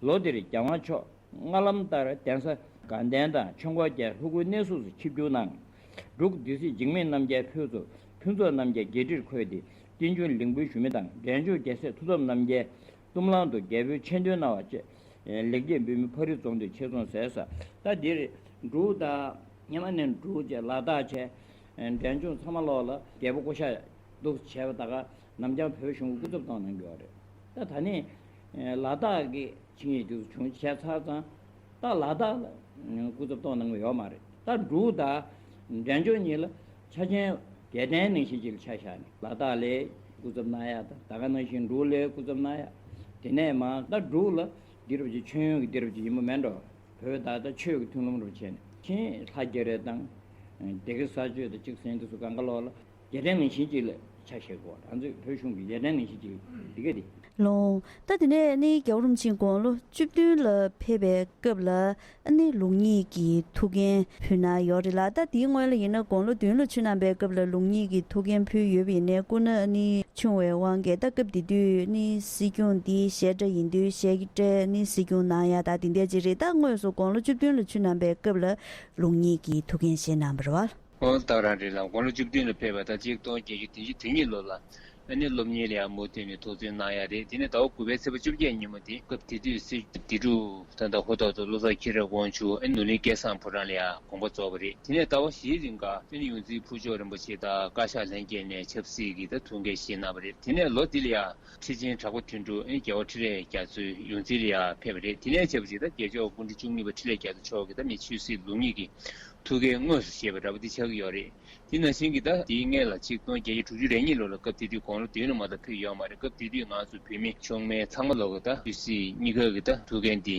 ལོ་འདིར་རྒྱལ་དབང་མཆོག་སྔ་ལམ་ལྟར་གདན་ས་དགའ་ལྡན་དང་ཆོས་འཁོར་རྒྱལ་ལྷུ་གུའི་གནས་སུ་ཆིབས་བསྒྱུར་གནང་། འབྲུག་སྡེ་སྲིད་འཇིགས་མེད་རྣམ་རྒྱལ་ཕུན་ཚོགས་ཕུན་ཚོགས་རྣམ་རྒྱལ་རྒྱས་འབྲིར་འཁོད་དེ་བསྟན་འབྱུང་ལིང་བུའི་ཞུ་མི་དང་འབྲས་ལྗོངས་རྒྱལ་སྲས་མཐུ་སྟོབས་རྣམ་རྒྱལ་གཏུམ་གླང་དུ་རྒྱལ་པོའི་ཆེ་འདོན་གནང་བ་བཅས། ལེགས་སྐྱེས་འབུལ་མི་ཕ་རི་རྫོང་དུ་ཆེད་རྫོང་མཛད་ས། ད་འདིར་འབྲུག་དང་སྔོན་མ་ནས་འབྲུག་བཅས་ལ་དྭགས་བཅས་འབྲས་ལྗོངས་ཚང་མ་ལོག་ལ་རྒྱལ་པོ་བསྐོ་བཞག་འདུག་བྱས་པ་ད་ག་ནམ་རྒྱང་བོད་གཞུང་གི་སྐུ་ཚབ་གཏོང་གནང་གི་ཡོད་རེད། ད་ད་ནི་ལ་དྭགས་ཀྱི་ཆིངས་ཡིག་དེ་ཚོ་བྱུང་བྱས་ཚར་ཙང་། ད་ལ་དྭགས་ལ་སྐུ་ཚབ་གཏོང་གནང་གི་ཡོད་མ་རེད། ད་འབྲུག་དང་འབྲས་ལྗོངས་གཉིས་ལ་ཆ་རྐྱེན་རྒྱལ་བསྟན་ནང་བཞིན་ཅིག་ལ་ཆ་བཞག་ནས་ལ་དྭགས་ལ་སྐུ་ཚབ་གནང་ཡ་དང་། ད་ག་ནང་བཞིན་འབྲུག་ལ་སྐུ་ཚབ་གནང་ཡ། དེ་ནས་མར་ད་འབྲུག་ལ་འདི་རུ་ཅིག་མཆོད་ཡོན་གྱི་འདི་རུ་ཅིག་ཡིན་པ་མེད་འགྲོ། བོད་ད་ལྟ་ཆོས་ཀྱི་མཐུན་ལམ་རུ་བྱས་ནས་ཕྱིན་ལྷ་རྒྱ་རས་དང་སྡེ་དགེ་ས་སྤྱོད་དང་གཅིག་ཟིན་དུ་སུ་གང་ག་ལོག་ལ། རྒྱལ་ཕྲན་ནང་བཞིན་གཅིག་ལ་ཆ་བཞག་དགོས། ང་ཚོས་བོད་གཞུང་གི་རྒྱལ་ཕྲན་ནང་བཞིན་གཅིག་འདི་ག་དེ། ལོང་། ད་དེ་ནས་ནི་རྒྱལ་བ་རིན་པོ་ཆེ་དགུང་ལོ་བཅུ་བདུན་ལ་ཕེབས་པའི་སྐབས་ལ་ཨ་ནི་ལུགས་གཉིས་ཀྱི་ཐུགས་འགན་ཕུལ་གནང་ཡོད་རེད་ལ། ད་དེའི་སྔོན་ལ་ཡིན་ན་དགུང་ལོ་བདུན་ལ་ཆིབས་གནང་པའི་སྐབས་ལ་ལུགས་གཉིས་ཀྱི་ཐུགས་འགན་ཕུལ་ཡོད་པ་ཡིན་ནའི་སྐུ་ན་ཨ་ནི་ཆུང་བའི་དབང་གིས་ད་སྐབས་དེ་དུས་ནི་སྲིད་སྐྱོང་འདི་བཤད་གྲྭ་ཡིན་དུས་བཤད་གྲྭ་ནི་སྲིད་སྐྱོང་གནང་ཡ་ད་དེ་འདྲ་ཅིག་རེད། ད་དངོས་སུ་དགུང་ལོ་བཅུ་བདུན་ལ་ཆིབས་གནང་པའི་སྐབས་ལ་ལུགས་གཉིས་ཀྱི་ཐུགས་འགན་བཞེས་གནང་བ་རེད་བ། ཨོ་ད་རང་རེད་ལ། དགུང་ལོ་བཅུ་བདུན་ལ་ཕེབས་པ་ད་གཅིག་སྟོང་བརྒྱད་བརྒྱ་བདུན་ཅུ་དོན་གཉིས་ལོ་ལ་ཨ་ནི་སློབ་གཉེར་ལ་ཡང་མུ་མཐུད་ནས་ཐུགས་བརྩོན་གནང་ཡ་རེད། དེ་ནས་ཟླ་བ་དགུ་པའི་ཚེས་པ་བཅོ་བརྒྱད་ཉིན་མོ་དེ་སྐབས་དེ་དུས་སྲིད་སྡེ་དྲུག་ད་ལྟ་ཧོ་ཐོག་ཏུ་བློ་བཟང་ཁྱི་རབས་དབང་ཕྱུག་ཨ་ནི་ནོར་གླིང་སྐལ་བཟང་ཕོ་བྲང་ལ་ཡང་དགོངས་པ་རྫོགས་པ་རེད། དེ་ནས་ཟླ་བ་བཞིའི་རིང་ག་ཨ་ནི་ཡོངས་འཛིན་ཕུར་ལྕོག་རིན་པོ་ཆེ་དང་བཀའ་ཤག་ལྷན་རྒྱས་ནས་ཆབ་སྲིད་ཀྱི་ད་ཐུགས་འགན་བཞེས་གནང་བ་རེད། དེ་ནས་ལོ་འདི་ལ་ཡང་ཁྲི་ཆེན་གྲགས་པ་དོན་གྲུབ་ཨ་ནི་རྒྱལ་བ་འཕྲིན་ལས་རྒྱ་མཚོའི་ཡོངས་འཛིན་ལ་ཡང་ཕེབས་པ་རེད། དེ་ནས་བྱས་པ་ཅིག་ད་རྒྱལ་མཆོག་སྐུ་ཕྲེང་བཅུ་གཉིས་པ་འཕྲིན་ལས་རྒྱ་མཚོ་མཆོག་གིས་ད་མི་ཆོས་སྲིད་ལུགས་གཉིས་ཀྱི་ཐུགས་འགན་དངོས་སུ་བཞེས་པ་འདྲ་པོ་འདི་ཆགས་ཀྱི་ཡོད་རེད། དེ་ནང་བཞིན་གྱི་ད་དེའི་སྔོན་ལ་ཆིག་སྟོང་བརྒྱད་བརྒྱ་དྲུག་ཅུ་རེ་གཉིས་ལོ་ལ་སྐབས་དེ་དུས་དགུང་ལོ་བདུན་ལ་མ་གཏོགས་ཕེབས་ཡོད་མ་རེད། སྐབས་དེ་དུས་ང་ཚོ་བོད་མི་ཆུང་མའི་ཚང་མ་ལོག་གི་ད་ཆོས་སྲིད་གཉིས་ཀ་གི་ད་ཐུགས་འགན་འདི་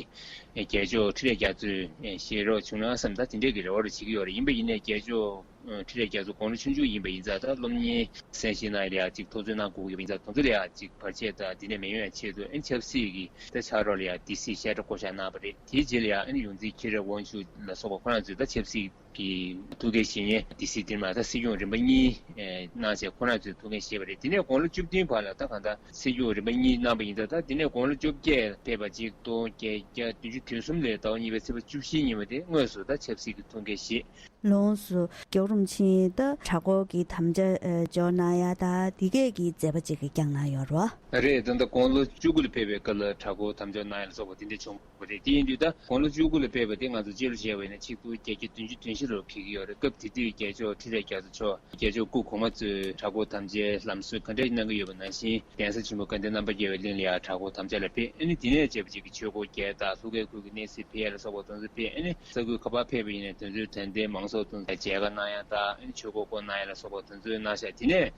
རྒྱལ་མཆོག་འཕྲིན་ལས་རྒྱ་མཚོས་བཞེས་རོགས་བྱུང་ན་བསམ་ད་དེ་འདྲས་ཀྱི་རེ་བ་རེ་བྱེད་ཀྱི་ཡོད་རེད། ཡིན་པ་ཡིན་ནའི་རྒྱལ་མཆོག་ འཕྲིན་ལས་རྒྱ་མཚོ་དགུང་ལོ་ཆུང་ཆུང་ཡིན་པ་ཡིན་ཙང་། ད་སློབ་གཉེར་གསན་བཞེས་གནང་ཡ་ལ་ཡ་ཅིག་ཐུགས་བརྩོན་གནང་དགོས་ཀྱི་ཡོད་པ་ཡིན་ཙང་། དེ་ཚོ་ལ་ཡ་ཅིག་བར་ཆད་དང་དེ་ནས་མི་ཡོང་ཡ་ཆེད་དུ། ཨ་ནི་ཆབ་སྲིད་ཀྱི་ད་ཕྱག་རོགས་ལ་ཡ་སྡེ་སྲིད་བཤད་གྲྭ་བསྐོ་བཞག་གནང་བ་རེད། དེའི་རྗེས་ལ་ཡ་ཨ་ནི་ཡོངས་འཛིན་ཁྱི་རབས་དབང་ཕྱུག་ལ་སོགས་པ་ཁོ་རང་ཚོས་ད་ཆབ་སྲིད་ཀྱི་ཐུགས་འགན་བཞེས་མཁན་སྡེ་སྲིད་འདིར་མ་ད་སྲིད་སྐྱོང་རིམ་པ་གཉིས་གནང་བྱས། ཁོ་རང་ཚོས་ཐུགས་འགན་བཞེས་པ་རེད། དེ་ནས་དགུང་ལོ་བཅུ་བདུན་བར་ལ་ད་གང་ལྟར་སྲིད་སྐྱོང་རིམ་པ་གཉིས་གནང་བ་ཡིན་ཙང་། ད་དེ་ནས་དགུང་ལོ་བཅོ་བརྒྱད་ཕེབས་པ་གཅིག་སྟོང་བརྒྱད་བརྒྱ་བདུན་ཅུ་དོན་གསུམ་ལོའི་ཟླ་བ་གཉིས་པའི་ཚེས་པ་བཅུ་བཞིའི་ཉིན་མོ་དེ་དངོས་སུ་ད་ཆབ་སྲིད་ཀྱི་ཐུགས་འགན་བཞེས། ལོངས་སུ་རྒྱལ་བ་རིན་པོ་ཆེ་ད་གྲྭ་སྐོར་གྱི་དམ་བཅའ་འཇོག་གནང་ཡ་ད་འདི་གས་ཀྱི་མཛད་པ་ཅིག་བསྐྱངས་གནང་ཡོད་རེད་བ། རེད། ད་ལྟ་དགུང་ལོ་བཅུ་དགུ་ལ་ཕེབས་པའི་སྐབས་ལ་གྲྭ་སྐོར་དམ་བཅའ་གནང་ཡ་ལ་སོགས་པ་དེ་འདྲ་བྱུང་བ་རེད། དེ་ཡིན་དུས་ད་དགུང་ལོ་བཅུ་དགུ་ལ་ཕེབས་པ་དེ་ང་ཚོ་སྤྱི་ལོ་བྱས་པ་ཡིན་ན་ཆིག་སྟོང་བརྒྱད་བརྒྱ་བདུན་ཅུ་དོན་བཞི་ལོར་འཁེལ་གྱི་ཡོད་རེད། སྐབས་དེ་དུས་རྒྱལ་མཆོག་འཕྲིན་ལས་རྒྱ་མཚོ་མཆོག་རྒྱལ་མཆོག་སྐུ་གོང་མ་གཙོས་གྲྭ་སྐོར་དམ་བཅའི་ལམ་སྲོལ་ག་འདྲ་གནང་གི་ཡོད་པ་ནང་བཞིན། གདན་ས་ཆེན་པོ་དགའ་ལྡན་རྣམ་པར་རྒྱལ་བའི་གླིང་ལ་ཡང་གྲྭ་སྐོར་དམ་བཅའ་ལ་ཕེབས། ཨ་ནི་དེ་ནས་བྱས་པ་ཅིག་གི་ཆོས་སྐོར་རྒྱག་ཡ་དང་། ལྷོ་ཁའི་ཁུལ་གྱི་གནས་གཟིགས་ཕེབས་ཡ་ལ་སོགས་པ་དེ་ཚོ་ཕེབས། ཨ་ནི་ས་ཁུལ་ག་པར་ཕེབས་པ་ཡིན་ནའི་དེ་ཚོའི་དྲན་རྟེན་མང་ཚོགས་དེ་ཚོ་མཇལ་ཁ་གནང་ཡ་དང་། ཨ་ནི་ཆོས་སྐོར་སྐོར་གནང་ཡ་ལ་སོགས་པ་དེ་ཚོ་གནང་ཤག་དེ་ནས་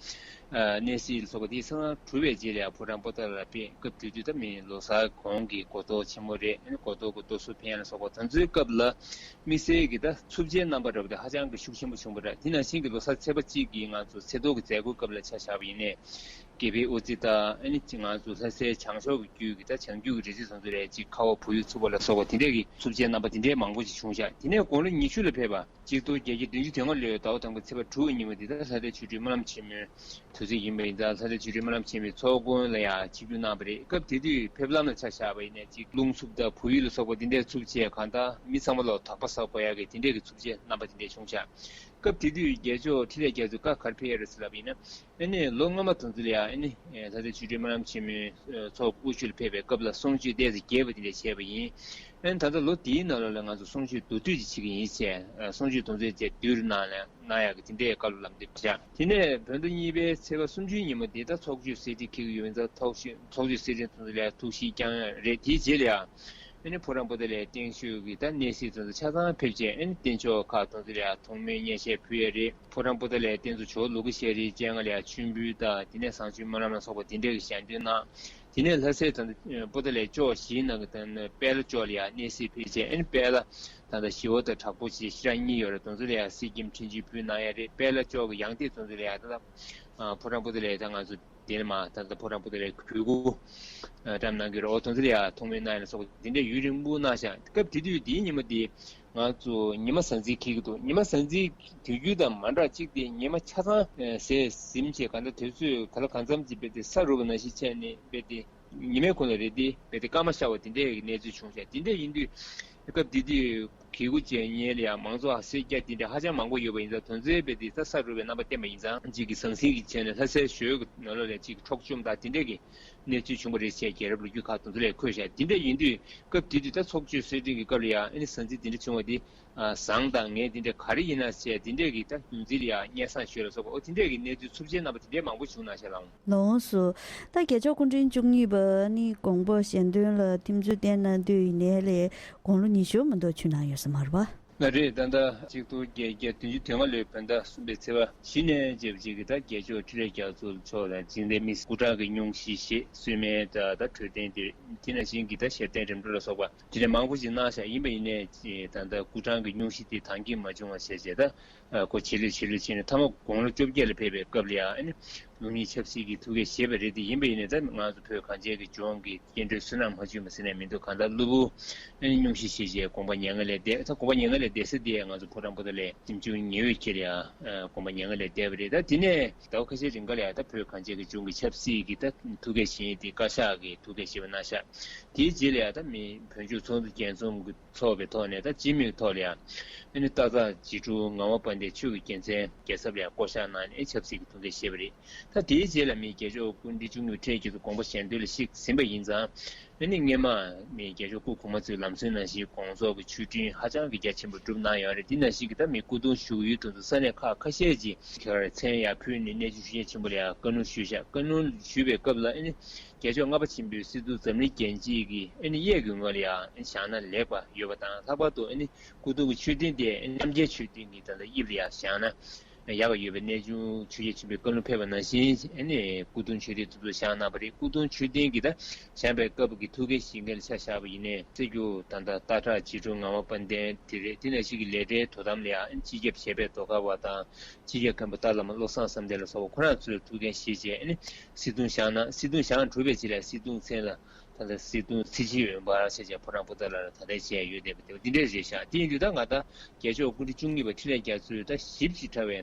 ཨ་གནས་གཟིགས་ལ་སོགས་པ་དེ་ཚང་གྲུབ་པའི་རྗེས་ལ་ཡང་ཕོ་བྲང་པོ་ཏཱ་ལ་ཕེབས། སྐབས་དེ་དུས་ད་མི་ལོ་གསར་གོང་གི་གོ་ཐོག་ཆེན་མོ་རེད། ཨ་ནི་གོ་ཐོག་གི་རྡོ་སོལ་འཕེན་ཡ་ལ་སོགས་པ་དེ་ཚོའི་སྐབས་ལ། དམིགས་བསལ་གྱི་ད་འཚུབ་ཆའི་རྣམ་པ་འདྲ་པོ་དེ་ཧ་ཅང་གི་ཤུགས་ཆེན་པོ་བྱུང་བ་རེད། དེ་ནང་བཞིན་གྱི་ལོ་གསར་ཚེས་པ་གཅིག་གི་ང་ཚོ་ཚེས་ཐོ་གི་མཛད་སྒོའི་སྐབས་ལ་ཆ་བཞག་པ་ཡིན་ནའི། དགེ་འཕེལ་དབུ་རྩེ་དང་། ཨ་ནི་ང་ཚོ་ལྷ་སའི་བྱང་ཕྱོགས་ཀྱི་རྒྱུད་ཀྱི་ད་བྱང་རྒྱུད་ཀྱི་རི་རྩེ་དེ་ཚོ་ལ་ཅིག་ཁ་བ་བུ་ཡུག་འཚུབ་པ་ལ་སོགས་པ་དེ་འདྲས་ཀྱི་འཚུབ་ཆའི་རྣམ་པ་དེ་འདྲས་མང་པོ་ཞིག་བྱུང་ཤག་དེ་ནས་དགུང་ལོ་ཉི་ཤུ་ལ་ཕེབས་པ། གཅིག་སྟོང་བརྒྱད་བརྒྱ་བདུན་ཅུ་དོན་ལྔ་ལོའི་ཟླ་བ་དང་པོ་ཚེས་པ་དྲུག་ཉིན་མོ་དེ་ད་ལྷ་སའི་ཆོ་འཕྲུལ་སྨོན་ལམ་ཆེན་མོའི་དུས་ཚོད་ཡིན་པ་ཡིན་ཙང་། ལྷ་སའི་ཆོ་འཕྲུལ་སྨོན་ལམ་ཆེན་མོའི་ཚོགས་མགོན་ལ་ཡང་ཆིབས་བསྒྱུར་གནང་བ་རེད། སྐབས་དེ་དུས་ཕེབས་ལམ་ལ་ཆ་བཞག་པ་ཡིན་ནའི་ཅིག་རླུང་འཚུབ་དང་བུ་ཡུག་ལ་སོགས་པ་དེ་འདྲའི་འཚུབ་ཆས་གང་ལྟར་མི་ཚང་མ་ལོ་དག་པ་ཟ་དགོས་ཡག་གི་དེ་འདྲའི་གི་འཚུབ་ཆའི་རྣམ་པ་དེ་འདྲ་བྱུང་ཤག་སྐབས་དེ་དུས་རྒྱལ་མཆོག་འཕྲིན་ལས་རྒྱ་མཚོ་ཀ་གར་ཕེབས་ཡོད་རེད་ཟེར་ལབ་པ་ཡིན་ན། ཨ་ནི་ལོ་སྔོན་མ་དེ་ཚོ་ལ་ཡང་། ཨ་ནི་ལྷ་སའི་ཆོ་འཕྲུལ་སྨོན་ལམ་ཆེན་མོའི་ཚོགས་དབུ་བཞུགས་ལ་ཕེབས་པའི་སྐབས་ལ་གསུང་ཆོས་ཏོག་ཙམ་རྒྱས་པ་དེ་འདྲ་བྱས་པ་ཡིན། ཨ་ནི་ད་ལྟ་ལོ་འདིའི་ནང་ལོགས་ལ་ང་ཚོ་གསུང་ཆོས་མདོར་བསྡུས་ཅིག་བྱེད་ཀྱི་ཡིན་ཟེར། གསུང་ཆོས་དེ་ཚོ་རྒྱས་བསྡུས་རུ་གནང་ལ་གནང་ཡག་གི་དེ་འདྲའི་བཀའ་སློབ་ལམ་སྟོན་བྱས། དེ་ནས་བོད་ཟླ་གཉིས་པའི་ཚེས་པ་སུམ་ཅུའི་ཉིན་མོ་དེ་ད་ཚོགས་ཆོས་གསེར་ཁྲི་འཁེལ་གྱི་ཡོད་པ་ཡིན་ཙང་། ཚོགས་ཆོས་ཚོགས་ཆོས་གསེར་ཁྲི་དེ་ཚོ་ལ་ཐུགས་ཞིབ་བསྐྱངས་ཡ་རེད། དེའི་རྗེས་ལ་ཡང་། ཨ་ནི་ཕོ་བྲང་པོ་ཏཱ་ལའི་སྟེང་ཤོད་ཀྱི་ད་གནས་གཟིགས་དེ་ཚོ་ཆ་ཚང་ཕེབས་བྱས། ཨ་ནི་རྟེན་མཆོག་ཁག་དེ་ཚོ་ལ་ཡང་ཐུགས་སྨོན་སྙན་ཤལ་ཕུལ་ཡ་རེད། ཕོ་བྲང་པོ་ཏཱ་ལའི་རྟེན་གཙོ་ཇོ་བོ་ལུ་གུ་ཤྲཱི་སྤྱན་སྔ་ལ་ཡང་མཆོད་འབུལ་དང་། དེ་ནས་བཟང་སྤྱོད་སྨོན་ལམ་ལ་སོགས་པ་དེ་འདྲ་གི་ཞལ་འདོན་གནང་། དེ་ནས་ལྷ་སའི་ད་ལྟ་པོ་ཏཱ་ལའི་ཕྱོགས་བཞིའི་ནང་གི་ད་ནི་དཔལ་ལྷ་ཕྱོགས་ལ་ཡང་གནས་གཟིགས་ཕེབས་བྱས། ཨ་ནི་དཔལ་ལྷ་ད་ལྟ་ཞི་བ་དང་དྲག་པོ་ཞེས་ཤེས་རབ་གཉིས་ཡོད་རེད། དེ་ཚོ་ལ་ཡང་གཟི་སྐྱེམས་འཕྲིན་བཅོལ་ཕུལ་གནང་ཡ་རེད། དཔལ་ལྷ་ཕྱོགས་ཀྱི་ཡང་སྟེང་དེ་ཚོ་ལ་ཡང་ད་ལྟ་ཕོ་བྲང་པོ་ཏཱ་ལའི་ད་ང་ཚོ་དེ་ནས་མ་ད་ལྟ་ཕོ་བྲང་པོ་ཏཱ་ལའི་གོས་སྐུ་བཀྲམ་གནང་གི་རེད། འོ་དེ་ཚོ་ལ་ཡང་ཐུགས་སྨོན་གནང་ཡ་ལ་སོགས་པ་དེ་འདྲ་ཡུན་རིང་པོ་གནང་ཤག་སྐབས་དེ་དུས་དེའི་ཉིན་མོ་དེ་ང་ཚོ་ཉི་མ་གཟའ་འཛིན་འཁེལ་གྱི་འདུག་ཉི་མ་གཟའ་འཛིན་དུས་རྒྱུན་དང་མ་འདྲ། གཅིག་དེ་ཉི་མ་ཆ་ཚང་ཟས་ཟིན་བྱས་གང་ལྟར་དུས་ཚོད་ག་ལ་གང་འཚམ་ཅིག་རྦད་དེ་ས་རུབ་པ་ནང་བཞིན་བྱས་ནས་རྦད་དེ་ཉི་མའི་གུང་ལ་རེད་དེ་རྦད་དེ་སྐར་མ་ཤར་བ་དེ་འདྲའི་གནས་ཚུལ་བྱུང་ཤག་དེ་འདྲ་ཡིན་དུས་སྐབས་དེ་དུས་གོས་སྐུ་མཇལ་མཁན་ལ་ཡང་མང་ཚོགས་ཧ་སེ་རྒྱ་དེ་འདྲ་ཧ་ཅང་མང་པོ་ཡོད་པ་ཡིན་ཙང་། དེ་ཚོའི་རྦད་དེ་ད་ས་རུབ་པའི་རྣམ་པ་བསྟན་པ་ཡིན་ཙང་། གཅིག་གི་ཟང་ཟིང་གི་བྱས་ནས་ལྷ་སའི་ཞོལ་གྱི་ནང་ལོགས་ལ་གཅིག་གི་འཕྲོག་བཅོམ་དང་དེ་འདྲ་གི་གནས་ཚུལ་བྱུང་བ་རེད་ཅེས་རྒྱལ་རབས་ལོ་རྒྱུས་ཁག་དེ་ཚོ་ལ་འཁོད་ཤག་དེ་འདྲ་ཡིན་དུས་སྐབས་དེ་དུས་ད་ཚོགས་ཆོས་གསེར་ཁྲིའི་སྐབས་ལ་ཡང་ཨ་ནི་ཟང་ཟིང་དེ་འདྲ་བྱུང་བ་དེ། ཨ་ཟང་དང་ངད་དེ་འདྲ་ག་རེ་ཡིན་ན་ཟེར་དེ་འདྲ་གི་ད་རྒྱུ་མཚན་ལ་ཡང་སྙན་སེང་ཞུས་ལ་སོགས་པ། འོ་དེ་འདྲ་གི་གནས་ཚུལ་འཚུབ་ཆའི་རྣམ་པ་དེ་འདྲ་མང་པོ་བྱུང་གནང་ཤག་ལགས། ལགས་སོ། ད་རྒྱལ་མཆོག་སྐུ་ཕྲེང་བཅུ་གཉིས་པ་ནི་དགོངས་པ་ཞལ་འདོན་ལ་ཐིམ་ཚུལ་བསྟན་གནང་དུས་ཡིན་ནའི་ལས་དགུང་ལོ་ཉི་ཤུ་མ་གཏོགས་ཆུད་གནང་ཡོད་ས་མ་རེད་པ། ལགས་རེད། ད་ལྟ་གཅིག་སྟོང་བརྒྱད་བརྒྱ་བདུན་ཅུ་དོན་ལྔ་ལོའི་བོད་ཟླ་གསུམ་པའི་ཚེས་པ་བཞི་ནས་བྱས་པ་ཅིག་གི་ད་རྒྱལ་མཆོག་འཕྲིན་ལས་རྒྱ་མཚོ་མཆོག་དང་འཇིག་རྟེན་མི་སྐུ་ཕྲེང་གི་སྙུང་གཞི་ཞེས་གསོལ་སྨན་དང་། ད་འཕྲོད་བསྟེན་དེ་དེ་ནང་བཞིན་གྱི་ད་ཞལ་བསྟན་རིམ་གྲོ་ལ་སོགས་པ་དེ་འདྲ་མང་པོ་ཞིག་གནང་བཞག་ཡིན་པ་ཡིན་ནའི། ད་ལྟ་སྐུ་ཕྲེང་གི་སྙུང་གཞི་དེ་དྭངས་སྐྱེད་མ་བྱུང་བ་བྱས་བྱས། ད་ཁོ་ཇེ་ལེགས་ཇེ་ལེགས་ཕྱིན་ནས་མཐའ་མ་དགུང་ལོ་བཅོ་བརྒྱད་ལ་ཕེབས་པའི་སྐབས་ལ་ཡང་ཨ་ནི་ལུགས་གཉིས་ཆབ་སྲིད་ཀྱི་ཐུགས་འགན་བཞེས་པ་རེད་དེ། ཡིན་པ་ཡིན་ནའི་ད་ང་ཚོ་བོད་གངས་ཅན་གྱི་ལྗོངས་ཀྱི་སྐྱེ་འགྲོའི་བསོད་ནམས་མ་བྱུང་བ་ཟེར་ནས་མི་འདུག་གང་ལྟར་གློ་བུར་ཨ་ནི་སྙུང་གཞི་བཞེས་བྱས་དགོངས་པ་མྱ་ངན་ལས་འདས། ད་དགོངས་པ་མྱ་ངན་ལས་འདས་ས་དེ་ང་ཚོ་ཕོ་བྲང་པོ་ཏཱ་ལའི་གཟིམ་ཆུང་ཉི་འོད་ཁྱེད་ལ་ཡང་དགོངས་པ་མྱ་ངན་ལས་འདས་པ་རེད། ད་དེ་ནས་ཟླ་བ་ཁ་ཤས་རིང་ག་ལ་ཡང་ད་བོད་གངས་ཅན་གྱི་ལྗོངས་ཀྱི་ཆབ་སྲིད་ཀྱི་ད་ཐུགས་འགན་བཞེས་དེ་བཀའ་ཤག་གི་ཐུགས་འགན་བཞེས་པ་གནང་ཤག་དེའི་རྗེས་ལ་ཡང་ད་མི་བོད་ལྗོངས་ཚོགས་འདུ་རྒྱས་འཛོམས་ཀྱི་ཚོགས་པའི་ཐོག་ནས་ད་སྤྱི་མོས་ཐོག་ལ་ཡང་ཨ་ནི་སྟག་ཚང་རྗེ་དྲུང་ངག་དབང་དཔལ་ལྡན་ཆོས་ཀྱི་རྒྱལ་མཚན་རྒྱལ་ཚབ་ལ་ཡང་བསྐོ་གཞག་གནང་ནས་ཆབ་སྲིད་ཀྱི་ཐུགས་འགན་བཞེས་པ་རེད། ད་དེའི་རྗེས་ལ་མི་རྒྱལ་མཆོག་སྐུ་ཕྲེང་བཅུ་གཉིས་པ་འཕྲིན་ལས་རྒྱ་མཚོ་དགོངས་པ་ཞལ་འདོན་ལ་གཤེགས་ཟིན་པ་ཡིན་ཙང་། ཨ་ནི་སྔས་མ་མི་རྒྱལ་མཆོག་སྐུ་གོང་མ་གཙོས་ལམ་སྲོལ་ནང་བཞིན་དགོངས་རྫོགས་ཀྱི་མཆོད་སྤྲིན་ཧ་ཅང་གི་རྒྱ་ཆེན་པོ་བསྒྲུབས་གནང་ཡོད་རེད། དེ་ནང་བཞིན་གྱི་ད་མི་སྐུ་གདུང་བཞུགས་ཡུལ་དེ་ཚོ་ས་གནས་ཁག་ཁ་ཤས་ཀྱི་ཁྱེད་མཚན་ཡར་ཕུལ་ནས་གནས་ཆུང་ཞུ་མཁན་ཆེན་པོ་ལ་ཡང་བཀའ་གནང་ཞུས་ཤག་བཀའ་གནང་ཞུས་པའི་སྐབས་ལ་ཨ་ནི། རྒྱལ་མཆོག་ལྔ་པ་ཆེན་པོའི་སྲིད་ཟུར་འཛམ་གླིང་རྒྱལ་སྤྱིའི་གི་ཨ་ནི་གཡས་ཀྱི་ངོས་ལ་ཡང་བཞག་ན་ལེགས་པ་ཡོད་པ་དང་། ལྷག་པར་དུ་ཨ་ནི་སྐུ་གདུང་གི་མཆོད་རྟེན་དེ་ཨ་ནི་རྣམ་རྒྱལ་མཆོད་རྟེན་གྱི་ད་ལྟ་དབྱིབས་ལ་ཡང་བཞག་ན་ ཡག་པ་ཡོད་པའི་གནས་ཆུང་ཆོས་རྒྱལ་ཆེན་པོའི་བཀའ་ལུང་ཕེབས་པ་ནང་བཞིན་ཨ་ནི་སྐུ་གདུང་མཆོད་རྟེན་དེ་ཚོ་བཞེངས་གནང་བ་རེད། སྐུ་གདུང་མཆོད་རྟེན་གྱི་ད་བཞེངས་པའི་སྐབས་ཀྱི་ཐུགས་འགན་བཞེས་མཁན་ལ་ཆ་བཞག་པ་ཡིན་ནའི་སྲིད་སྐྱོང་ད་ལྟ་སྟག་བྲག་རྗེ་དྲུང་ངག་དབང་དཔལ་ལྡན་དེ་རེད། དེ་ནང་བཞིན་གྱི་ལས་གྲྭའི་དོ་དམ་ལ་ཡང་སྤྱི་ཁྱབ་བྱེད་པའི་རྡོ་དཀར་བ་དང་། སྤྱི་ཁྱབ་མཁན་པོ་ཏཱ་བླ་མ་བློ་བཟང་བསམ་གཏན་ལ་སོགས་པ་ཁོ་རང་ཚོས་ཐུགས་འགན་བཞེས་རྗེས་ཨ་ནི་སྲིད་གདུང་བཞེངས་གནང་། སྲིད་གདུང་བཞེངས་གྲུབ་པའི་རྗེས་ལ་སྲིད་གདུང་མཚན་ལ་ད་ལྟ་སྲིད་གདུང་ཚེ་ཆེན་འོད་འབར་ཞེས་བྱས་ཁོ་རང་པོ་ཏཱ་ལ་ལ་ད་ལྟ་བྱས་ཡོད་བསྡད་པ་དེ་འདི་འདྲས་རེད་ཤག་དེ་ཡིན་དུས་ད་ང་ད་རྒྱལ་མཆོག་སྐུ་ཕྲེང་བཅུ་གཉིས་པ་འཕྲིན་ལས་རྒྱ་མཚོས་ད་ཞིབ་ཅིང་ཕྲ་བའི་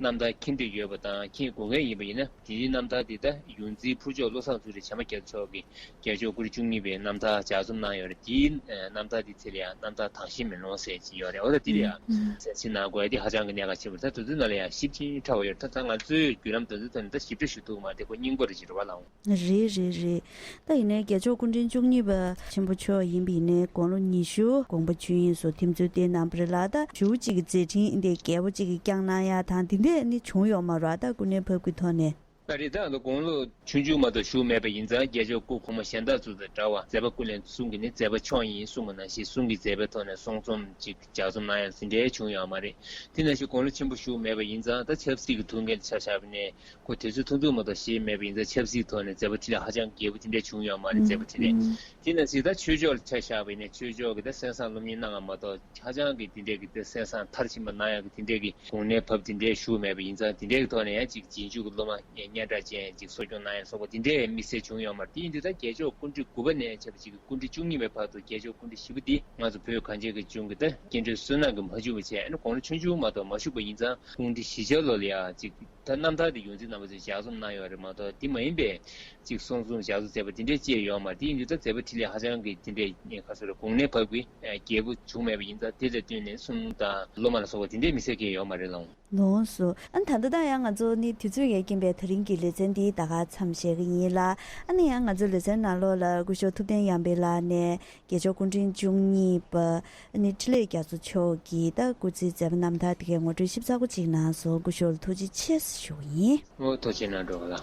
རྣམ་ཐར་མཁྱེན་འདོད་ཡོད་པ་དང་མཁྱེན་དགོས་མཁན་ཡིན་པ་ཡིན་ན་དེའི་རྣམ་ཐར་དེ་ད་ཡོངས་འཛིན་ཕུར་ལྕོག་བློ་བཟང་ཚུལ་ཁྲིམས་བྱམས་པ་རྒྱ་མཚོ་མཆོག་གིས་རྒྱལ་མཆོག་སྐུ་ཕྲེང་བཅུ་གཉིས་པའི་རྣམ་ཐར་ལྗགས་རྩོམ་གནང་ཡོད་རེད། དེའི་རྣམ་ཐར་དེ་ཚེ་ལ་ཡང་རྣམ་ཐར་དྭངས་ཤེལ་མེ་ལོང་ཟེར་གྱི་ཡོད་རེད། འོ་ད་དེ་ལ་ཡང་གསན་གཟིགས་གནང་དགོས་ཡ་དེ་ཧ་ཅང་གི་གནད་འགག་ཆེན་པོ་རེད། ད་དེ་ཚོའི་ནང་ལ་ཡང་ཞིབ་ཅིང་ཕྲ་བ་ཡོད་རེད། ད་ད་ང་ཚོའི་བརྒྱུད་ལམ་དེ་ཚོའི་ཐོག་ནས་ད་ཞིབ་ཕྲ་ཞུ་ཐུབ་མ་རེད། དེ་ཁོ་སྙིང་པོ་རེད་ཅེས་རེད་བ་ལགས། རེད་རེད་རེད། ད་ཡིན་ནའི་རྒྱལ་མཆོག་སྐུ་ཕྲེང་བཅུ་གཉིས་པ་ཆེན་པོ་མཆོག་ཡིན་པ་ཡིན་ནའི་དགུང་ལོ་ཉི་ཤུ་དགོངས་པ་ཆོས་དབྱིངས་སུ་ཐིམ་ཚུལ་བསྟན་གནང་བ་རེད་ལ། ད་གཞུག་གཅིག་གི་མཛད་འཕྲིན་འདི་རྒྱས་པོ་གཅིག་གི་བསྐྱངས་གནང་ཡ་དང་དེ་འདྲས་ནི་བྱུང་ཡོད་མ་རེད། ད་སྐུ་ནས་བབས་ཀྱི་ཐོག་ནས། ད་རེས་ད་ལོ་དགུང་ལོ་ཆུང་ཆུང་མ་གཏོགས་བཞུགས་མེད་པ་ཡིན་ཙང་རྒྱལ་མཆོག་སྐུ་གོང་མ་གཞན་དག་ཚོ་དང་འདྲ་བ་མཛད་པ་སྐུ་ལས་གསུང་གི་ནི་མཛད་པ་མཆོག་ཡིན་གསུང་གི་ནང་བཞིན་གསུང་གི་མཛད་པའི་ཐོག་ནས་གསུང་རྩོམ་ཅིག་ལྗགས་རྩོམ་གནང་ཡ་ཟིན་བྲལ་བྱུང་ཡོད་མ་རེད། དེ་ནང་བཞིན་དགུང་ལོ་ཆེན་པོ་བཞུགས་མེད་པ་ཡིན་ཙང་ད་ཆབ་སྲིད་ཀྱི་ཐུགས་འགན་ཆ་བཞག་པ་ནས། ཁོ་དུས་ཚོད་ཐུང་ཐུང་མ་གཏོགས་བཞེས་མེད་པ་ཡིན་ཙང་ཆབ་སྲིད་ཐོག་ནས་མཛད་པ་འཕྲིན་ལས་ཧ་ཅང་རྒྱས་པོ་དེ་འདྲས་བྱུང་ཡོད་མ་རེད། མཛད་པ་འཕྲིན་ལས་དེ་ནང་བཞིན་ད་ཆོས་ཕྱོགས་ལ་ཆ་བཞག་པ་ཡིན་ན་ཆོས་ཕྱོགས་ཀྱི་ད་གསན་བསམ་སློབ་གཉེར་གནང་བ་མ་གཏོགས་ཧ་ཅང་གི་དེ་འདྲས་ཀྱི་ད་གསན་བསམ་མཐར་ཕྱིན་པ་གནང་ཡག་གི་དེ་འདྲས་ཀྱི་དགུང་ནས་བབས་དེ་འདྲས་བཞུགས་མེད་པ་ཡིན་ཙང་དེ་འདྲས་ཀྱི་ཐོག་ནས་ཡང་ཅིག་རྗེས་འཇུག་གི་སློབ་མ་སྙན་གྲགས་ཅན་ཅིག་གསོ་སྐྱོང་གནང་ཡག་སོགས་པ་དེ་འདྲས་དམིགས་བསལ་བྱུང་ཡོད་མ་རེད། དེ་ཡིན་དུས་ད་རྒྱལ་མཆོག་སྐུ་ཕྲེང་དགུ་པ་ནས་བྱས་པ་ཅིག་གི་སྐུ་ཕྲེང་བཅུ་གཉིས་པའི་བར་དུ་རྒྱལ་མཆོག་སྐུ་ཕྲེང་བཞི་པ་འདི་ང་ཚོ་བོད་གངས་ཅན་གྱི་ལྗོངས་ཀྱི་ད་སྐྱེ་འགྲོའི་བསོད་ནམས་ཀྱིས་མ་ཞུགས་པ་བྱས་ཨ་ནི་དགུང་ལོ་ཆུང་ཆུང་མ་གཏོགས་མ་བཞུགས་པ་ཡིན་ཙང་སྐུ་ཕྲེང་བཞི་ཆ་ལོ་ལ་ཡང་ཅིག་ད་རྣམ་ཐར་དེ་ཡོངས་འཛིན་རྣམ་པ་ཚོས་ལྗགས་རྩོམ་གནང་ཡོད་རེད་མ་གཏོགས་དེ་མ་ཡིན་པའི་ཅིག་གསུང་རྩོམ་ལྗགས་རྩོམ་མཛད་པ་དེ་འདྲས་ཅིག་ཡོད་མ་རེད། དེ་ཡིན་དུས་ད་མཛད་པ་འཕྲིན་ལས་ཧ་ཅང་གི་དེ་འདྲས་ཁ་སོ་རེ་དགུང་ནས་བབས་ཀྱི་རྒྱས་པོ་བྱུང་མེད་པ་ཡིན་ཙང་དེ་ལ་བསྟུན་ནས་གསུང་དང་སློབ་མ་ལ་སོགས་པ་དེ་འདྲས་དམིགས་བསལ་གང་ཡང་ཡོད་མ་རེད་ལགས། ལགས་སོ། ཨ་ནི་ད་ལྟ་ད་ཡང་ང་ཚོ་ནི་དུས་ཚོད་ཡས་ཀྱིན་པའི་ད་རིང་གི་ལེ་ཚན་འདི་ད་ག་མཚམས་བཞག་གི་ཡིན་ལ། ཨ་ནི་ཡང་ང་ཚོའི་ལེ་ཚན་ནང་ལོགས་ལ་སྐུ་ཞབས་ཐུབ་བསྟན་ཡར་འཕེལ་ལགས་ནས་རྒྱལ་མཆོག་སྐུ་ཕྲེང་བཅུ་གཉིས་པ་ཨ་ནི་འཕྲིན་ལས་རྒྱ་མཚོ་མཆོག་གིས་ད་སྐུ་ཚེའི་མཛད་པ་རྣམ་ཐར་དེ་གའི་ངོ་སྤྲོད་ཞིབ་ཚགས་པོ་ཅིག་གནང་སོང་། སྐུ་ཞབས་ལ་ཐུགས་རྗེ་ཆེ་ཞུ་གི་ཡིན། ཨོ་ཐུགས་རྗེ་གནང་གྲོགས་ལགས།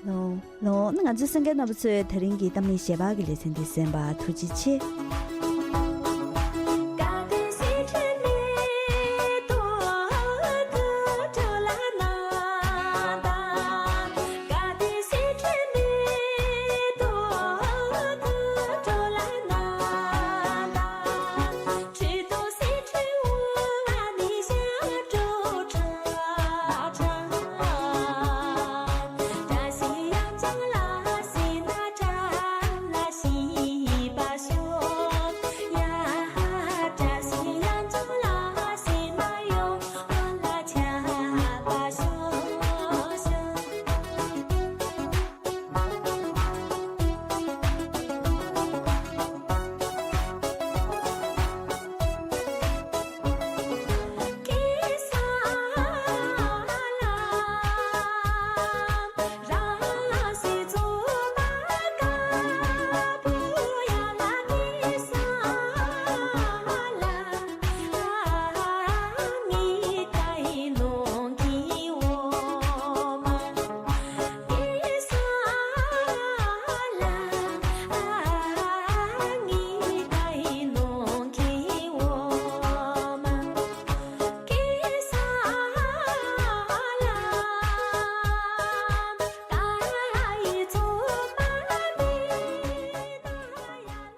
ལགས་ལགས། ཨ་ནི་ང་ཚོའི་གསན་མཁན་རྣམ་པ་ཚོས་ད་རིང་གི་གཏམ་གླེང་ཞལ་པར་གྱི་ལེ་ཚན་འདི་གསན་པར་ཐུགས་རྗེ་ཆེ།